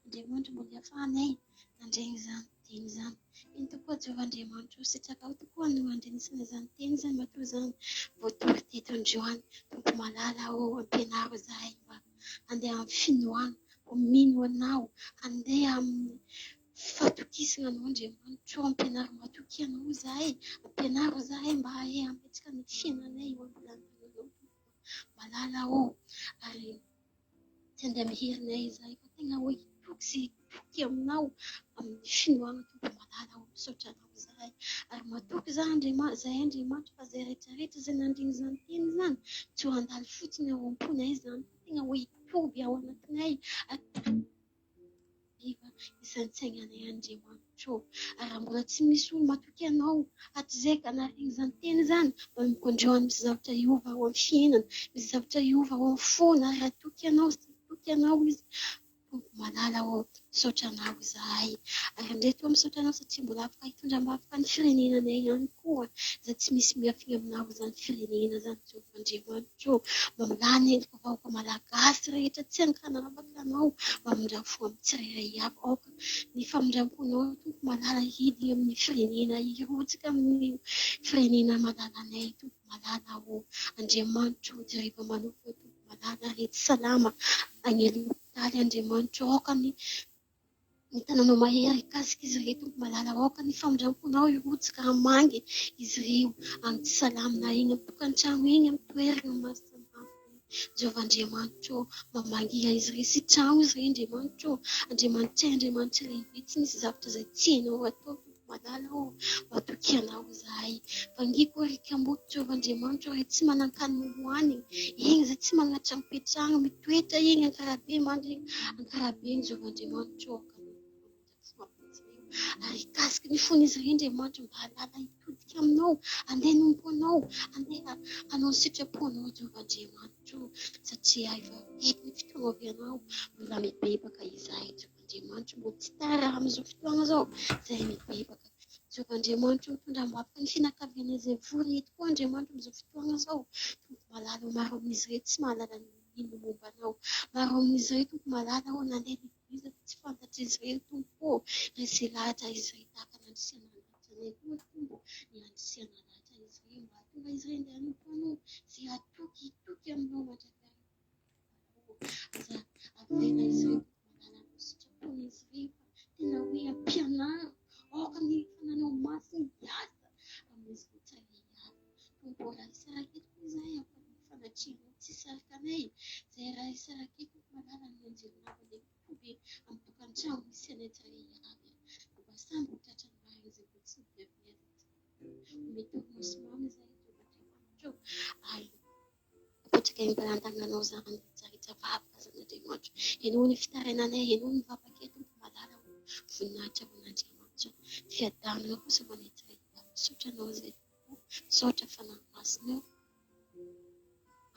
Andriamanitra mbola ahafahanay nandre izany teny izany. Eny tokoa Jehovah Andriamanitra o, sitrakao tokoa no handrenesana izany teny izany matoa izany voatory teto androany. Tompo malala o, ampianaro izahay mba handeha amin'ny finoana, ho mino Anao, handeha amin'ny fatokisana Anao Andriamanitra o, ampianaro matoky Anao izahay, ampianaro izahay mba hahay hametraka ny fiainanay eo am-pilantananao Tompo malala o, ary tsy handeha amin'ny herinay izahay fa tegna hoe hitoky sy hitoky Aminao amin'ny finoana Tompo malala o, misaotra Anao izahay ary matoky izahay Andriamanitra, izahay Andriamanitra fa izay rehetra rehetra izay nandrina izany teny izany tsy ho handalo fotsiny ao am-ponay izany fa tegna hoe hitoby ao anatinay ary hariva isaintsainanay Andriamanitra ô. Ary raha mbola tsy misy olo matoky Anao hatrizay ka naharegny izany teny izany, manomboka androany misy zavatra hiova ao amin'ny fiainana, misy zavatra hiova ao amin'ny fony ary hatoky Anao sy hitoky Anao izy. Tompo malala ô, Misaotra Anao izahay. Ary indray toa misaotra Anao satria mbola afaka hitondra am-bavaka ny firenenanay ihany koa, izay tsy misy miafina Aminao izany firenena izany, Jehovah Andriamanitra ô. Mamelà ny endrika vahoaka malagasy rehetra tsy ankanavaka Anao, mamindrà fo amin'ny tsirairay avy. Aoka ny famindram-ponao, Tompo malala, hidina amin'ny firenena, hirotsaka amin'ny firenena malalanay, Tompo malala ô. Andriamanitra ô, jereva manokana, Tompo malala, ry tsy salama any aloha. Taly Andriamanitra aoka ny ny tananao mahery hikasika izy ireo Tompo malala aoka ny famindramponao hirotsaka hamangy izy ireo amin'ny tsy salamina eny amin'ny tokantrano eny amin'ny toerana maro samihafa Jehovah Andriamanitra ô mamangia izy ireo sitrano izy ireo Andriamanitra ô Andriamanitray Andriamanitra lehibe tsy misy zavatra izay tsy hainao atao Tompo malala ô matokia anao izahay vangiko ry kamboty Jehovah Andriamanitra ô ry tsy manan-kanina hohanina eny izay tsy manana trano hipetrahana mitoetra eny Ankarabe mandry eny Ankarabe eny Jehovah Andriamanitra ô aoka ny ary hikasika ny fon'izy ireo Andriamanitra mba hahalala hitodika aminao andeha hanompo anao andeha hanao ny sitraponao Jehovah Andriamanitra ô satria efa akaiky ny fotoana avy anao mbola mibebaka izahay Jehovah Andriamanitra mbola tsy tara amin'izao fotoana izao izay mibebaka Jehovah Andriamanitra mitondra am-bavaka ny fianakaviana izay vory eto koa Andriamanitra amin'izao fotoana izao Tompo malala o maro amin'izy ireo tsy mahalala ny mino momba anao maro amin'izy ireo Tompo malala o nandeha nivoriza fa tsy fantatr'izy ireo Tompo o resy lahatra izy ireo tahaka ny andrisihana lahatra anay koa Tompo ny andrisihana lahatra izy ireo mba hahatonga izy ireo handeha hanompo anao sy hatoky hitoky aminao mandrakariva Aza avela izy ireo manala ny sitrapon'izy ireo fa tena hoe ampianaro. Aoka ny fananao masina hiasa amin'izy ireo tsirairay avy. Tompo ô, raha hisaraka eto koa izahay amin'ny fanatrehanao tsy hisaraka anay. Izay raha hisaraka eto malala ny anjelinao andeha hitoby amin'ny tokantrano misy anay tsirairay avy. Mba samy ho tratran'ny marina izay vao tsy niviavina azy. Mety ho nosy mamy izahay Jehovah Andriamanitra ô. Ary Apetraka eo am-pelantananao izany rehetra vavaka izany Andriamanitra. Henoy ny fitarainanay, henoy ny vavakay Tompo malala ô. Voninahitra ho an'Andriamanitra. Ny fiadanana kosa ho anay tsirairay avy. Misaotra Anao izay Tompo. Misaotra Fanahy Masina ô.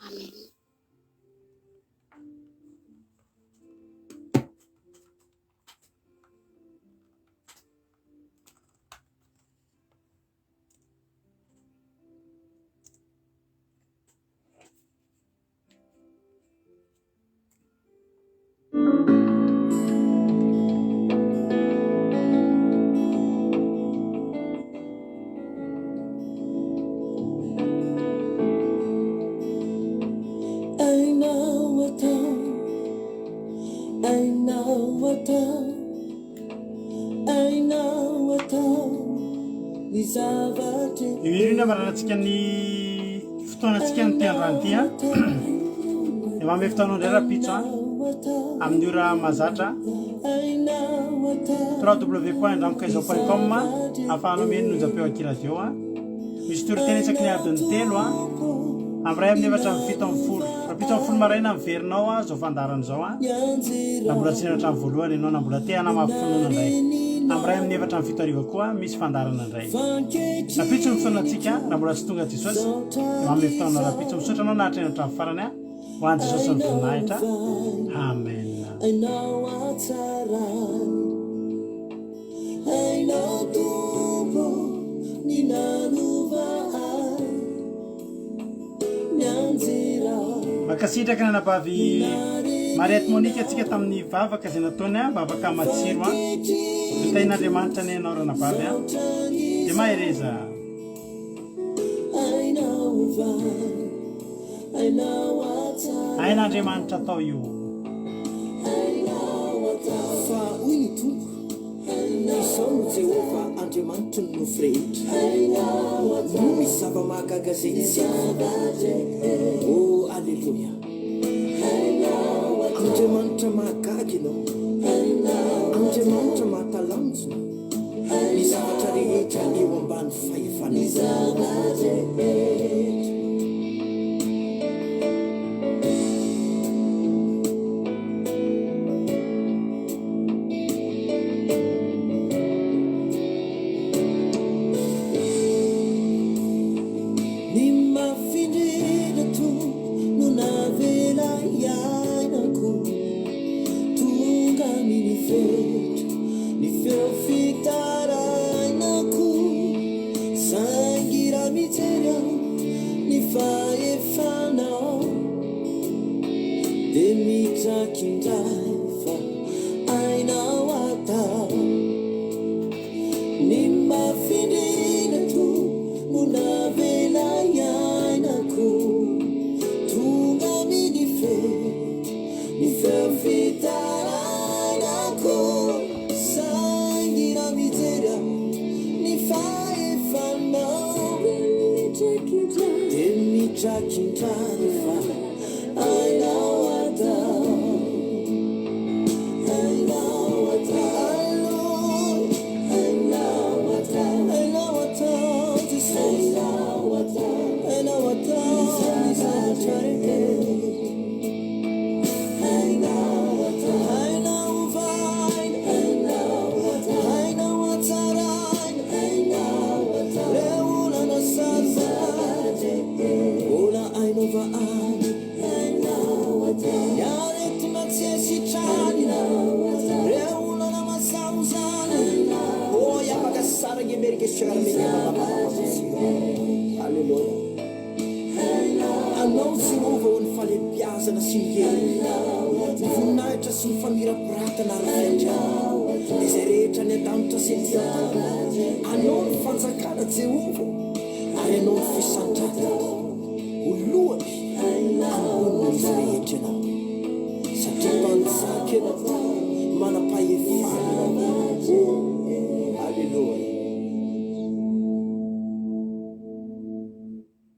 Amen. Ainao atao, ainao atao. Ainao atao ny zava-drehetra. Io indrindra maranantsika ny fotoanantsika ny androany ity an. Dia manome fotoanao indray rahampitso an. Amin'ny ora mahazatra. www.andramokaiza.com ahafahanao mihaino ny onjam-peo Ankiradio an. Misy toriteny isaky ny adiny telo an. Amin'ny iray amin'ny efatra amby fito amin'ny folo. Rahampitso amin'ny folo maraina miverina ao an izao fandaharana izao an. Raha mbola tsy nihaino hatramin'ny voalohany ianao na mbola te hanamafy finoana indray. Amin'ny iray amin'ny efatra amby fito hariva koa misy fandaharana indray. Rahampitso ny fotoanantsika raha mbola tsy tonga Jesosy dia manome fotoana rahampitso. Misaotra anao nahatreno hatramin'ny farany an. Ho an'i Jesosy ny voninahitra. Amen. Ainao hatsarany, ainao Tompo ny nanova ahy, nianjera. Mankasitraka ny anabavy Mariette Monique antsika tamin'ny vavaka izay nataony an, vavaka matsiro an. Notahin'Andriamanitra anie ianao ranabavy an. Dia mahereza. Hain'Andriamanitra atao io. Fa hoy ny Tompo, Izaho no Jehovah Andriamanitry ny nofo rehetra. Moa misy zava-mahagaga izay tsy haiko? Oh, aleloia! Andriamanitra mahagaga Ianao, Andriamanitra mahatalanjona. Ny zavatra rehetra eo ambany fahefanao. Ny mafy indrindra Tompo no navela hiainako. Tonga. amin'ny fetra ny feo fitarainako, saingy raha mijery aho ny fahefanao dia mitraky indray fa hainao atao. Ny mafy indrindra toa no navela hiainako. Tonga amin'ny feo, ny feo fitarainako. Saingy raha mijery aho ny fahefanao, dia mitrakindrany fa hainao atao. Ny aretina tsy hay sitranina, reo olana masaozana. Oh, afaka saranga Amerika Alléluia. Anao Jehovah ho ny fahalehibiazana sy ny hery, ny voninahitra sy ny famirapiratana ary ny fiandrianana, dia izay rehetra any an-danitra sy ety an-tany. Anao ny fanjakana Jehovah, ary Anao ny fisandratana. Ho lohany ambonin'izy rehetra ianao, satria mpanjaka ianao.